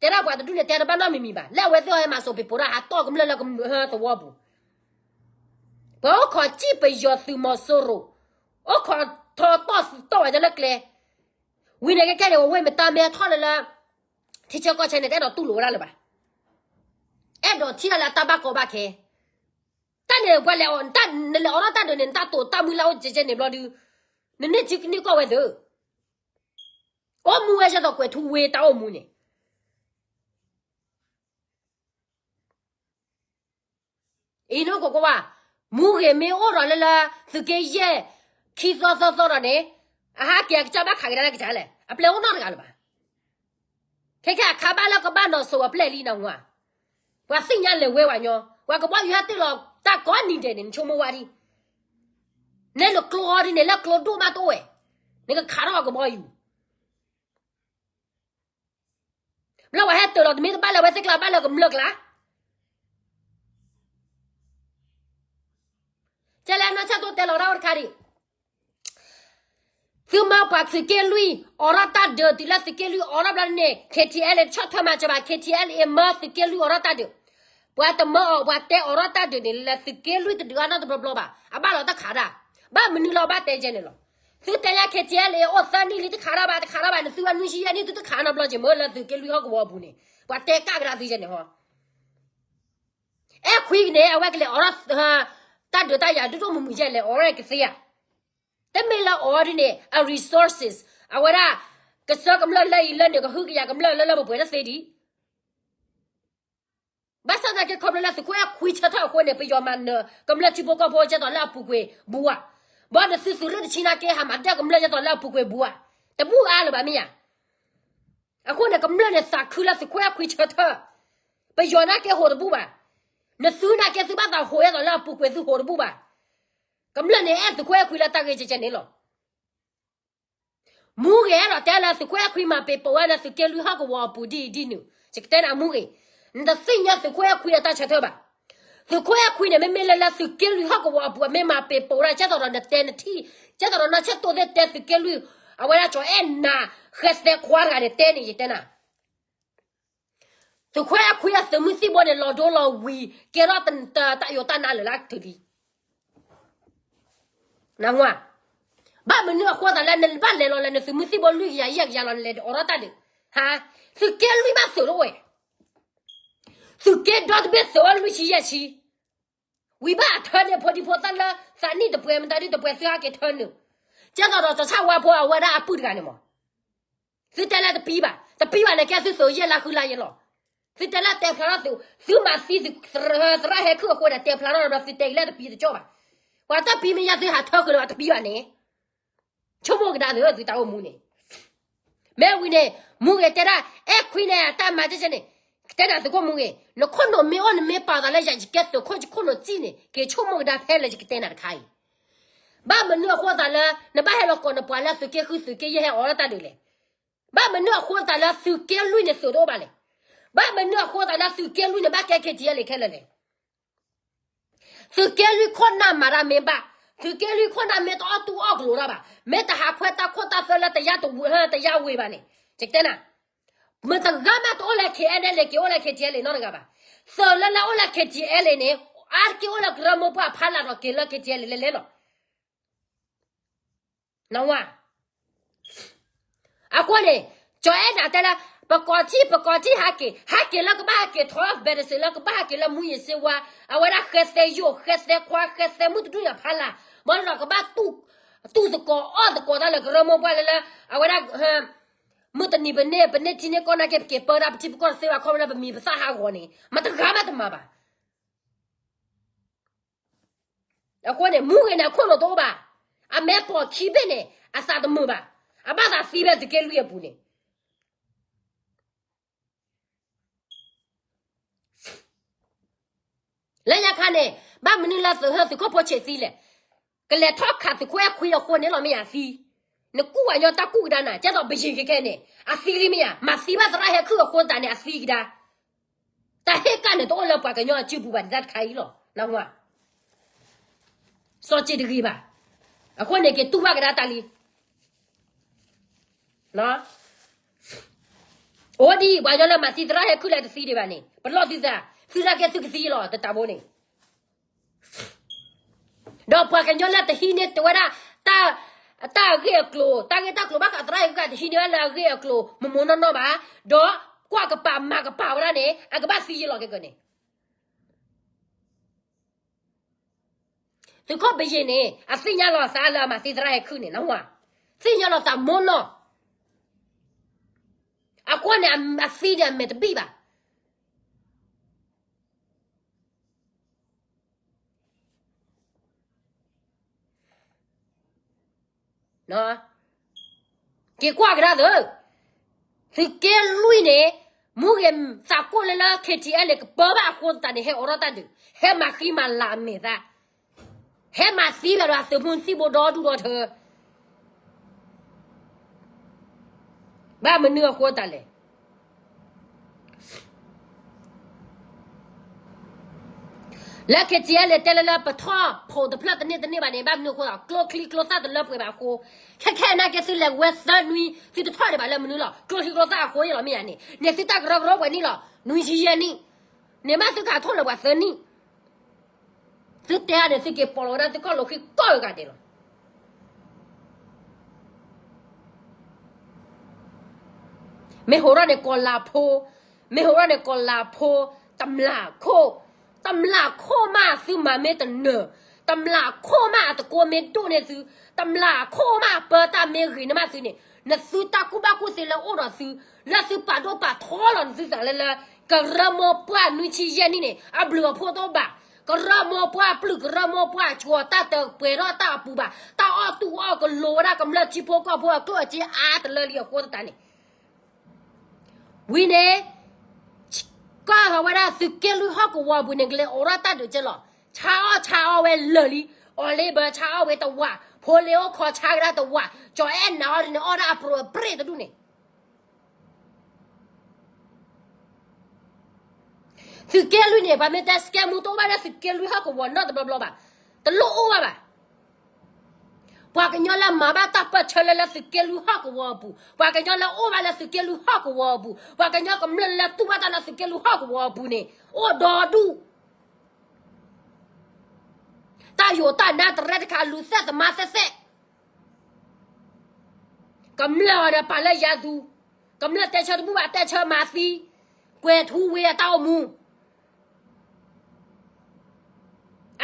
တဲဒၣ်ပှၤတဒူၣ်န့ၣ် တဲတဘၣ်နီတမံၤမံၤဘၣ်. လၢအဝဲသ့ၣ်အီၤဟဲမၤစိးပ့ၤပိာ်ဒၣ် ဟးတီၢ်ကမျၢၢ်လၢကမျၢၢ်သဝီပူၤ, ပှၤအိၣ်ခိးစံၣ်ပယီၤသုးမီၤစိရိၤ, အိၣ်ခိးထီတီၢ်သုးတီၢ်ဝဲဒၣ်လၢကျဲ, ဝံၤန့ၣ်ကဲကဲန့ၣ် ဝ့ၢ်မတါမ့ၢ်ထီၣ်လၢလၢ ထံဆၢကီၢ်ဆၢန့ၣ် တအဲၣ်ဒိးတူၢ်လိာ်ဝဲဒၣ်လၢၤဘၣ်. အဲၣ်ဒိးထံၣ်ဒၣ်လၢအတၢ်ဘၣ်ကီဘၣ်ခဲ တၢ်န့ၣ်ပှၤလဲၤအီၣ် နလဲၤအီၣ်ထီၣ်တၢ်ဒၢးန့ၣ် နတၢ်တိာ်တၢ်မုၢ်လၢအိၣ်ကဲကဲန့ၣ်ဘျီဒုး, နန့ၢ်ထံန့ၢ်ကီၢ်ဝဲသ့, အိၣ်မူဝဲဆဲသိးကွဲးထူဝ့တၢ်အိၣ်မူန့ၣ် အံၤနကိးကွၢ်ဝါ, မူဂ့ၤမ့ၢ်အိၣ်ဒီးလၢလၢ သုးက့ယဲၢ် ခံသီသၢသီဒီးန့ၣ်, အဟးက့ၤအကစၢ်ဘၣ်ခးကဒါလၢကစၢ်လဲၣ်, အပျဲၢ်အိၣ်နီတဂၤလၢၤဘၣ်. ခဲခဲအခါဘၣ်လၢကဘၣ်နီၣ်စိၤအပျဲၢ်လံနဝၤ, ပှၤသ့ၣ်ညါလဲၤဝဲဝဲညီ, ပှၤကဘီယူၤဟဲတ့ၢ်လီၤတၢ်ကိးနံၤဒဲးန့ၣ် နဆိကမိၣ်ဝဲဒ်, နဲနကျိအီၤဒ်န့ၣ် လၢကျိဒိၣ်မးတအိၣ်ဝဲ, နကခးထီၣ်အကဘီယူၤ ဘျီဝဲဟဲတ့ၢ်လီၤတမ့ၢ်တဘၣ်လၢအဝဲသ့ၣ်ကျါ ဘၣ်လၢကမျၢၢ်ကျါ, ကဲလၢနီၢ်ဆၣ်တိတဲလီၤဒၣ်ဝဲတခါဒံး, သုမၤပှၤသုးက့လွံၢ် အိးထီၣ်တၢ်ဒုးတုၤလၢသုးက့လွံၢ်အိးထီၣ်ဘျီန့ၣ် KTLA တဆီၣ်ထွဲမၤစၢၤဘၣ်, KTLA မၢသုးက့လွံၢ်အိးထီၣ်တၢ်ဒုး, ပှၤတမၢအီၤ ပှၤတဲအိးထီၣ်တၢ်ဒုးန့ၣ် လၢသုးက့လွံၢ်တဒုးအါနီတဘျီဘျီဘၣ်, အဘၣ်လီၤတၢ်ခးဒၣ်, ဘၣ်မနုၤလီၤဘၣ်တဲကဲန့ၣ်လီၤ, သုတဲညါ KTLA အိၣ်သၢနံၣ်လံ တခးဒၣ်ဘၣ် တခးဒၣ်ဘၣ် နသုအနွံဆံယဲၢ်နံၣ် သုတခးနီတဘျီက့ၤမ့ၢ်လၢသုးက့လွံၢ်ဟီၣ်ကဝီၤအပူၤန့ၣ်, ပှၤတဲကၣ်ကဒါသုကဲန့ၣ်ဟီ အဲၣ်ခွံကန့ၣ် အဝဲကလဲၤအိးထီၣ် တၢ်ဒုးတၢ်ယၤဒိၣ်ဒိၣ်မုၢ်မုၢ်ယဲၢ်လဲၤအိးထီၣ်ကသ့ဧါ, တမ့ၢ်လၢအိးထီၣ်ဒ်န့ၣ် အ resources အဝဲဒၣ် ကစၢကမျၢၢ်လၢအံၤလၢန့ၣ် ကဟုကယာ်ကမျၢၢ်လၢလၢပှဲၤပှဲၤတသ့ဒံး ဘၣ်ဆၣ်သနာ်က့ခီဖျိလၢသုးခိၣ်အဲၣ်ခွံဆၢထၢၣ်အဃိန့ၣ် ပယီၤမၤနၢၤကမျၢၢ်ထံဖိကီၢ်ဖိကဲသိးလၢအပူၤကွံာ်ဘူးဧါ, ဘၣ်နသုသုးရ့ၣ်တဆံနာ်က့ ဟးမၤဒၢကမျၢၢ်ကဲသိးလၢအပူၤကွံာ်ဘူးဧါ, တဘူးအါလၢၤဘၣ်မ့ၢ်ဧါ, အဃိန့ၣ် ကမျၢၢ်န့ၣ်သးခုလၢသုးခိၣ်အဲၣ်ခွံဆၢထၢၣ်, ပယီၤနာ်က့ဟိးတဘူးဘၣ်, နသုနာ်က့သုဘၣ်သးဟိးကဲသိးလၢအပူၤကွံာ်သုဟိးတဘူးဘၣ်, ကမျၢၢ်န့ၣ်အဲၣ်သုးခိၣ်အဲၣ်ခွံလၢတၢ်ဂ့ၢ်ကဲကဲန့ၣ်လီၤ. မူဂ့ၤအဲၣ်ဒိးတဲလၢသုးခိၣ်အဲၣ်ခွံမၤပ့ၤပိာ်ဝဲလၢ သုးက့လွံၢ်ဟီၣ်ကဝီၤအပူၤဒ်အံၤဒ်နုၤ, ယကတဲနၤမူဂ့ၤ, နတသ့ၣ်ညါသုးခိၣ်အဲၣ်ခွံအတၢ်ဆၢထၢၣ်ဘၣ်. သုးခိၣ်အဲၣ်ခွံန့ၣ် မ့မ့ၢ်လၢလၢသုးက့လွံၢ်ဟီၣ်ကဝီၤအပူၤ အမ့ၢ်မၤပ့ၤပိာ်ဝဲဒၣ် ကဲသိးဒီးနတဲနထံၣ်, ကဲသိးဒီးနီၢ်ဆၢတိသ့ၣ်တဲသုးက့လွံၢ်, အဝဲဒၣ်ကၠီၤအဲၣ်နၤ ဃဲသဲခွါတဂၤန့ၣ်တဲန့ၣ် ယတဲနၤ သုးခိၣ်အဲၣ်ခွံအသုးမုၢ်သံၣ်ဘိန့ၣ် လီၤဒိလီၤဝံၤ ကဲထီၣ်တၢ်ယိာ်တၢ်နါလၢာ်လၢအကထုးလံ. နဝၤ, ဘၣ်မနုၤအဃိသတးလၢနဘၣ်လဲၤလီၤလၢနသုးမုၢ်သံၣ်ဘိလွံၢ်ကယၤယဲၢ်ကယၤလီၤ နလဲၤအိးထီၣ်တၢ်ဒုး, ဟါ, သုးက့လွံၢ်ဘၣ်သုးတအိၣ်ဝဲ, သုးက့ဒီတဘ့ၣ်သုးအိၣ်လွံၢ်ဆံယဲၢ်ဆံ, ဝံၤဘၣ်အထၢန့ၢ်ဖိဒံဖိသၣ်လၢ သးနံၣ်တပှဲၤမတၤဒ်တပှဲၤသုဟဲက့ၤထၢနုာ်, ကဲသိးဒီးကၠီၤဆၣ်ဝါဖိအဝဲဒၣ်အပုၢ်တဂၤန့ၣ်မး သုတဲလၢတပံဘၣ်, တပံဘၣ်န့ၣ် ကဲသုသုးယဲၢ်လါဃုလါယဲၢ်လီၤ. သုတဲလၢတဲဖျါထီၣ်သု, သုမၤသံသု, သရၣ်ဟဲခုၣ်အဃိန့ၣ် တဲဖျါထီၣ်ဒီးသုတဲက့ၤလၢတပံတကၠီၣ်ဘၣ်. ပှၤတပံမ့ၢ်ယါသုဟးထၢဃုာ်လၢၤဘၣ်တပံဘၣ်န့ၣ်, ဆိကမိၣ်ကဒါသုသုတၢ်အိၣ်မူန့ၣ်, မ့ၢ်ဝံၤန့ၣ် မူဂ့ၤတဲဒၣ် အဲၣ်ခွံန့ၣ် အတၢ်မၤကဲကဲန့ၣ်, ကတဲနၤသုးခိၣ်မူဂ့ၤ, နခိၣ်နူာ်မ့ၢ်အိၣ်နမ့ၢ်ပာ်သးလၢယၤ ယကဲသုးခိၣ်ယခိၣ်နူာ်စံၣ်န့ၣ် က့ၤဆိကမိၣ်ကဒါဖဲလၢယကတဲနၤတခါအံၤ ဘၣ်မနုၤအဃိသတးလၢ နဘၣ်ဟဲလီၤကိးနပှၤလၢသုးက့ဃုသုးက့ယဲၢ်ဟဲအိးထီၣ်တၢ်ဒုးလဲၣ်. ဘၣ်မနုၤအဃိသတးလၢသုးက့လွံၢ်န့ၣ်သုးတအိၣ်ဘၣ်လဲၣ်. ဘၣ်မနုၤအဃိသတးလၢသုးက့လွံၢ်န့ၣ် ဘၣ်ကဲ KTLA ခဲလၢာ်လဲၣ်. သုးက့လွံၢ်ခိၣ်နၢ်မၤတၢ်မ့ၢ်ဘၣ်, သုးက့လွံၢ်ခိၣ်နၢ်မ့ၢ်တအီၣ်တူၢ်အီၣ်ကျိၤတၢ်ဘၣ်, မ့ၢ်တဟးခွဲးတၢ်ခိၣ်တၢ်သွဲလၢတယါတဝ့ၤ, တယါဝ့ၤဘၣ်န့ၣ်, ယကတဲနၤ မတဂၤမးတအိၣ်လၢ KNLA က့ၤအိၣ်လၢ KTLA နီတဂၤဘၣ်. သုးလၢလၢအိၣ်လၢ KTLA န့ၣ် အါတက့ၢ်အိၣ်လၢကရၢမိၢ်ပှၢ်ဖးလၢ်ဒီးက့ၤလၢ KTLA လဲၤလဲၤလီၤ. နဝၤ, အဃိန့ၣ် ကၠီၤအဲၣ်နၤတဲလၢ ပကိးထံၣ် ပကိးထံၣ်ဟးက့ၤ ဟးက့ၤလၢကဘၣ်ဟးက့ၤထီၣ် medicine လၢကဘၣ်ဟးက့ၤလၢ မူးယစ်ဆေးဝါး အဝဲဒၣ်ဃဲသဲယိာ် ဃဲသဲခွါ ဃဲသဲမုၢ်တဒူၣ်ညါဖးလၢ် ဘၣ်ဒီးကဘၣ် တူၢ်သကိးအီၣ်သကိးတၢ်လၢကရၢမိၢ်ပှၢ်လၢလၢ အဝဲဒၣ် မုၢ်တနံၤပန့ၢ် ပန့ၢ်ထံန့ၢ်ကီၢ်နာ်က့ ပက့ၤပၢဒၣ်ပထံပကီၢ်တသ့ဘၣ် ခီဖျိလၢပမံၤပသၣ်ဟးဂီၤန့ၣ် မတဂၤမးတမၤဘၣ်. အဃိန့ၣ် မူဂ့ၤန့ၣ် အခိၣ်နူာ်တအိၣ်ဘၣ်. အမဲာ်ပိာ်ခံဘ့ၣ်န့ၣ် အသးတမုာ်ဘၣ်. အဘၣ်သးသံဖဲသုးက့လွံၢ်အပူၤန့ၣ် လၢညါခါန့ၣ် ဘၣ်မနုၤလၢသုးဟၢသုးခိၣ်ဖိဆံးသံလဲၣ်. ကလဲၤထီၣ်ခးသုးခိၣ်အဲၣ်ခွံအဃိန့ၣ်လီၤ မ့ၢ်ယါသံ. နကူၣ်ဝဲညီတၢ်ကူၣ်ကဒါနၤ ကဲသိးပယံၤကဲခဲန့ၣ် အသံလံမ့ၢ်ယါ မၤသံဘၣ်သရၣ်ဟဲခုၣ်အဃိသတးန့ၣ် အသံကဒါ. တၢ်ဟ့ၣ်ကၣ်န့ၣ် တအိၣ်လၢပှၤကညီအစုပူၤဘၣ် ဒ်တၢ်တခါအံၤလီၤ. နဝၤ စီၤစ့တဂ့ၤဘၣ်. အဃိန့ၣ် က့ၤတူၢ်ဘၣ်ကဒါတၢ်လံ. အိၣ်ဒ်အံၤ ပှၤကညီလၢမၤသံသရၣ်ဟဲခုၣ်လၢတသံဒံးဘၣ်န့ၣ် ပလီၢ်သုသး သုသးကဲသုကသံလီၤ တတၢ်ဘိန့ၣ် ဒီးပှၤကညီလၢတဟံးန့ၢ်တဝဲဒၣ် တၢ်အဂ့ၢ်အကျိၤ တၢ်ဂ့ၢ်တၢ်ကျိၤဘၣ်ဃးသရၣ်ဟဲခုၣ်တဟံးန့ၢ်ဝဲလၢအဂ့ၢ်အကျိၤ မိၢ်မိၢ်နီၢ်နီၢ်ဘၣ်. ဒီးကွၢ်ကပၤမၤကပၤဝဲဒၣ်န့ၣ် အကဘၣ်သံယ့လီၤကဲကန့ၣ် သုးခိၣ်ပယံၤန့ၣ် အသ့ၣ်ညါလီၤသးလၢအမၤသံသရၣ်ဟဲခုၣ်န့ၣ် နဝၤ သ့ၣ်ညါလီၤသးမိၢ်နီၢ်. အဃိန့ၣ် အသံန့ၣ် အမဲာ်တဘံၣ်ဘၣ်. က့ၤကွၢ်ကဒါသု, သုးက့လွံၢ်န့ၣ် မူဂ့ၤသးကိၣ်လၢလၢ KTLA န့ၣ် ကပၢဘၣ်အဃိသတးန့ၣ် ဟဲအိးထီၣ်တၢ်ဒုး, ဟဲမၤဃံမၤလၤအမဲာ်သၣ်, ဟဲမၤသံလီၤဒီးသုးမုၢ်သံၣ်ဘိဒီဒူၣ်ဒီထၢ, ဘၣ်မနုၤအဃိသတးလဲၣ်. လၢ KTLA တဲလၢလၢပထီၣ်ဖိးတဖျၢၣ်တန့ၢ်တန့ၢ်ဘၣ်န့ၣ် ဘၣ်မနုၤအဃိဒီး ကျိချံကျိသၣ်တလၢပှဲၤဘၣ်အဃိ, ခဲခဲအံၤနာ်က့သုလဲၤဝဲသၢနွံ သုတထီၣ်ဒံးဘၣ်လၢမနုၤလီၤ. ကျိချံကျိသၣ်အဃိန့ၣ်လီၤ. မ့ၢ်ယၤန့ၣ် န့ၣ်သုတၢ်ကရၢကရိပှဲၤနံၣ်လီၤ. နွံဆံယဲၢ်နံၣ်, န့ၣ်မ့ၢ်သုကဟးထီၣ်လၢပှၤသၢနံၣ်, သုတဲအါန့ၣ် သုက့ၤပိာ်လီၤဝဲဒၣ်သုခီၣ်လိာ်ဃံကိးဂၤဒဲးလီၤ. မ့ၢ်ဟိးထီၣ်န့ၣ်ကီၤလၤဖိ, မ့ၢ်ဟိးထီၣ်န့ၣ်ကီၤလၤဖိ, တမျၢ်ခိၣ်, တမျၢ်ခိၣ်မးသုမၤမ့ၢ်တနၢၤ, တမျၢ်ခိၣ်မးအသကိးမ့ၢ်ဒိၣ်န့ၢ်သု, တမျၢ်ခိၣ်မးအပၢတၢ်မ့ၢ်ဂ့ၤန့ၢ်မးသုန့ၣ် နသုတၢ်ကူၣ်ဘၣ်ကူၣ်သ့လၢအိၣ်ဒီးသု, လၢသုပာ်ဒိၣ်ပာ်ထီလီၤနသုသးလၢလၢ ကရၢမိၢ်ပှၢ်နွံဆံယဲၢ်နံၣ်န့ၣ် အဘျုးအဖှိၣ်တအိၣ်ဘၣ်. ကရၢမိၢ်ပှၢ်ပျုၢ် ကရၢမိၢ်ပှၢ်ဆှီ တၢ်တပှဲၤထီၣ်တၢ်အပူၤဘၣ်. တၢ်အီၣ်တူၢ်အီၣ်ကလိၤဝဲဒၣ်ကမျၢၢ်ထံဖိကီၢ်ဖိအကျိၣ်အစ့အါတလၢလံအဃိသတးန့ၣ် ဝံၤန့ၣ် ကီၢ်ဟီဝဲဒၣ်သုးက့လွံၢ်ဟီၣ်ကဝီၤအပူၤန့ၣ် ကလဲၤအိးထီၣ်တၢ်ဒုးကဲလီၤ. ဆါအီၣ်ဆါအီဝဲလၢာ်လံ, အီၤလ့ဘၢဆါအီၣ်ဝဲတဝာ်, ဖိလ့အိၣ်ခီဆါကဒါတဝာ်, ကၠီၤအဲၣ်နၤအီၤဒ်န့ၣ် အီၣ်ဒၣ်အပြိးအပြ့ၣ်တဒူၣ်န့ၣ် သုးက့လွံၢ်န့ၣ် ပှၤမ့ၢ်တဲစကဲမူ တအိၣ်ဘၣ်လၢသုးက့လွံၢ်ဟီၣ်ကဝီၤနီတဘျီဘျီဘၣ်, တလိၣ်အိၣ်ဘၣ်ဘၣ်. ပှၤကညီလၢမၤဘၣ်တၢ်ပၢၢ်ဆၢလၢလၢသုးက့လွံၢ်ဟီၣ်ကဝီၤအပူၤ, ပှၤကညီလၢအိၣ်ဘၣ်လၢသုးက့လွံၢ်ဟီၣ်ကဝီၤအပူၤ, ပှၤကညီကမျၢၢ်လၢတူၢ်ဘၣ်တၢ်လၢသုးက့လွံၢ်ဟီၣ်ကဝီၤအပူၤန့ၣ် အိၣ်ဒီဒူၣ် တၢ်ယိာ်တၢ်နါတရဲတခါ လူၤသ့ၣ်သမါသ့ၣ်သ့ၣ်, ကမျၢၢ်အီၤဒီးပာ်လၢယၤသူ, ကမျၢၢ်တဲဆၢတဘူၣ်ဘၣ် တဲဆၢမၤသံ, ကွဲၤထူဝ့အတၢ်အိၣ်မူ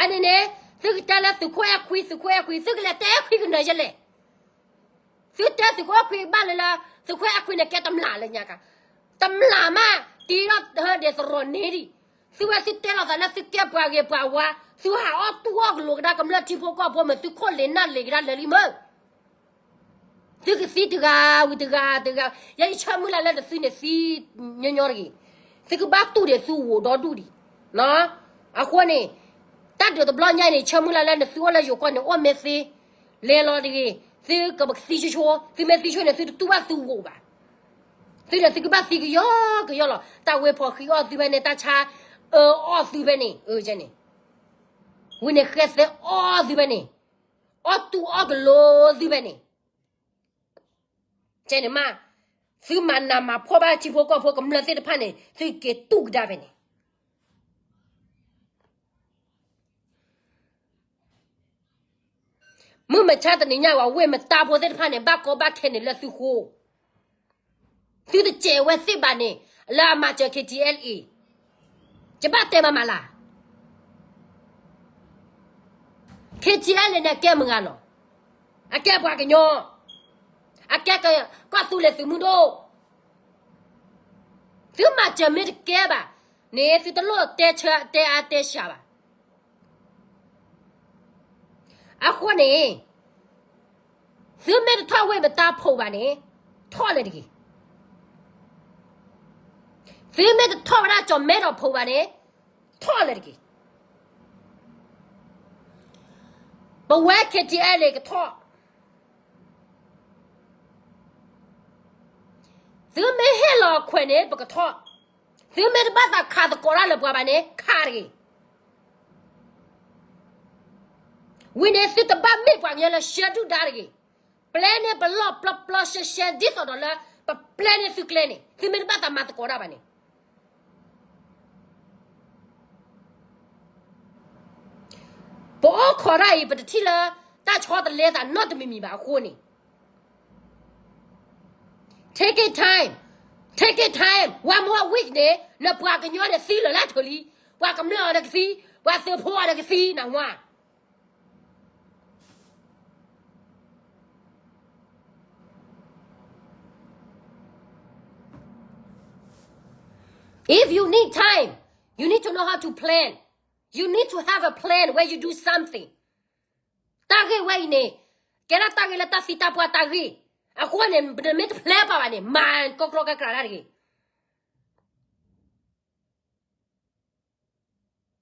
အန့ၣ်န့ၣ် သုကတဲလၢသုးခိၣ်အဲၣ်ခွံ သုးခိၣ်အဲၣ်ခွံ သုကလဲၤတဲအဲၣ်ခွံကနၢၤယဲလဲၣ်. သုတဲသုးခိၣ်အဲၣ်ခွံဘၣ်လၢလၢ သုးခိၣ်အဲၣ်ခွံန့ၣ်ကဲတမျၢ်လၢညါကါ, တမျၢ်မး တ့ထီၣ်ဟၢဒဲးသရိာ်န့ၣ်ဒံး, သုဝဲသုတဲလီၤသးလၢသုကဲပှၤဂ့ၤပှၤဝါ, သုဟးအီၣ်တူၢ်အီၣ်ကလိၤကဒါကမျၢၢ်ထံဖိကီၢ်ဖိ မ့ၢ်သုခိၣ်လ့ၤနၢ်လ့ၤကဒါလၢာ်လံမၢ် သုကသံတဂၤဝံၤတဂၤတဂၤ, ယဲယဆၢမုၢ်လၢ်လၢနသုန့ၣ်သံညီညီတဂ့ၤ, သုကဘၣ်တူၢ်ဒံးသုဂိၢ်ဒီဒူၣ်ဒံး. အဃိန့ၣ် တၢ်ဒုးတဘျီညါအံၤန့ၣ် ဆၢမုၢ်လၢ်လၢနသုအိၣ်လၢယိၤကီၢ်န့ၣ် အိၣ်မ့ၢ်သ့, လဲၤလီၤတဂ့ၤ, သုကသံဆိဆိ, သုမ့ၢ်သံဆိန့ၣ် သုတတူၢ်ဘၣ်သုဂိၢ်ဘၣ်. သုန့ၣ်သုကဘၣ်သံကယီကယီလီၤ. တၢ်ဝ့ၤဖီၣ်ဃံးအီၣ်သုဖဲန့ၣ်, တၢ်ဆါအၢအီၣ်သုဖဲန့ၣ်, ဝံၤန့ၣ်ဃဲသဲအီၣ်သုဖဲန့ၣ်, အီၣ်တူၢ်အီၣ်ကလိၤသုဖဲန့ၣ်, ကဲန့ၣ်မး, သုမၤနးမၤဖှီၣ်ဘၣ်ထံဖိကီၢ်ဖိကမျၢၢ်သ့ၣ်တဖၣ်န့ၣ် သုက့ၤတူၢ်ကဒါဖဲန့ၣ် မုၢ်မဆါတနံၤညါဝဲ ဝ့ၢ်မတါဖိသ့ၣ်တဖၣ်န့ၣ် ဘၣ်ကီဘၣ်ခဲန့ၣ်လၢသုဃိ, သုတစဲးဝဲသ့ၣ်ဘၣ်န့ၣ် လၢအမၤစၢၤ KTLA, ယဘၣ်တဲမးမးလၢ KTLA န့ၣ် အကဲမုၢ်ဂၤလီၤ, အကဲပှၤကညီ, အကဲကီၢ်သူလ့ၤသုးမုၢ်ဒိၣ်, သုမၤစၢၤမ့ၢ်တကဲဘၣ်န့ၣ် သုတလိၣ်တဲဆၢတဲအါတဲဆှးဘၣ်. အဃိန့ၣ် သုမ့ၢ်တထီၣ်ဝ့ၢ်မတါဖိးဘၣ်န့ၣ် ထီၣ်လၢၤတဂ့ၤ. သုမ့ၢ်တထီၣ်ဝဲဒၣ်ကၠီၣ်မဲဒီးဖိးဘၣ်န့ၣ် ထီၣ်လၢၤတဂ့ၤ. ပဝဲ KTLA ကထီၣ်, သုမ့ၢ်ဟ့ၣ်လီၤအခွဲးန့ၣ် ပကထီၣ်, သုမ့ၢ်တဘၣ်သးခးသကိးတၢ်လၢပှၤဘၣ်န့ၣ် ခးတဂ့ၤ. ဝံၤန့ၣ်သုတဘၣ်မ့ၢ်ပှၤကညီလၢရှဲဒုၣ်ဒါတဂ့ၤ. ပျဲန့ၢ်ပလီၢ်ပျီပျီရှဲရှဲ ဒ်သိးဒီးလၢ ပပျဲန့ၢ်သုကျဲန့ၣ် သုမ့ၢ်တဘၣ်သးမၤသကိးတၢ်ဘၣ်န့ၣ် ပအိၣ်ခိးတၢ်အံၤ ပတထံၣ်လၢ တၢ်ဆီတလဲသးနီတမံၤမံၤဘၣ် အဃိန့ၣ် take it time, take it time, one more week န့ၣ် နပှၤကညီန့ၣ်သံလၢာ်လၢထၢၣ်လံ, ပှၤကမျၢၢ်အီၤဒီးကသံ, ပှၤသုးဖိအီၤဒီးကသံ နဝါ. If you need time, you need to know how to plan. You need to have a plan when you do something. တၢ်ဂ့ၢ်ဝဲအံၤန့ၣ် ကဲထီၣ်တၢ်ဂ့ၢ်လၢတၢ်သံတၢ်ပှၢ်တၢ်ဂ့ၢ်. အဃိန့ၣ် နမ့ၢ်တဖျဲးပာ်ဘၣ်န့ၣ် မၤကီကီကကြးတၢ်တဂ့ၤ.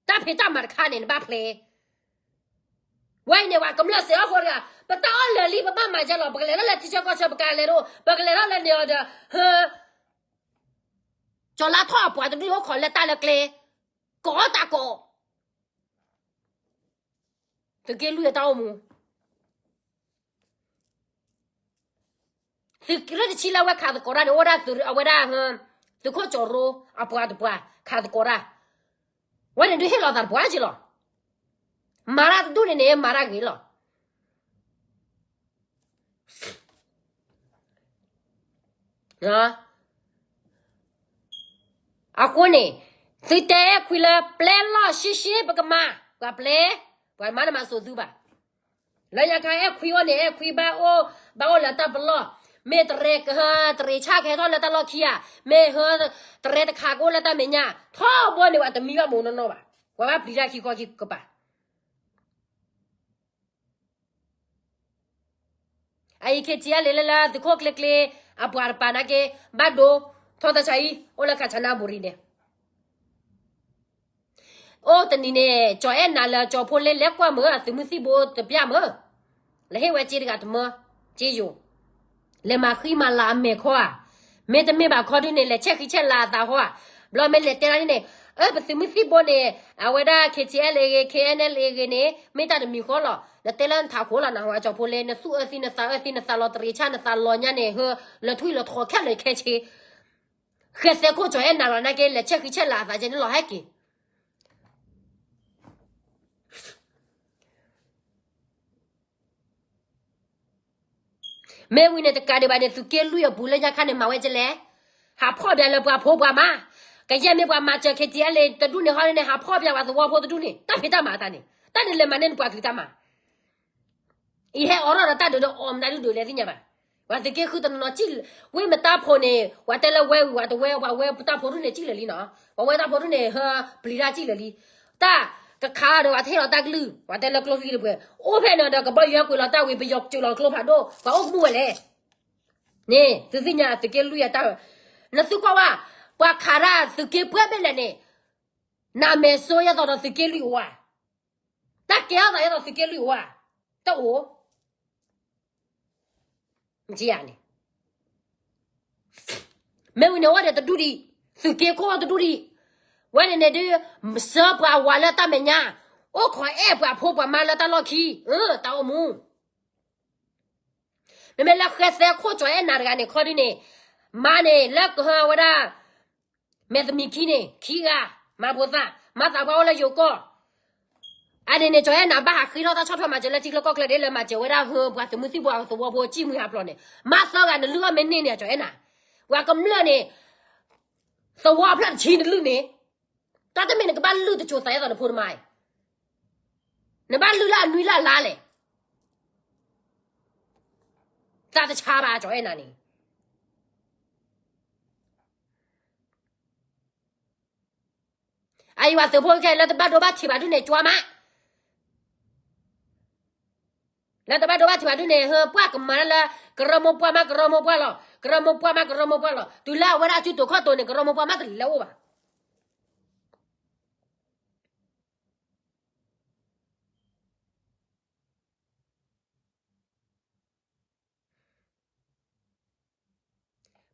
တၢ်ဖံးတၢ်မၤတခါန့ၣ် နဘၣ်ဖျဲး. ဝဲအံၤန့ၣ် ပှၤကမျၢၢ်စဲးအီၣ်ဃိတဂၤ ပတၢ်အီၣ်လၢာ်လံ ပဘၣ်မၤကဲလီၤ. ပကလဲၤထီၣ်လၢထံဆၢကီၢ်ဆၢ ပကလဲၤထီၣ်, ပကလဲၤထီၣ်လၢန့ၣ်အီၤဒီး ဟၢ ကၠီၤလါထီၣ်အပှၤတဒူၣ်အိၣ်ခိးလၢတၢ်လၢကျဲ, ကိးတၢ်ကိး, သုးက့လွံၢ်အတၢ်အိၣ်မူ. သုးက့လွံၢ်တဆံလၢအဝဲခးသကိးတၢ်န့ၣ် အိၣ်ဒၣ်အဝဲဒၣ် သုးခိၣ်ကၠီၤရိအပှၤတပှၤခးသကိးတၢ်, ဝဲန့ၣ်ဒုးဟ့ၣ်လီၤသးတပှၤက့လီၤ. မၤတၢ်တဒူၣ်န့ၣ်န့ၣ် မၤတၢ်ဂ့ၤလီၤ. အဃိန့ၣ် သုတဲအဲၣ်ခွံလၢပျဲလီၢ်ရှဲရှဲ ပကမၤ, ပှၤပျဲ, ပှၤမၤတမၤစိာ်သုဘၣ်. လၢညါခါအဲၣ်ခွံအီၤန့ၣ် အဲၣ်ခွံဘၣ်အိၣ်, ဘၣ်အိၣ်လၢတၢ်ပလီၢ်, မ့ၢ်တရံး, တရံးဆၣ်ကဟဲထီၣ်လၢတၢ်လီၢ်ခံဧါ, မ့ၢ်ဟၢ, တရံးတခါကအိၣ်လၢတၢ်မဲာ်ညါ, ထီဘိန့ၣ် ပှၤတမံဘၣ်မ့ၢ်နီၢ်နီၢ်ဘၣ်, ပှၤဘၣ်ပျံၤတၢ်ခံခီခံကပၤ. အအံၤ KTLA လၢလၢသုးခိၣ်ကျ့ကျ့ အပှၤတပၤနာ်က့ ဘၣ်ဒိ, ထီၣ်တၢ်ဆါအံၤ အိၣ်လၢကၣ်ဆါနါဘူရံန့ၣ်, အိၣ်တနံၤန့ၣ် ကၠီၤအဲၣ်နၤလၢကၠီၤဖိလ့လဲၤကွၢ်မၢ် အသုးမုၢ်သံၣ်ဘိတပျၢ်မၢ်, လဲၤဟ့ၣ်ဝဲစ့တဂၤတမၢ, စ့ယိၤ လဲၤမၤဃံမၤလၤအမဲာ်ခီဧါ, မ့တမ့ၢ်ဘၣ်ခီဒုန့ၣ် လဲၤဆဲးဃံဆဲးလၤအသးဟီဧါ, ဘျီမ့ၢ်လဲၤတဲဒၣ်န့ၣ်, အၢ ပသုးမုၢ်သံၣ်ဘိန့ၣ်, အဝဲဒၣ် KTLA ဂ့ၤ KNLA ဂ့ၤန့ၣ် မ့ၢ်တၢ်တမံၤဃီလီၤ, နတဲလၢနထးခိၣ်လီၤ နဟးဝဲကၠီၤဖိလ့ နသူၣ်အၢသံ နသးအၢသံ နသးလီၤတရံးဆၣ် နသးလီၤညါန့ၣ် ဟၢ, လီၤထွံၣ်လီၤထီခဲလၢာ်ခဲဆ့, ဃဲသဲခိၣ်ကၠီၤအဲၣ်နၤလီၤနာ်က့ လဲၤဆဲးဃံဆဲးလၤအသးကဲန့ၣ်လီၤဟဲက့ၤ မ့ၢ်ဝံၤန့ၣ် တကးဒံးဘၣ်န့ၣ် သုးက့လွံၢ်အပူၤလၢညါခါန့ၣ် မၤဝဲကလဲၣ်, ဟးဖီၣ်ပၠးလၢပှၤဖိပှၤမါ, ကယဲၢ်မ့ၢ်ပှၤမၤစၢၤ KTLA တဒူၣ်န့ၣ်ဟီန့ၣ် ဟးဖီၣ်ပၠးပှၤသဝီဖိတဒူၣ်န့ၣ် တၢ်ဖံးတၢ်မၤအသးန့ၣ် တၢ်န့ၣ်လဲၤမၤန့ၢ်နပှၤကလုာ်တၢ်မၤ အံၤဟဲအိးထီၣ်ဒီးတၢ်ဒုးဒီးအီၤမတၤဒုဒုးလဲၤသ့ၣ်ညါဘၣ်, ပှၤသုးက့ဃုတနီၤနီၤစံၣ်, ဝ့ၢ်မတၢ်ဖိန့ၣ် ပှၤတဲလၢဝဲဝံၤ ပှၤတဝဲ ပှၤဝဲတၢ်ဖိဒုန့ၣ်စံၣ်လၢာ်လံနီၤ, ပှၤဝဲတၢ်ဖိဒုန့ၣ် ဟၢပျံၤတၢ်စံၣ်လၢာ်လံ, တၢ်ကခးဒီးပှၤတဟ့ၣ်လီၤတၢ်ကလုၢ် ပှၤတဲလၢကျိချံတပှဲၤ အိၣ်ဖဲန့ၣ်ဒီး ကဘီယူၤဟဲကွံာ်လီၤတၢ်ဝံၤ ပယီၤကၠိာ်လီၤကျိဖးဒိၣ် ပှၤအိၣ်ကမူၣ်ဝဲလဲၣ်, န့ၣ် သုသ့ၣ်ညါသုးက့လွံၢ်အတၢ်, နသုကွၢ်ဝဲ, ပှၤခးတၢ်သုးက့ပှဲၤဘ့ၣ်လဲၣ်န့ၣ်, နမဲာ်စိယဲသိးဒီးသုးက့လွံၢ်အိၣ်ဧါ, တၢ်ကဲထီၣ်သးယဲသိးသုးက့လွံၢ်အိၣ်ဧါ, တအိၣ် မ့ၢ်န့ၣ်, မ့ၢ်ဝံၤန့ၣ်အိၣ်ဒီးတဒူၣ်ဒံး, သုးက့ခိၣ်တဒူၣ်ဒံး, ဝဲန့ၣ်န့ၣ်ဒုး, စၢပှၤဝၤလၢတၢ်မဲာ်ညါ, အိၣ်ခိးအဲၣ်ပှၤဖိပှၤမါလၢတၢ်လီၢ်ခံ, တၢ်အိၣ်မူ, မ့မ့ၢ်လၢဃဲသဲခိၣ်ကၠီၤအဲၣ်နၤတဂၤန့ၣ် ခီဒုန့ၣ်, မါန့ၣ်လၢကဟၢဝဲဒၣ် မဲာ်သမံးခံန့ၣ် ခံဂၤ, မၤဖိသၣ်, မၤသးပှၢ်အိၣ်လၢယိၤကီၢ်, အန့ၣ်န့ၣ် ကၠီၤအဲၣ်နၤဘၣ်ဟးဃ့ထီၣ်တၢ်ဆီၣ်ထွဲမၤစၢၤလၢထံချၢကီၢ်ချၢဒ်လၢမၤစၢၤဝဲဒၣ်ဟၢပှၤသုးမုၢ်သံၣ်ဘိသဝီဖိစံၣ်မှံဟးဖျိးန့ၣ်, မါသၢဂၤနလုၢ်အီၣ်မ့ၢ်န့ၢ်န့ၣ် ကၠီၤအဲၣ်နၤ, ပှၤကမျၢၢ်န့ၣ်, သဝီအဖျၢၣ်တဆံနလုၢ်န့ၣ်, တၢ်တမ့ၢ်နကဘၣ်လုၢ်တစိၤသးအဲၣ်သိးနဖိတမါအံၤ, နဘၣ်လုၢ်လၢအနွံလၢအလါလဲၣ် သးတဆါဘၣ်ကၠီၤအဲၣ်နၤန့ၣ်, အအံၤပှၤသုးဖိခဲအံၤ လၢတဘၣ်ဒိဘၣ်ထံးဘၣ်ဒုန့ၣ် ကၠီမး, လၢတဘၣ်ဒိဘၣ်ထံးဘၣ်ဒုန့ၣ် ဟၢပှၢ်ကမၤလၢ ကရၢမိၢ်ပှၢ်မး ကရၢမိၢ်ပှၢ်လီၤ, ကရၢမိၢ်ပှၢ်မး ကရၢမိၢ်ပှၢ်လီၤ, တုၤလၢအဝဲဒၣ်စုတိၤခီၣ်တိၤန့ၣ် ကရၢမိၢ်ပှၢ်မးတလဲၤအိၣ်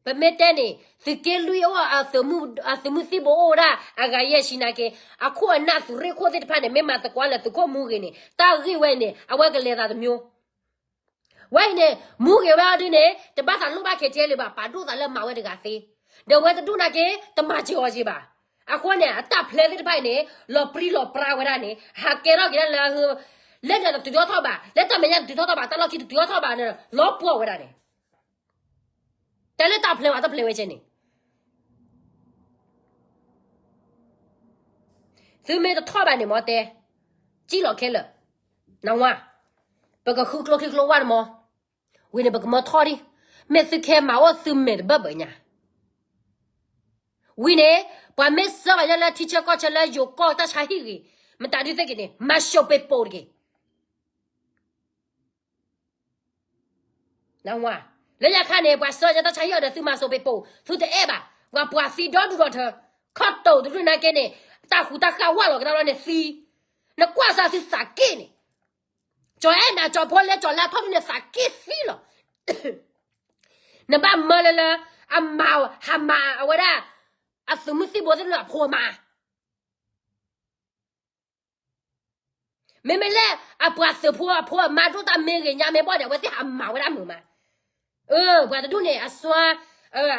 ဘၣ် ပမ့ၢ်တဲန့ၣ် သုးက့လွံၢ်အိၣ် အသုးမုၢ်သံၣ်ဘိအိၣ်ဝဲဒၣ် အဂၤယဲၢ်ဆံနာ်က့, အခိၣ်အနၢ်သုးရ့ၣ်ခိၣ်သ့ၣ်တဖၣ်န့ၣ် မ့ၢ်မၤသကိးလၢသုးခိၣ်မူဂ့ၤန့ၣ် တၢ်ဂ့ၢ်ဝဲန့ၣ် အဝဲကလဲၤသးတမျိုး, ဝဲအံၤန့ၣ် မူဂ့ၤဝဲအီၤဒုန့ၣ် တဘၣ်သးလိၣ်ဘၣ် KTLA ဘၣ်, ပာ်ဒိၣ်သးလၢမၤဝဲတဂၤသ့, ဒီးဝဲတဒူၣ်နာ်က့ တမၤစၢၤအီၤက့ဘၣ်. အဃိန့ၣ် အတၢ်ဖျဲးသ့ၣ်တဖၣ်အံၤန့ၣ် လီၤပြံလီၤပြါဝဲဒၣ်န့ၣ် ဟးကဲထီၣ်က့ၤဒၣ်လၢ လၢတၢ်တတုၤထီၣ်ထီၣ်ဘၣ်, လၢတၢ်မဲာ်ညါတတုၤထီၣ်ထီၣ်ဘၣ်, တၢ်လီၢ်ခံတတုၤထီၣ်ထီၣ်ဘၣ်, တၢ်လီၢ်ပှီၢ်ဝဲဒၣ်န့ၣ် တၢ်လၢတၢ်ဖျဲးဝဲ တၢ်ဖျဲးဝဲကဲန့ၣ် သုမ့ၢ်တထီၣ်ဘၣ်န့ၣ် မ်တဲ, စံၣ်လီၤခဲလၢာ်, နဝါ, ပကဃုကျိချံကျိဝၢ်တမီၤ, ဝံၤန့ၣ် ပကမၢထီၣ်ဒံး, မ့ၢ်သုခဲမၤအိၣ်သုမဲာ်တဘၢဘၢညါ, ဝံၤန့ၣ် ပှၤမ့ၢ်စၢဘၣ်ယဲလၢထံဆၢကီၢ်ဆၢလၢယိၤကီၢ်တၢ်ဆါဟံၣ်ဂ့ၤ, မတၤဒုးသ့ၣ်က့ၤန့ၣ် မၤၡိးပ့းပိးတက့ၢ်. နဝါ, လၢညါခါန့ၣ် ပှၤစၢၤယတၢ်ဆါဟံၣ်အီၤဒီး သုမၤစိးပ့ၤပိာ် သုတအဲၣ်ဘၣ်, ပှၤပှၤသံဒီဒူၣ်ဒီထၢ, ခီတိာ်တဒူၣ်နာ်က့န့ၣ် တၢ်ဟူးတၢ်ဃၣ်ဝၣ်လီၤကဒါလီၤန့ၣ်သံ, နကွၢ်စၢ်သုသးက့ၣ်န့ၣ်, ကၠီၤအဲၣ်နၤ ကၠီၤဖိလဲ ကၠီၤလါထီၣ်ဒူၣ်န့ၣ် သးက့ၣ်သံလီၤ. နဘၣ်မၢလၢလၢ အမၤဟးမၤအဝဲဒၣ် အသုးမုၢ်သံၣ်ဘိသ့ၣ်လၢအဖိအမါ မ့မ့ၢ်လၢအပှၤသုးဖိအဖိအမါဒိၣ်တၢ်မ့ၢ်ဂ့ၤညါမ့ၢ်ဘၣ်ဒီး အဝဲသ့ၣ်ဟးမၤဝဲဒၣ်မုာ်မး, အၢ ပှၤတဒူၣ်န့ၣ် အစွါ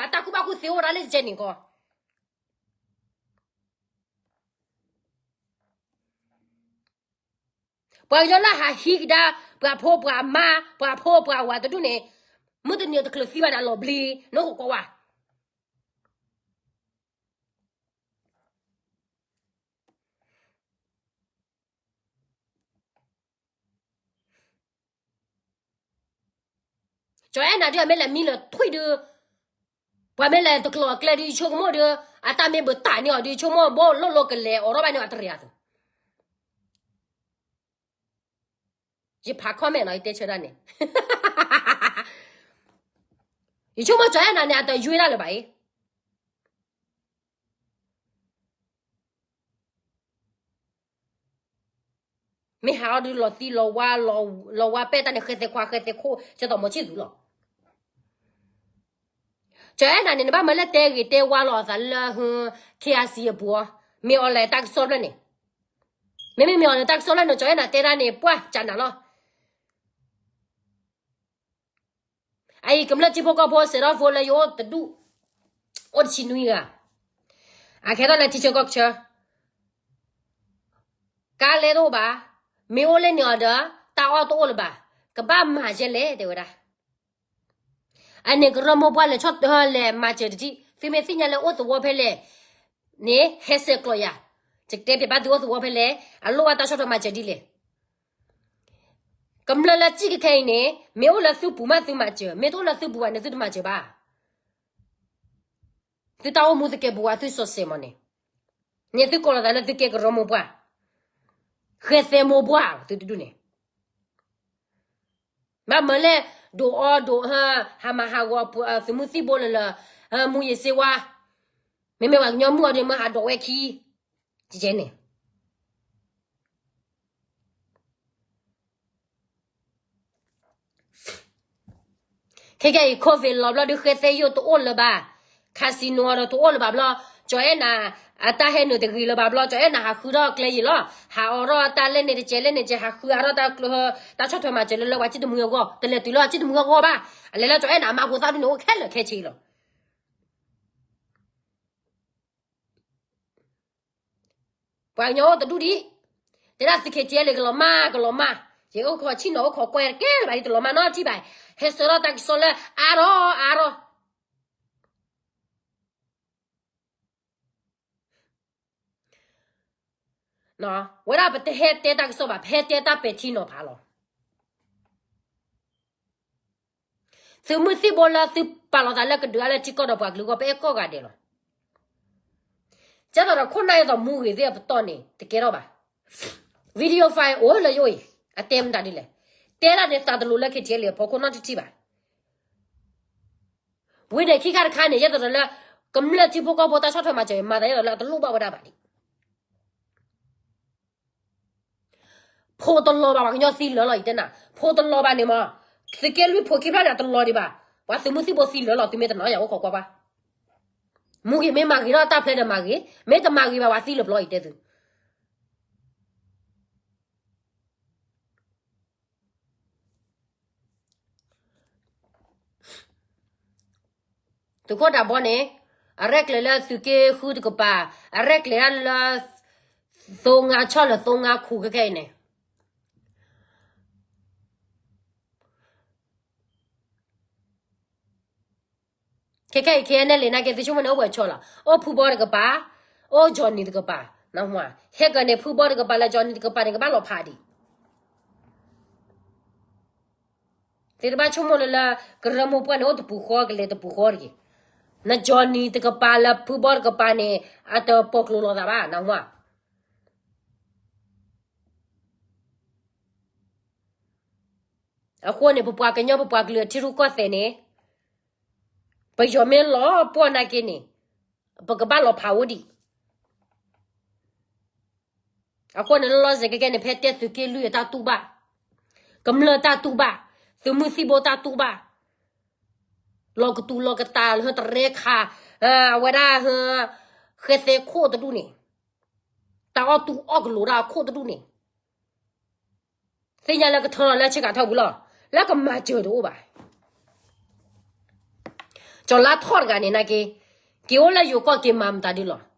အတၢ်ကူၣ်ဘၣ်ကူၣ်သ့အိၣ်ဒၣ်လၢယဲန့ၣ်ကီး ပှၤကညီလၢဟးဟံးကဒါ ပှၤဖိပှၤမါ ပှၤဖိပှၤဝၤတဒူၣ်န့ၣ် မုၢ်တနံၤတချုးသံဘၣ်န့ၣ် အလီၤဘျံ နအိၣ်ကကွၢ်ဝဲ ကၠီၤအဲၣ်နၤဒုး အမ့ၢ်လဲၤမံလၢထွံၣ်ဒုး, ပှၤမ့ၢ်လဲၤတကျိၤအကျဲဒုး ယဆိကမိၣ်ဒီး အတၢ်မ့ၢ်ဘၣ်တၢ်န့ၢ်အီၤဒုး ယဆိကမိၣ်ဘၣ်လိၣ်လိၣ်ကလဲၤအိးထီၣ်ဘၣ်န့ၢ်အတရံးအသိး, ယဖး comment နီၤ ယတဲဆၢတၢ်န့ၣ်, ယဆိကမိၣ်ကၠီၤအဲၣ်နၤန့ၣ် အတယွ့ဒၣ်လၢၤဘၣ်အံၤ မ့ၢ်ဟးအီၤဒုးလီၤသံလီၤဝါ, လီၤဝါပဲၢ်တၢ်န့ၣ် ဃဲသဲခွါဃဲသဲခိၣ် ကသိးမီၤဆံၣ်သူလီၤ. ကၠီၤအဲၣ်နၤန့ၣ် နဘၣ်မၢလၢတဲဂ့ၤတဲဝါလီၤအသးလၢ KIC အပူၤအီၤ, မ့ၢ်အီၤလဲၤတၢ်ကစီၣ်ဖျၢၣ်န့ၣ်, မ့မ့ၢ်မ့ၢ်အီၤလဲၤတၢ်ကစီၣ်ဖျၢၣ်န့ၣ် ကၠီၤအဲၣ်နၤတဲတၢ်န့ၣ် ပှၢ်ကနၤလီၤ. အအံၤကမျၢၢ်ထံဖိကီၢ်ဖိစဲးထီၣ်ဖိလၢယအိၣ်တဒူၣ်, အိၣ်တဆံနွံဂၤ, အကဲထီၣ်လၢထံဆၢကီၢ်ဆၢ, ကါလဲတအိၣ်ဘၣ်, မ့ၢ်အိၣ်လၢန့ၣ်အီၤဒီး တၢ်အီၣ်တအိၣ်လၢၤဘၣ်, ကဘၣ်မၤယဲလဲၣ်တဲဝဲဒၣ်, အန့ၣ်ကရၢမိၢ်ပှၢ်လဲၤဆီၣ်တၢ်လဲၤမၤစၢၤတဒံး, သုမ့ၢ်သ့ၣ်ညါလၢအိၣ်သဝီဖဲလဲၣ်န့ၣ် ဟဲဆဲးကျိးယၤ, ယတဲပျဲဘၣ်သုအိၣ်သဝီဖဲလဲၣ်, အလိၣ်ဘၣ်တၢ်ဆီၣ်ထွဲမၤစၢၤဒ်လဲၣ်. ကမျၢၢ်လၢစံၣ်ခဲခဲအံၤန့ၣ် မ့ၢ်အိၣ်လၢသုပူၤမးသုမၤစၢၤ, မ့ၢ်တအိၣ်လၢသုပူၤဘၣ်န့ၣ် သုတမၤစၢၤဘၣ်. သုတၢ်အိၣ်မူသုကဲပူၤဝဲသုစီၤစဲးမီၤန့ၣ်, န့ၣ်သုကိးလီၤသးလၢသုကဲကရၢမိၢ်ပှၢ်, ဃဲသဲမိၢ်ပှၢ်သုတဒူၣ်န့ၣ် ဘၣ်မၢလဲၣ်, ဒိးအီဒိးဟၢ, ဟးမၤဟးဂီၤအပှၤသုးမုၢ်သံၣ်ဘိလၢလၢ, မူယ့ၤစ့ဝါ, မ့မ့ၢ်ပှၤကညီမုၣ်အီၤဒီးမၢဟးဒိးဝဲခံ, ယဲန့ၣ် ခဲကဲအံၤ COVID လီၤဘျီဒုး ဃဲသဲယိာ်တအိၣ်လၢၤဘၣ်, casino အီၤဒီးတအိၣ်လၢၤဘၣ်ဘျီ, ကၠီၤအဲၣ်နၤ အတၢ်ဟဲနုာ်တဂ့ၤလၢၤဘၣ်ဘျီ, ကၠီၤအဲၣ်နၤဟးဃုထီၣ်ကျဲယံၤလီၤ, ဟးအီထီၣ်တၢ်လဲၣ်န့ၣ်တကဲးလဲၣ်န့ၣ်တကဲး, ဟးဃုအါထီၣ်တၢ်ကျၢၤ, တၢ်ဆီၣ်ထွဲမၤစၢၤလၢလၢပှၤစံၣ်တမှံၤအဂီၢ်, တလဲၤတုၤလၢပှၤစံၣ်တမှံၤအဂီၢ်ဘၣ်, အလဲၤလၢကၠီၤအဲၣ်နၤအမါဖိသၣ်ဒုန့ၣ်အိၣ်ခဲလၢာ်ခဲဆ့လီၤ. ပှၤကညီအိၣ်တဒူၣ်ဒံး, တဲဒၣ်သုး KTLA ကလီၤမၢ် ကလီၤမၢ်, ယအိၣ်ခိးဆံၣ်နီၤအိၣ်ခိးကွဲကဲလၢၤဘၣ်ဒံး တလီၤမၢ်နီတထံၣ်ဘၣ်, ဟဲဆှၢထီၣ်တၢ်ကစီၣ်လၢအါထီၣ်အါထီၣ် ဝဲဒၣ်ပတဟဲတဲတၢ်ကစီၣ်ဘၣ်, ပဟဲတဲတၢ်ပဲာ်ထံနီၤဖးလီၤ. သုးမုၢ်သံၣ်ဘိလၢသုပာ်လီၤသးလၢကဒုးအါလၢထံကီၢ်ဒီးပှၤကလုာ်အဂီၢ် ပအဲၣ်ကိးဂၤဒဲးလီၤ. ကဲသိးဒီးခိၣ်နၢ်အသိးမူဂ့ၤသ့ၣ်အပတီၢ်န့ၣ် တကဲထီၣ်ဘၣ်. Video file အိၣ်လၢယအိၣ်အံၤ, အတဲမတၤဒ်လဲၣ်. တဲဒၣ်န့ၣ်သးတလိၤလၢ KTLA အဖီခိၣ်နီတထံၣ်ဘၣ်. ဝံၤန့ၣ်ခံခါတခါန့ၣ် ယဲသိးဒီးလၢ ကမျၢၢ်ထံဖိကီၢ်ဖိတၢ်ဆီၣ်ထွဲမၤစၢၤ မၤသးယဲသိးလၢအတလိၣ်ဘၣ်ဝဲဒၣ်ဘၣ်ဒံး ဖိတလီၤဘၣ် ပှၤကညီသံလၢာ်လီၤ ယတဲနၤ, ဖိတလီၤဘၣ်န့ၣ်မး, သုးက့လွံၢ်ဖိခံဖျၢၣ်န့ၣ် အတလီၤဒံးဘၣ်, ပှၤသုးမုၢ်သံၣ်ဘိသံလၢာ်လီၤ သုမ့ၢ်တနီၤ ယအိၣ်ခိးကွၢ်ကွၢ်, မူဂ့ၤမ့ၢ်မၤဂ့ၤထီၣ်တၢ်ဖျဲဒီးမၤဂ့ၤ, မ့ၢ်တမၤဂ့ၤဘၣ် ပှၤသံလၢာ်ပျီ ယတဲသု သုးခိၣ်ဒးဘီန့ၣ်, အရဲၣ်ကျဲၤလၢသုးက့ဃုတကပၤ, အရဲၣ်ကျဲၤဒၣ်လၢ သိငါဆီၣ်လၢသိငါခူခဲခဲအံၤန့ၣ် ခဲခဲအံၤ ခဲအံၤန့ၣ်လံ နာ်က့သုဆိကမိၣ်န့ၣ် အိၣ်ပှဲၤဆီလီၤ, အိၣ်ဖုဘီတကပၤ, အိၣ် Johnny တကပၤ, နဟါ, ဟဲကန့ၣ် ဖုဘီတကပၤလၢ Johnny တကပၤန့ၣ် ကဘၣ်လီၤဖးဒံး သ့ၣ်တဘၣ်ဆိကမိၣ်လၢလၢ ကရၢမိၢ်ပှၢ်န့ၣ် အိၣ်တပူၤဃီ ကလဲၤတပူၤဃီတဂ့ၤ, န Johnny တကပၤလၢဖုဘီတကပၤန့ၣ် အတပိာ်ကျိၤလိာ်သးဘၣ် နဟါ. အဃိန့ၣ် ပပှၤကညီ ပပှၤကလုာ်အထံရူၢ်ကီၢ်သဲးန့ၣ် ပယီၤမ့ၢ်လီၤပှီၢ်နာ်က့န့ၣ် ပကဘၣ်လီၤဖးအိၣ်ဒံး. အဃိန့ၣ် လီၤလီၤဆဲးဆဲးခဲကဲန့ၣ် ဖဲတဲသုးက့လွံၢ်အတၢ်တူၢ်ဘၣ်, ကမျၢၢ်တၢ်တူၢ်ဘၣ်, သုးမုၢ်သံၣ်ဘိတၢ်တူၢ်ဘၣ်, လီၤကတူာ်လီၤကတာ် ဟၢတရဲခး, အဝဲဒၣ် ဃဲသဲခိၣ်တဒူၣ်န့ၣ်, တၢ်အီၣ်တူၢ်အီၣ်ကလိၤဒၣ်အခိၣ်တဒူၣ်န့ၣ် သ့ၣ်ညါလၢကထၢလီၤလၢဆ့ကၤထၢၣ်ပူၤလီၤ. လၢကမၤစၢၤတအိၣ်ဘၣ်. ကၠီၤလါထီၣ်တဂၤန့ၣ်နာ်က့, က့ၤအိၣ်လၢယိၤကီၢ်က့ၤမၤမတၤဒုလီၤ.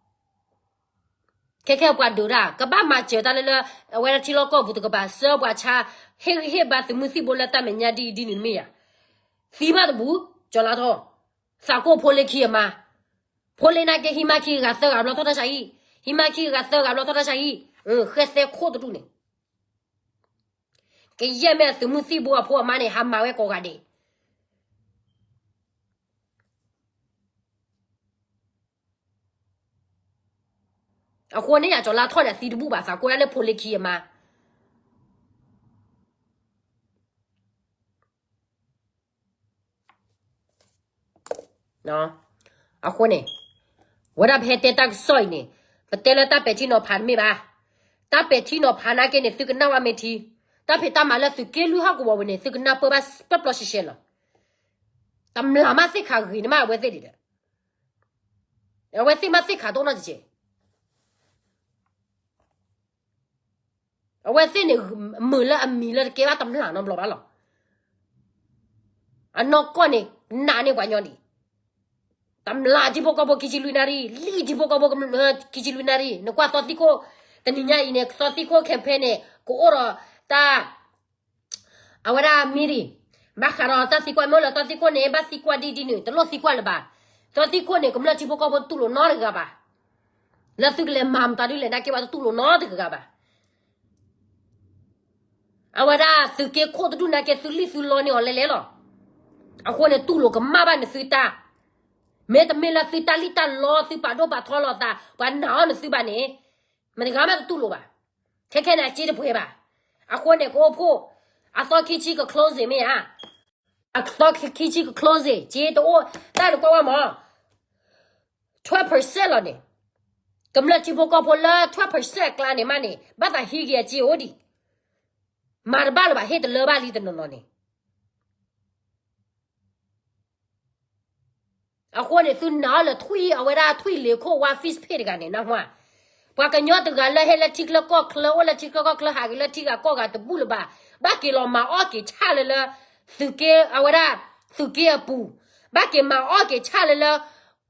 ခဲခဲပှၤဒုးတၢ် ကဘၣ်မၤစၢၤတၢ်လၢလၢ အဝဲဒၣ်ထံလီၢ်ကီၢ်ပူၤတကပၤ ဆှၢပှၤဆါ ဟ့ၣ်ဂံၢ်ဟ့ၣ်ဘါသုးမုၢ်သံၣ်ဘိလၢတၢ်မဲာ်ညါဒ်အံၤဒ်နုၤမ့ၢ်ယၤ. သံဘၣ်တဘူး, ကၠီၤလါထီၣ်, သးကိၢ်ဖိလ့ခံအမါ, ဖိလ့နာ်က့ ဟံးမါခံဂၤသၢဂၤဘျီထီၣ်တၢ်ဆါဟံၣ်, ဟံးမါခံဂၤသၢဂၤဘျီထီၣ်တၢ်ဆါဟံၣ်, ဃဲသဲခိၣ်တဒူၣ်န့ၣ် ကယဲၢ်မ့ၢ်အသုးမုၢ်သံၣ်ဘိအဖိအမါန့ၣ် ဟးမၤဝဲကိးဂၤဒဲး. အဃိန့ၣ် ယကၠီၤလါထီၣ်န့ၣ် အသံတဘူၣ်ဘၣ် သးကိၢ်ဒၣ်လၢဖိလ့ခံအမါ အဃိန့ၣ် ဝဲဒၣ်ပဟဲတဲတၢ်ကစီၣ်အံၤန့ၣ် ပတဲလၢတၢ်ပဲာ်ထံနီၤဖးတမ့ၢ်ဘၣ်. တၢ်ပဲာ်ထံနီၤဖးနာ်က့န့ၣ် သုကနၣ်ဝဲမ့ၢ်ထံ, တၢ်ဖံးတၢ်မၤလၢသုးက့လွံၢ်ဟီၣ်ကဝီၤပူၤန့ၣ် သုကနၣ်ပၢၢ်ဘၣ်ပျီပျီရှဲရှဲလီၤ. တမျၢ်မးသ့ၣ်ခးဂ့ၤန့ၣ်မး အဝဲသ့ၣ်ဒံးဒီး အဝဲသ့ၣ်မးသ့ၣ်ခးတအိၣ်နီတကဲး အဝဲသ့ၣ်န့ၣ် မုာ်လၢအမံၤလၢတကဲဘၣ်တမျၢ်နီတဘျီဘၣ်လီၤ. အနီၢ်ကီၢ်န့ၣ် နာ်န့ၢ်ပှၤညီဒံး, တမျၢ်ထံဖိကီၢ်ဖိခံဆံလွံၢ်နၣ်ရံၣ်, လံၣ်ထံဖိကီၢ်ဖိခံဆံလွံၢ်နၣ်ရံၣ်, နကွၢ်သီသံၣ်ခိၣ်, တနံၤညါအံၤန့ၣ် သီသံၣ်ခိၣ် campaign န့ၣ် ကအိၣ်ဒီးတၢ် အဝဲဒၣ်မံၤဒံး, ဘၣ်ဃးဒီးတၢ်သံကွၢ်မ့ၢ်လၢသီသံၣ်ခိၣ်န့ၣ် ဘၣ်သံကွၢ်ဒ်ဒ်န့ၣ် တလိၣ်သံကွၢ်လၢၤဘၣ်. သီသံၣ်ခိၣ်န့ၣ် ကမျၢၢ်ထံဖိကီၢ်ဖိတတူၢ်လိာ်နီတဂၤဘၣ်. လၢသုကလဲၤမၤမတၤဒ်လဲၣ် နာ်က့ဘၣ်တတူၢ်လိာ်နီတဂၤဘၣ်. အဝဲဒၣ်သုးက့ခိၣ်တဒူၣ်နာ်က့ သုလံၣ်သုလီန့ၢ်အီၤလဲၤလဲၤလီၤ. အဃိန့ၣ် တူၢ်လိာ်ကမၣ်ဘၣ်န့ၣ်သုတၢ်, မ့တမ့ၢ်လၢသုတၢ်လံၣ်တၢ်လီ သုပာ်ဒိၣ်ပာ်ထီလီၤသး ပှၤနာ်အီၤန့ၣ်သုဘၣ်န့ၣ် မတဂၤမးတတူၢ်လိာ်ဘၣ်. ခဲခဲန့ၣ် အစ့တပှဲၤဘၣ်. အဃိန့ၣ် ကအိၣ်ဖှိၣ် အသီခံဆံက closing မ့ၢ်ဧါ. အသီခံဆံက closing စ့တအိၣ် တၢ်နကွၢ်ဝဲမး twelve percent လီၤန့ၣ်, ကမျၢၢ်ထံဖိကီၢ်ဖိလၢ twelve percent အကျါန့ၣ်မးန့ၣ် ဘၣ်သးဟံးက့ၤအစ့အိၣ်ဒံး, မၤတဘၣ်လၢၤဘၣ် ဟ့ၣ်တလၢဘၣ်လံတနီၤနီၤန့ၣ် အဃိန့ၣ် သုနာ်အီၤလၢထွံၣ်အဝဲဒၣ်ထွံၣ်လ့ၤခိၣ်ဝါ fish pig တဂၤန့ၣ် နၢ်ဟူဧါ. ပှၤကညီတဂၤလၢဟဲလၢထံချၢကီၢ်ချၢ အိၣ်လၢထံချၢကီၢ်ချၢ ဟးဂ့ၤလၢထံဂၤကီၢ်ဂၤတဘူၣ်လၢၤဘၣ်. ဘၣ်က့ၤလီၤမၤအီၣ်က့ၤဆၣ်လၢလၢ သုးက့ အဝဲဒၣ် သုးက့အပူၤ, ဘၣ်က့ၤမၤအီၣ်က့ၤဆၣ်လၢလၢ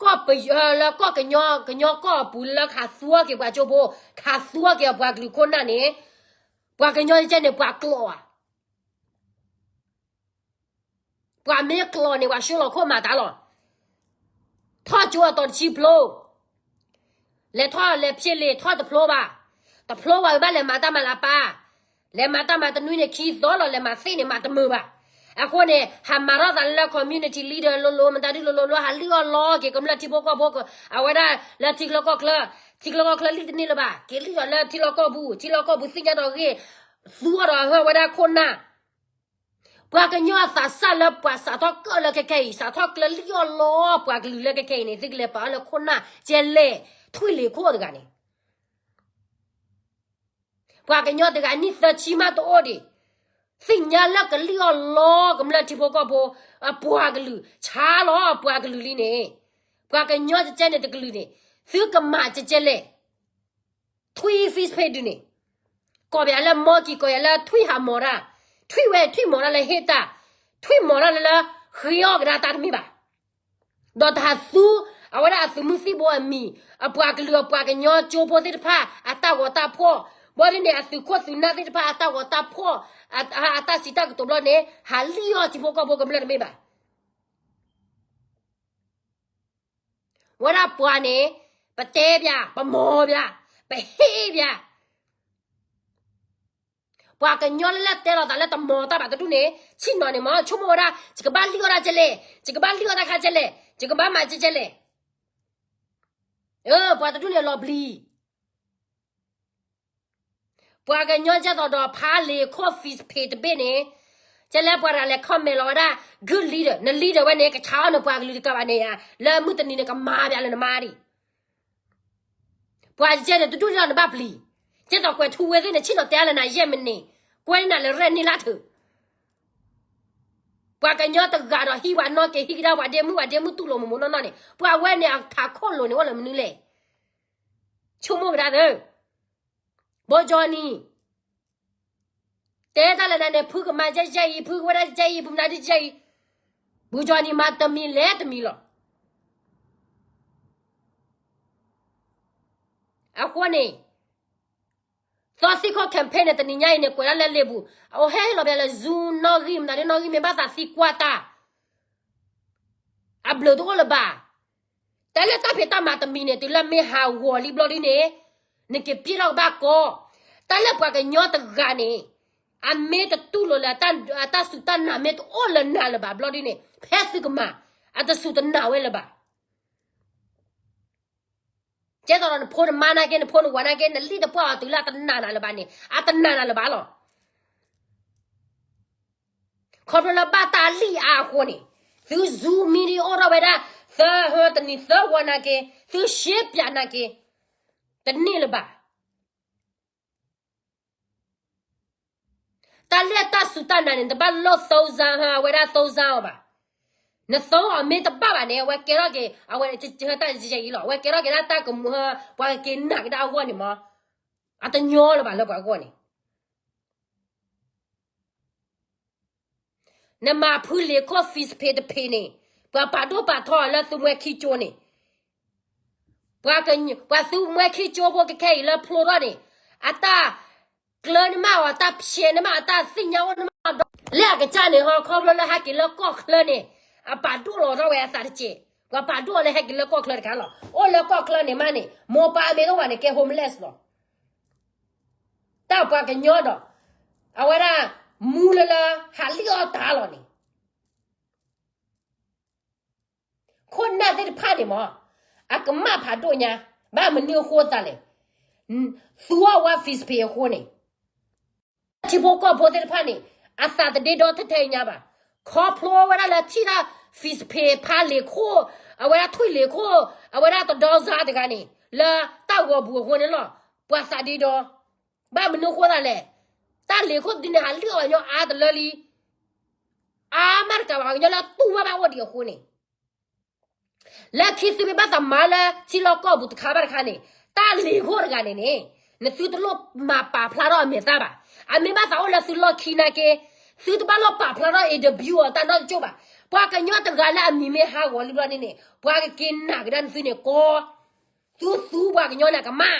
ကီၢ်ပယီၤ လၢကီၢ်ကညီ ကညီကီၢ်အပူၤ လၢခးသူအီၣ်က့ၤပှၤကၠိဖိ, ခးသူအီၣ်က့ၤအပှၤကလုာ်ခိၣ်နၢ်န့ၣ်, ပှၤကညီကဲန့ၣ် ပှၤကျိာ်ဧါ. ပှၤမ့ၢ်ကျိာ်န့ၣ် ပှၤဆှၢလီၤခိၣ်မၤတၢ်လီၤ. ထီၣ်ကၠိအတီၤတဆံဖျိ, လဲၤထီၣ်လဲၤဖျ့လံာ်ထီၣ်တဖျိဘၣ်, တဖျိဘၣ်ဝံၤဘၣ်လဲၤမၤတၢ်မၤလၢပၢ်, လဲၤမၤတၢ်မၤတနွံန့ၣ် ခံသီလီၤ လဲၤမၤသ့ၣ်န့ၣ် မၤတမုာ်ဘၣ်. အဃိန့ၣ် ဟးမၤထီၣ်သးလၢ community leader လိၤလိၤ မတၤဒုလိၤလိၤ ဟးလံၣ်အီၣ်လီက့ၤ ကမျၢၢ်ထံဖိကီၢ်ဖိ အဝဲဒၣ်လၢထံချၢကီၢ်ချၢ, ထံချၢကီၢ်ချၢလံၣ်တန့ၢ်လၢၤဘၣ်, က့ၤလံၣ်အီၣ်လၢထံလီၢ်ကီၢ်ပူၤ, ထံလီၢ်ကီၢ်ပူၤသ့ၣ်ညါဒီးဂ့ၢ်, သူအီၣ်ဒီးဟၢဝဲဒၣ်ခိၣ်နၢ် ပှၤကညီအသးစၢ်လၢပှၤစးထီၣ်ကၢၣ်လၢခဲခဲအံၤ စးထီၣ်ကျၢၤလံၣ်အီၣ်လီပှၤကလုာ်လၢခဲခဲအံၤန့ၣ် သုကလဲၤပာ်အီၤလၢခိၣ်နၢ်ကဲလဲၣ်, ထွံၣ်လ့ၤခိၣ်တဂၤန့ၣ်, ပှၤကညီတဂၤနံၣ်သၢဆံမးတအိၣ်ဒံး, သ့ၣ်ညါလၢကလံၣ်အီၣ်လီကမျၢၢ်ထံဖိကီၢ်ဖိ, အပှၤကလုာ် ဆါလီၤပှၤကလုာ်လံန့ၣ်, ပှၤကညီကကဲန့ၣ်တကလုာ်န့ၣ်, သုကမၤကကဲလဲၣ် ထွံၣ် fish pig ဒုန့ၣ်, ကိးပယၤလၢ monkey ကိးယၤလၢထွံၣ်ဟးမီၤတၢ်, ထွံၣ်ဝဲထွံၣ်မီၤတၢ်လၢဟ့ၣ်တၢ်, ထွံၣ်မီၤတၢ်လၢလၢ ဃ့အီၣ်ကဒါတၢ်တမ့ၢ်ဘၣ်. ဒီးတဟးသူ အဝဲဒၣ်အသုးမုၢ်သံၣ်ဘိအမံၤ, အပှၤကလုာ်အပှၤကညီကၠိဖိသ့ၣ်တဖၣ် အတၢ်ဂီၤတၢ်ဖှီၣ်, ဘၣ်ဒ်န့ၣ် အသုးခိၣ်သုးနၢ်သ့ၣ်တဖၣ် အတၢ်ဂီၤတၢ်ဖှီၣ်, အတၢ်စံးတၢ်ကတိၤဘျီန့ၣ် ဟးလံၣ်အီၣ်ထံဖိကီၢ်ဖိကမျၢၢ်တမ့ၢ်ဘၣ်. ဝဲဒၣ်ပှၤန့ၣ် ပတဲပၠး ပမီၤပၠး ပဟ့ၣ်ပၠး, ပှၤကညီလၢလၢတဲလီၤသးလၢတမီၤတၢ်ဘၣ်တဒူၣ်န့ၣ် ဆ့ၣ်နီၤန့ၣ်မ့ၢ် ဆိကမိၣ်ဝဲဒၣ် ယကဘၣ်လံၣ်အီၣ်တၢ်ကဲလဲၣ်, ယကဘၣ်လံၣ်အီၣ်တၢ်ခါကဲလဲၣ်, ယကဘၣ်မၤကဲလဲၣ်. ပှၤတဒူၣ်န့ၣ်လီၤပျံၤ ပှၤကညီကဲသိးဒီးဖးလ့ၤခိၣ် fish pig တဘ့ၣ်န့ၣ်, ကဲလၢပှၤတဂၤလဲၤ comment လီၤဝဲဒၣ် good leader, န leader ဝဲန့ၣ် ကဆါအီၣ်နပှၤကလုာ်တကးဘၣ်န့ၣ်ဧါ, လၢမုၢ်တနံၤန့ၣ် ကမၤဘၣ်လၢနမါဒံး. ပှၤကဲန့ၣ် တဒူၣ်ဒံးလီၤနဘၣ်ပျံၤ, ကဲသိးကွဲးထူဝဲသ့ၣ်န့ၣ် ဆ့ၣ်နီၤတဲလၢနၤယဲၢ်မံးနံး, ကွဲးန့ၢ်နၤလၢရဲၣ်န့ၣ်လၢထၢၣ်. ပှၤကညီတဂၤဒီးဟံးဝဲနီၢ်က့ၤ ဟံးကဒါပှၤဒ့မုၣ် ပှၤဒ့မုၣ်တူၢ်လိာ်မုာ်မုာ်နီၢ်နီၢ်န့ၣ် ပှၤဝဲန့ၣ်အထးခိၣ်လိၤန့ၣ် အိၣ်လၢမနုၤလဲၣ်. ဆိကမိၣ်ကဒါသု, ဘိကၠီနံၤ တဲတၢ်လၢနၤန့ၣ် ဖုကမၤယဲၢ်ယဲၢ်အံၤ ဖုကဝဲဒၣ်ယဲၢ်အံၤ ဖုမနုၤဒ်ယဲၢ်အံၤ, ဘိကၠီနံၤမၤတမံၤလဲၤတမံၤလီၤ. အဃိန့ၣ် သီသံၣ်ခီၣ် campaign န့ၣ် တနံၤညါအံၤန့ၣ် ကွဲးဒၣ်လၢလ့ပူၤ, အအိၣ်ဟဲလီၤဘၣ်လၢ Zoom နီၣ်ဂံၢ် မနုၤဒ်နီၣ်ဂံၢ်မ့ၢ်ဘၣ်သးသံကွၢ်တၢ် အဘျုးတအိၣ်လၢၤဘၣ်. တၢ်လၢတၢ်ဖံးတၢ်မၤတမံၤန့ၣ် တုၤလၢမ့ၢ်ဟးဂီၤလံဘျီဒ်န့ၣ် နက့ၤပျဲထီၣ်ကဘၣ်ကီ. တၢ်လၢပှၤကညီတဂၤန့ၣ် အမ့ၢ်တတူၢ်လိာ်လၢ အတၢ်စူၢ်တၢ်နာ်မ့ၢ်တအိၣ်လၢနၤလၢၤဘၣ်ဘျီဒ်န့ၣ် ဖဲသုကမၤ အတစူၢ်တနာ်ဝဲလၢၤဘၣ်. ကဲသိးဒီးနဖိနမါနာ်က့ နဖိနဝၤနာ်က့ နလံၣ်တပှၢ်အီၤတုၤလၢအတနာ်နၤလၢၤဘၣ်န့ၣ် အတနာ်နၤလၢၤဘၣ်လီၤ. ခီဖျိလၢဘၣ်တၢ်လံၣ်အါအဃိန့ၣ် သု Zoom meeting အိၣ်ထီၣ်ဝဲဒၣ် သၢဟၢတနံၤသၢဝီနာ်က့ သုရှဲပၠးနာ်က့ တန့ၢ်လၢၤဘၣ်. တၢ်လၢတၢ်စူၢ်တၢ်နာ်န့ၣ် တဘၣ်လိၣ် သိစါ ဟါ အဝဲဒၣ် သိစါ အီၤဘၣ်. နသိအီၤမ့ၢ်တဘၣ်ဘၣ်န့ၣ် အဝဲကဲထီၣ်က့ၤ အဝဲတဟၢတၢ်ယံာ်ယံာ်လီၤ. အဝဲကဲထီၣ်က့ၤဒၣ်တၢ်ကမူၤဟၢ ပှၤကက့ၤနာ်က့ၤဒၣ်အဂီၢ်န့ၣ်မး အတညီလၢၤဘၣ်လၢပှၤအဂီၢ်န့ၣ် နမၤဖုလ့ၤခိၣ် Facebook တဖံးန့ၣ် ပှၤပာ်ဒိၣ်ပာ်ထီလၢသုမှဲခံကၠိန့ၣ် ပှၤသုမှဲခံကၠိဖိခဲခဲအံၤလၢဖျိထီၣ်န့ၣ် အတၢ်ကျၢန့ၣ်မး အတၢ်ဖျဲးန့ၣ်မး အတၢ်သ့ၣ်ညါအိၣ်န့ၣ်မးဒီး လၢအကစၢ်န့ၣ်ဟီ ခီဖျိလၢဟဲက့ၤလၢကီၢ်ချၢန့ၣ် အပာ်ဒိၣ်လီၤထီၣ်ဝဲအသးတက့ၢ်. ပှၤပာ်ဒိၣ်အီၤလၢဟဲက့ၤလၢကီၢ်ချၢတခါလီၤ. အိၣ်လၢကီၢ်ချၢန့ၣ်မးန့ၣ် မိၢ်ပၢ်အမ့ၢ်တအိၣ်ဘၣ်န့ၣ် ကဲ homeless လီၤ. တၢ်ပှၤကညီဒီး အဝဲဒၣ် မူလၢလၢ ဟးလံၣ်အီၣ်တၢ်လီၤန့ၣ် ခိၣ်နၢ်သ့ၣ်တဖၣ်န့ၣ်မး အကမၣ်ဖးဒိၣ်ညါ ဘၣ်မနုၤအဃိသးလဲၣ်. သူအီၣ်ဝဲ Facebook အဃိန့ၣ် ထံဖိကီၢ်ဖိသ့ၣ်တဖၣ်န့ၣ် အသးတဒ့ဒီထဲထဲအံၤညါဘၣ်. ခီဖျိဝဲဒၣ်လၢထံၣ်တၢ် Facebook ဖးလ့ၤခိၣ် အဝဲဒၣ်ထွံၣ်လ့ၤခိၣ် အဝဲဒၣ်တဒီစါတဂၤန့ၣ် လၢတၢ်ဂီၤပူၤအဃိန့ၣ်လီၤ. ပှၤသးဒ့ဒီ ဘၣ်မနုၤအဃိသးလဲၣ်. တၢ်လ့ၤခိၣ်ဒ်န့ၣ် ဟးလံၣ်အီၣ်ပှၤကညီအါတလၢလံ. အါမးတကးဘၣ် ပှၤကညီလၢအတူၢ်ဘၣ်ဘၣ်အိၣ်ဒံးအဃိန့ၣ် လၢခံသုမ့ၢ်ဘၣ်သးမၤလၢထံလီၢ်ကီၢ်ပူၤတခါဘၣ်တခါန့ၣ် တၢ်လ့ၤခိၣ်တဂၤန့ၣ်န့ၣ် နသုတလိၣ်မၤပာ်ဖျါထီၣ်အမဲာ်သၣ်ဘၣ်. အမ့ၢ်ဘၣ်သးအိၣ်လၢသုလီၢ်ခံနာ်က့ သုတဘၣ်လိၣ်ပာ်ဖျါထီၣ် interview အီၤတၢ်နီတကၠိၢ်ဘၣ်. ပှၤကညီတဂၤလၢအမံၤမ့ၢ်ဟးဂီၤလံဘျီန့ၣ်န့ၣ် ပှၤကက့ၤနာ်က့ၤဒၣ်နသုန့ၣ်ကီ သုသူပှၤကညီန့ၣ်ကမၣ်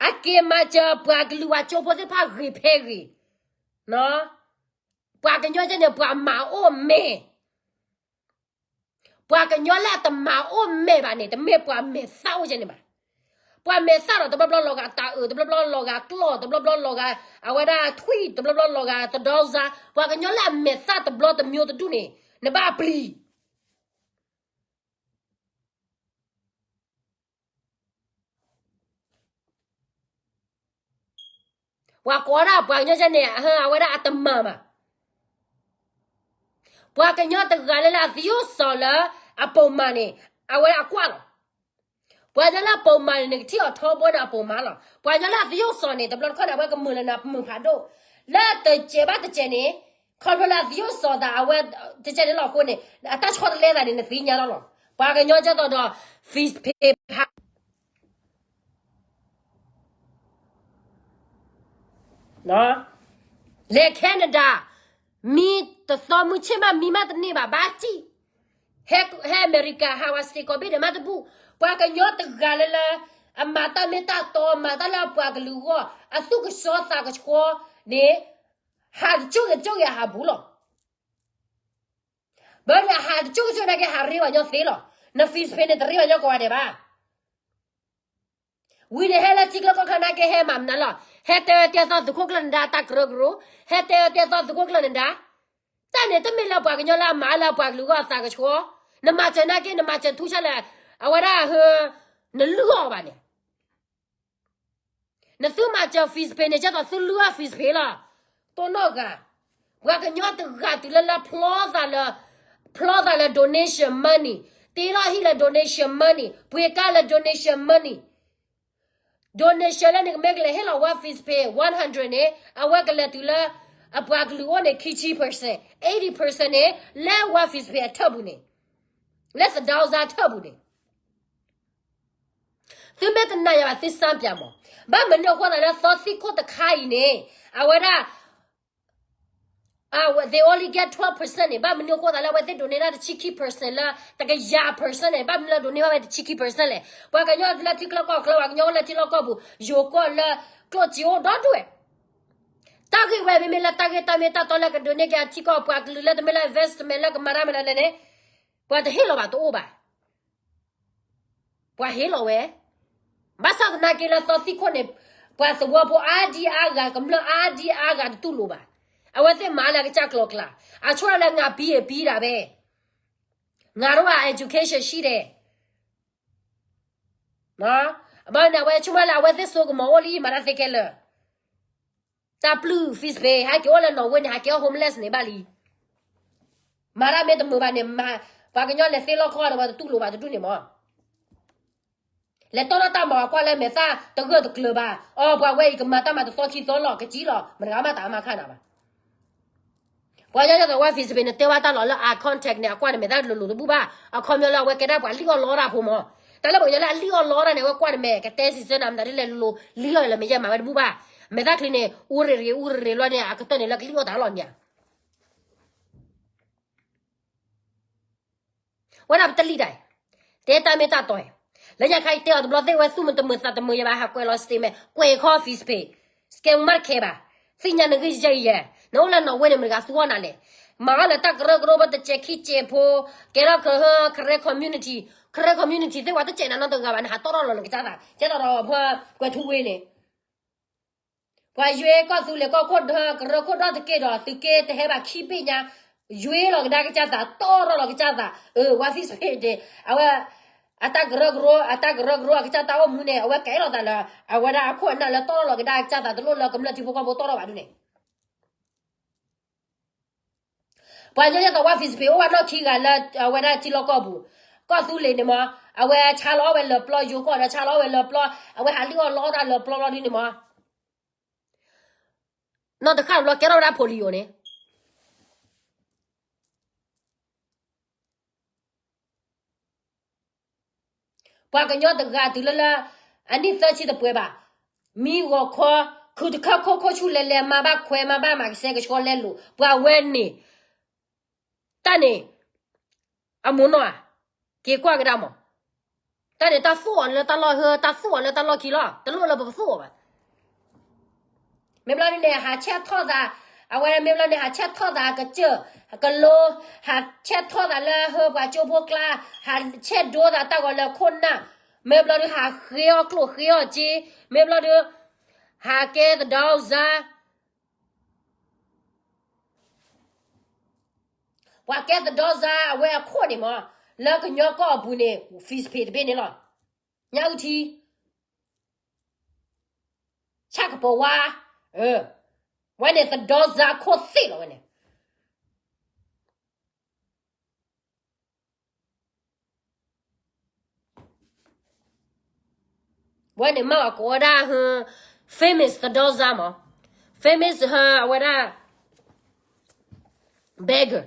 အက့ၤမၤစၢၤပှၤကလုာ်ပှၤကၠိဖိသ့ၣ်တဖၣ်ဂ့ၤဖဲဂ့ၤ, ပှၤကညီကဲန့ၣ် ပှၤမၤအိၣ်မဲာ်, ပှၤကညီလၢအတမၤအိၣ်မဲာ်ဘၣ်န့ၣ် တမ့ၢ်ပှၤမဲာ်သၣ်အိၣ်ကဲန့ၣ်ဘၣ်. ပှၤမဲာ်သၣ်ဒီး တဘျီဘျီလီၤဂာ်တၢ်အၢၣ်, တဘျီဘျီလီၤဂာ်ကျီၢ်, တဘျီဘျီလီၤဂာ် အဝဲဒၣ်ထွံၣ်, တဘျီဘျီလီၤဂာ်တဒီစါ, ပှၤကညီလၢအမဲာ်သၣ်တဘျီတမျိုးတဒူၣ်န့ၣ် နဘၣ်ပျံၤ ပှၤကိးဒၣ်ပှၤကညီကဲန့ၣ် အဝဲဒၣ်အတမၤဘၣ်. ပှၤကညီတဂၤလၢလၢအသယိၣ်စီၤလၢအပိာ်မၤန့ၣ် အဝဲဒၣ်အကွၢ်လီၤ. ပှၤကညီလၢအပိာ်မၤန့ၣ် နကထံၣ်အီၤထီဘိန့ၣ်အပိာ်မၤလီၤ. ပှၤကညီလၢအသယိၣ်စီၤန့ၣ် တဘျီတခီၣ်န့ၣ် အဝဲကမုာ်လၢနၤမုာ်ဖးဒိၣ်, လၢတစဲးဘၣ်တစဲးန့ၣ်, ခီဖျိလၢအသယိၣ်စီၤသး အဝဲတစဲးန့ၣ်လီၤအဃိန့ၣ် အတၢ်ဆီတလဲသးန့ၣ် နသ့ၣ်ညါလီၤလီၤ. ပှၤကညီကဲသိးဒီး Facebook ဖး လဲၤ Canada မံတသီမုၢ်ဆ့ၣ်မး မံမးတန့ၢ်ဘၣ် ဘၣ်စံၣ်, ဟဲ ဟဲအမဲရကၤ ဟးဝဲစ့ၢ်ကီးဘ့ၣ်န့ၣ်မးတဘူၣ်. ပှၤကညီတဂၤလၢလၢ အမၤတၢ်မ့ၢ်တၢ်တီ မၤတၢ်လၢအပှၤကလုာ်အဂီၢ် အသူၣ်ကဆှီသးကဆှီန့ၣ် ဟးတကၠိၢ်ဂ့ၤတကၠိၢ်ဂ့ၤအဟးဘူးလီၤ. ဘၣ်န့ၣ် အဟးတကၠိၢ်ကၠိၢ်နာ်က့ ဟးရ့ပှၤကညီသ့လီၤ. န Facebook န့ၣ် တရ့ပှၤကညီကိးဂၤဒဲးဘၣ်. ဝံၤန့ၣ် ဟဲလၢထံကျိကီၢ်ချၢနာ်က့ ဟဲမၤမနုၤလီၤ. ဟဲတဲတဲသီသုးခိၣ်ကျၢၢ်နဒါတၢ်ကရၢကရိ, ဟဲတဲတဲသီသုးခိၣ်ကျၢၢ်နဒါ, တၢ်န့ၣ်တမ့ၢ်လၢပှၤကညီလၢအမၤလၢပှၤကလုာ်အဂီၢ်အသးကဆှီ, နမၤစၢၤနာ်က့ နမၤစၢၤထူဆၢလဲၣ်, အဝဲဒၣ်ဟၢ နလုၢ်အီၣ်ဘၣ်န့ၣ် နသုမၤစၢၤ Facebook န့ၣ် ကဲသိးသုလုၢ်အီၣ် Facebook လီၤ. တိၢ်နီၣ်ဂၤ, ပှၤကညီတဂၤတုၤလၢလၢ ဖျီသးလၢ ဖျီသးလၢ donation money, တ့ထီၣ်ဟံၣ်လၢ donation money, ပှ့ၤကါလၢ donation money, donation လၢနကမ့ၢ်ကလဲၤဟ့ၣ်လီၤဝဲ Facebook one hundred န့ၣ် အဝဲကလဲၤတုၤလၢ အပှၤကလုာ်အိၣ်န့ၣ် ခံဆံ percent, eighty percent န့ၣ် လၢဝဲ Facebook အထၢၣ်ပူၤန့ၣ်, လၢသဒီစါထၢၣ်ပူၤန့ၣ် သုမ့ၢ်တနာ်ယၤဘၣ် သုစၢ်ပၠးမး. ဘၣ်မနုၤအဃိသးလၢသီသံခိၣ်တခါအံၤန့ၣ် အဝဲဒၣ် they only get twelve percent န့ၣ် ဘၣ်မနုၤအဃိသးလၢအဝဲသ့ၣ် donate တၢ်တဆံခံ percent လၢ တကယၤ percent န့ၣ် ဘၣ်မနုၤလၢ donate ဘၣ်ဝဲတဆံခံ percent လဲၣ်. ပှၤကညီလၢထံချၢကီၢ်ချၢ ပှၤကညီလၢထံလီၢ်ကီၢ်ပူၤ ယိၤကီၢ်လၢ ကျိၣ်စ့အိၣ်ဒီဒူၣ်ဝဲ တၢ်ဂ့ၢ်ဝဲ မ့မ့ၢ်လၢတၢ်ဂ့ၢ်တၢ်မ့ၢ်တၢ်တီလၢကဒိးန့ၢ်က့ၤအထံကီၢ်ပှၤကလုာ်လၢတမ့ၢ်လၢ investment လၢကမၤတၢ်မနုၤလဲၣ်န့ၣ် ပှၤတဟ့ၣ်လီၤဘၣ်တအိၣ်ဘၣ်. ပှၤဟ့ၣ်လီၤဝဲ, ဘၣ်ဆၣ်သနာ်က့လၢသီသံခိၣ်န့ၣ် ပှၤသဝီဖိအါဒံအါဂၤ ကမျၢၢ်အါဒံအါဂၤတတူၢ်လိာ်ဘၣ်. အဝဲသ့ၣ်မၤလၢအကစၢ်ကျိၤကျါ, အဆိလၢငါပံအပံဒၣ်ဘဲ, ငါတို့က education ရှိတယ်. ဘၣ်န့ၣ် အဝဲဆိကမိၣ်လၢအဝဲသ့ၣ်စိကမီၤအိၣ်လံ မၤတၢ်သ့ခဲလၢာ် တၢ်ပျုၢ် Facebook ဟဲက့ၤအိၣ်လၢနီၣ်ဝ့န့ၣ် ဟဲက့ၤအိၣ် homeless န့ၣ်ဘၣ်လံ. မၤတၢ်မ့ၢ်တမုာ်ဘၣ်န့ၣ် ပှၤကညီလဲၤသ့လီၢ်ခီဒီး ပှၤတတူၢ်လိာ်ဘၣ်တဒူၣ်န့ၣ်မး. လဲၤတီၢ်ထီၣ်တၢ်မၤအကွၢ်လၢမဲာ်သၣ်တဂၢၢ်တကျၢၤဘၣ်. အီ ပှၤဝဲအံၤကမၤတၢ်မၤတသီခံသီလီၤ ကကံလီၤ မတဂၤမးတၢ်မၤခါနၤဘၣ်. ပှၤညီညါသးဝဲ Facebook န့ၣ် တဲဝဲတၢ်လီၤလၢအ contact န့ၣ် အကွၢ်န့ၣ် မဲာ်သၣ်လိၤလိၤတဘူၣ်ဘၣ်. အခီပညီလၢအဝဲကဲဒၣ်ပှၤလံၣ်အီၣ်လီအီၣ်တၢ်ဖိမး. တၢ်လၢပှၤကညီလၢအလံၣ်အီၣ်လီအီၣ်တၢ်န့ၣ် အဝဲကွၢ်န့ၣ် မဲာ်ကတဲစံးဆၢနၤ မတၤဒ်လဲၣ်လိၤလိၤ လံၣ်အီၣ်လၢမဲာ်ယဲၢ်မၤဝဲတဘူၣ်ဘၣ်. မဲာ်သၣ်ချံန့ၣ် အူရ့ၤရ့ၤ အူရ့ၤရ့ၤလီၤန့ၣ် အကတၢၢ်န့ၣ်လၢကလံၣ်အီၣ်တၢ်လီၤန့ၣ် ဝဲဒၣ်ပတလံၣ်တၢ်အံၤ, တဲတၢ်မ့ၢ်တၢ်တီအံၤ, လၢညါခါအံၤတဲအီၤတဘျီသ့ၣ်ဝဲသူၣ်မုာ်တမုာ်သးတမုာ်ယဲဘၣ် ဟးကွဲးလီၤ statement ကွဲးခီ Facebook, scam မးတခဲဘၣ်, သ့ၣ်ညါနဂ့ၢ်ယဲၢ်ယဲၢ်, နအိၣ်လၢနီၣ်ဝ့န့ၣ် မတဂၤသူအီၣ်နၤလဲၣ်, မၤအီၣ်လၢတၢ်ကရၢကရိ ပတစဲးခံစဲးဖိ, ကဲထီၣ်ကရၢ community, ကရၢ community သ့ၣ်ဝဲတစဲးနၤနီတဂၤဘၣ် နဟးတီၢ်ထီၣ်လီၤနကစၢ်သး, ကဲထီၣ်ဒီးပှၤကွဲးထူဝ့န့ၣ် ပှၤယွ့ကီၢ်သူလ့ၤကီၢ်ခိၣ်ဒီး ကရၢခိၣ်ဒီတက့ၢ်ဒီး သုးက့တဟဲဘၣ်ခံဘ့ၣ်ညါ, ယွ့လီၤကဒါကစၢ်သး တီၢ်ထီၣ်လီၤကစၢ်သး, အဝဲ Facebook န့ၣ် အဝဲ အတၢ်ကရၢကရိ အတၢ်ကရၢကရိအကစၢ်တၢ်အိၣ်မူန့ၣ် အဝဲကဲလီၤသးလၢ အဝဲဒၣ်အခိၣ်အနၢ်လၢတီၢ်ထီၣ်လီၤကဒါကစၢ်သး တလိၣ်လၢကမျၢၢ်ထံဖိကီၢ်ဖိတီၢ်ထီၣ်ဘၣ်ဒ်န့ၣ် ပှၤညီညါသးဝဲ Facebook အိၣ်ဝဲနီၢ်ခံဂၤလၢ အဝဲဒၣ်ထံလီၢ်ကီၢ်ပူၤ, ကီၢ်သူလ့ၤန့ၣ်မး, အဝဲဆါလီၤအီၣ်ဝဲလၢပျီ ယိၤကီၢ်ဒီးဆါလီၤအီၣ်ဝဲလၢပျီ, အဝဲဟးလံၣ်အီၣ်လီအီၣ်တၢ်လၢပျီလီၤဒ်န့ၣ်မး, နီၢ်တခါတဘျီကဲထီၣ်ဝဲဒၣ် polio န့ၣ် ပှၤကညီတဂၤတုၤလၢလၢ အနံၣ်သၢဆံတပှဲၤဘၣ်, မံဂီၤခီ, ခုးတခၢခိၣ်ခိၣ်ဆူလဲၤလဲၤ မၤဘၣ်ခွဲး မၤဘၣ်မၤကစဲကဆှီလဲလိာ်, ပှၤဝဲန့ၣ်, တၢ်န့ၣ်, အမိၢ်နီၢ်ဧါ, က့ၤကွၢ်ကဒါမး, တၢ်န့ၣ်တၢ်သူၣ်အီၤလၢတၢ်လီၢ်ဟၢ တၢ်သူၣ်အီၤလၢတၢ်လီၢ်ခံလီၤ, တလိၣ်လၢပကသူၣ်အီၤဘၣ် မ့ၢ်ဘျီဒ်န့ၣ် ဟးဆဲးထီၣ်သး, အဝဲမ့ၢ်ဘျီန့ၣ် ဟးဆဲးထီၣ်သးကစၢၢ်, ကလိ, ဟးဆဲးထီၣ်သးလၢဟၢပှၤကၠိဖိကျါ, ဟးဆဲးဒိသးတၢ်ဂီၤလၢခိၣ်နၢ်, မ့ၢ်ဘျီဒုးဟးဃ့အီၣ်ကျိၣ်ဃ့အီၣ်စ့, မ့ၢ်ဘျီဒုး, ဟးကဲသဒီစါ ပှၤကဲသဒီစါအဝဲအခိၣ်န့ၣ်မး, လၢကညီကီၢ်အပူၤန့ၣ် Facebook တဘ့ၣ်န့ၣ်လီၤ. ညၣ်အုၣ်ထံ, ဆၣ်ကပီၤဝါ, ဝဲန့ၣ်သဒီစါခိၣ်သ့ၣ်လီၤဝဲန့ၣ် ဝဲန့ၣ်မ့ၢ်အကိးဝဲဒၣ်ဟၢ famous သဒီစါမး, famous ဟၢအဝဲဒၣ် beggar,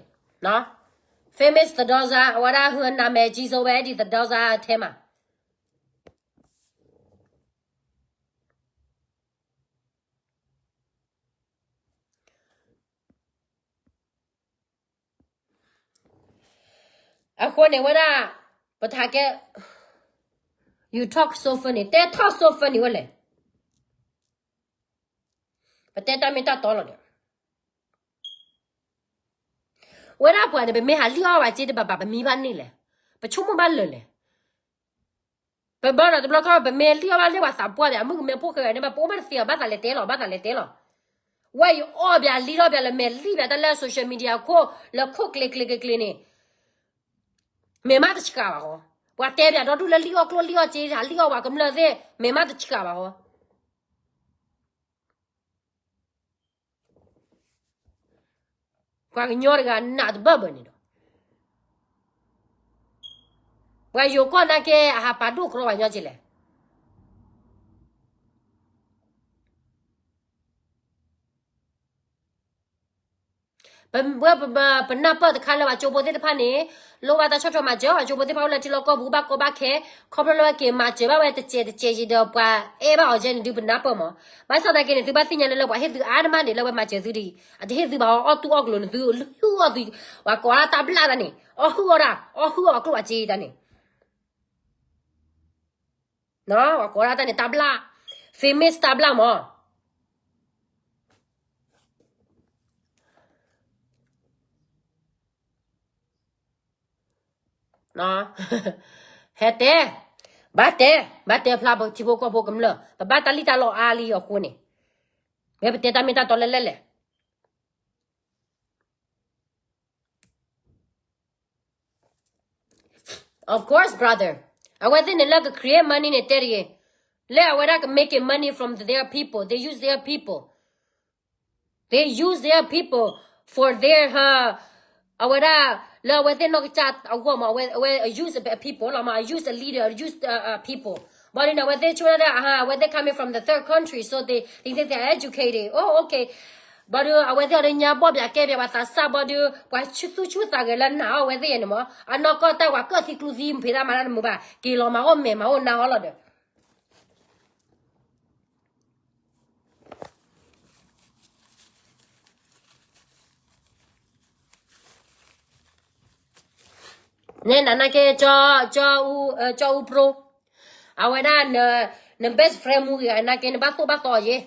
famous သဒီစါ အဝဲဒၣ်ဟၢနမဲာ်ကံစိဝဲဒ်သဒီစါထဲမး အဃိန့ၣ်ဝဲဒၣ်, ပထးကဲ, you talk so funny, တဲထီၣ် so funny ဝဲလဲၣ်, ပတဲတၢ်မ့ၢ်တၢ်တီလီၤဒီး, ဝဲဒၣ်ပှၤန့ၣ် ပမ့ၢ်ဟးလံၣ်အီၣ်ဘၣ်စ့တဘၣ်ဘၣ် ပမံဘၣ်န့ၣ်လဲၣ်, ပဆိကမိၣ်ဘၣ်လၢာ်လဲၣ် ပဘၣ်ဒီးတဘျီခီ ပမ့ၢ်လံၣ်အီၣ်ဘၣ်လၢပှၤသးပှၢ်န့ၣ် အမုၣ်ကမဲဖိဃဲန့ၣ် ဘၣ်ပအိၣ်ဘၣ်တသ့အီၤ ဘၣ်သးလဲၤတဲလီၤ ဘၣ်သးလဲၤတဲလီၤ. ဝဲအံၤအီၣ်ဘၣ်လံၣ်ထီၣ်ဘၣ်လၢမဲာ်လံၣ်ဘၣ်တၢ်လၢ social media ခိၣ် လၢခိၣ်ကျ့ကျ့ကျ့ကျ့န့ၣ် မဲာ်မးတဆှးဘၣ်ဃီ, ပှၤတဲပၠးဒီဒူၣ်လၢလံၣ်အီၣ်ကျိၣ်လံၣ်အီၣ်စ့ ဟးလံၣ်အီၣ်ပှၤကမျၢၢ်သ့ၣ် မ့ၢ်မးတဆှးဘၣ်ဟီ. ပှၤကညီတဂၤနးတဘၢၣ်ဘၢၣ်န့ၣ်ဒီး ပှၤယိၤကီၢ်နာ်က့ အဟးပာ်ဒိၣ်ကြီပှၤကညီက့လဲၣ်. ပဝဲပ ပနၢ်ပၢၢ်တခါလၢပှၤကၠိဖိသ့ၣ်တဖၣ်န့ၣ် လိၣ်ဘၣ်တၢ်ဆီၣ်ထွဲမၤစၢၤ ပှၤကၠိဖိသ့ၣ်တဖၣ်အိၣ်လၢထံလီၢ်ကီၢ်ပူၤ ဘၣ်ကီဘၣ်ခဲ ခီဖျိလၢဝဲက့ၤမၤစၢၤဘၣ်ဝဲတစဲးတစဲးယံၤဒီး ပှၤအဲၣ်ဘၣ်အီၤကဲန့ၣ် သုပနၢ်ပၢၢ်မး. ဘၣ်ဆၣ်သနာ်က့န့ၣ် သုဘၣ်သ့ၣ်ညါလၢ လၢပှၤဟ့ၣ်သုအါတမံၤန့ၣ် လၢဝဲမၤစၢၤသုဒ်အံၤ အတဟ့ၣ်သုဘၣ်အီၣ်တူၢ်အီၣ်ကလိာ်န့ၣ် သုဟုၣ်အီၣ်သု ပှၤကိးဒၣ်တၢ်ဘျၣ်တၢ်န့ၣ် အီၣ်ဟုၣ်အီၣ်ဒၣ် အီၣ်ဟုၣ်အီၣ်အကျိၣ်အစ့တၢ်န့ၣ် ပှၤကိးဒၣ်တၢ်န့ၣ်တၢ်ဘျၣ် famous တၢ်ဘျၣ်မး. ဟဲတဲ ဘၣ်တဲ ဘၣ်တဲဖျါပထံဖိကီၢ်ဖိကမျၢၢ် ပဘၣ်တၢ်လံၣ်တၢ်လီအါလံအဃိန့ၣ် မ့ၢ်ပတဲတၢ်မ့ၢ်တၢ်တီလၢလဲၣ်လဲၣ်. Of course, brother. အဝဲသ့ၣ်န့ၣ်လၢက create money န့ၣ်တဲတဂ့ၤ. လၢအဝဲဒၣ်က making money from their people. They use their people. They use their people for their, အဝဲဒၣ် လၢအဝဲသ့ၣ်နီၢ်ကစၢ်အဂီၢ်မး အဝဲ အဝဲ use people လီၤမး use a leader, use people. ဘၣ်ဒုးန့ၣ် အဝဲသ့ၣ်ဆိဒၣ် အဝဲသ့ၣ် coming from the third country, so they think that they're educated. Oh, okay. ဘၣ်ဒုး အဝဲသ့ၣ်အီၤဒုးညါဘီၣ်ဘၣ်ကဲဘၣ် ပှၤသးစၢ်ဘၣ်ဒုး ပှၤသူၣ်ဆူၣ်သးဂဲၤလၢနၤအီၤ အဝဲသ့ၣ်အံၤန့ၣ်မး အနီၢ်ကီၢ်တၢ်ဝဲကၢၢ်သံကျူသံ မ့ၢ်ဖံးတၢ်မၤတၢ်တမုာ်ဘၣ် က့ၤလီၤမၤအိၣ်မဲာ်မၤအိၣ်နါအီၤလီၤဒီး န့ၣ်နနာ်က့ ကၠီအူပြိ အဝဲဒၣ် န best friend မူဂ့ၤ နာ်က့ နဘၣ်သိၣ်ဘၣ်သီယ့ၣ်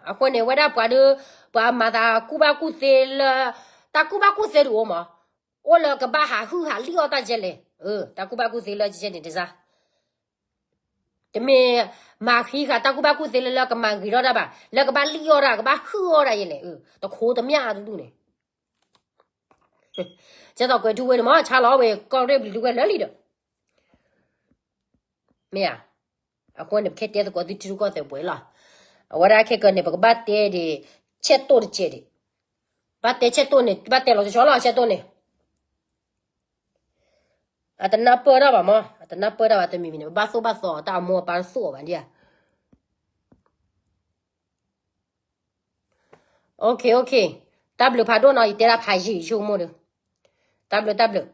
အဃိန့ၣ် ဝဲဒၣ်ပှၤဒုး ပှၤမၤသးကူၣ်ဘၣ်ကူၣ်သ့လၢ တၢ်ကူၣ်ဘၣ်ကူၣ်သ့တအိၣ်မး အိၣ်လၢကဘၣ်ဟးဟုၣ်ဟးလံၣ်အီၣ်တၢ်ကဲလဲၣ် တၢ်ကူၣ်ဘၣ်ကူၣ်သ့လၢကဲန့ၣ်တစၢ် တမ့ၢ်မၤဃံဃာ်တၢ်ကူၣ်ဘၣ်ကူၣ်သ့လၢ လၢကမၤဂ့ၤထီၣ်တၢ်ဘၣ် လၢကဘၣ်လံၣ်အီၣ်တၢ် ကဘၣ်ဟုၣ်အီၣ်တၢ်ယဲလဲၣ် တခိးတမၠၣ်အါတဒူၣ်န့ၣ် ကဲသိးကွဲးထူဝဲန့ၣ်မ့ၢ် ဆါလီၤဝဲ ကီၢ်ရ့ၣ်ဘျုးထူဝဲလၢလံဒီး မ့ၢ်ဧါ အဃိန့ၣ် ပခဲတဲသကိးသုထံရူၢ်ကီၢ်သဲးပှဲၤလီၤ. အဝဲဒၣ်ခဲကၢန့ၣ် ပကဘၣ်တဲဒ် ဆဲးတိၢ်တကဲးဒံး ဘၣ်တဲဆဲးတိၢ်န့ၣ် ဘၣ်တဲလီၤကဆီလီၤ ဆဲးတိၢ်န့ၣ် အတနၢ်ပၢၢ်တၢ်ဘၣ်မး အတနၢ်ပၢၢ်တၢ်ဘၣ်တမံၤမံၤန့ၣ် ပဘၣ်သိၣ်ဘၣ်သီအီၤ တၢ်အမိၢ်အပၢ်တသိၣ်အီၤဘၣ်ဒံးဧါ OK OK တၢ်ဘျုးဖးဒိၣ်နီၤ ယတဲဒၣ်ဖးယံာ်ယဆိကမိၣ်ဒီး တၢ်ဘျုးတၢ်ဘျုး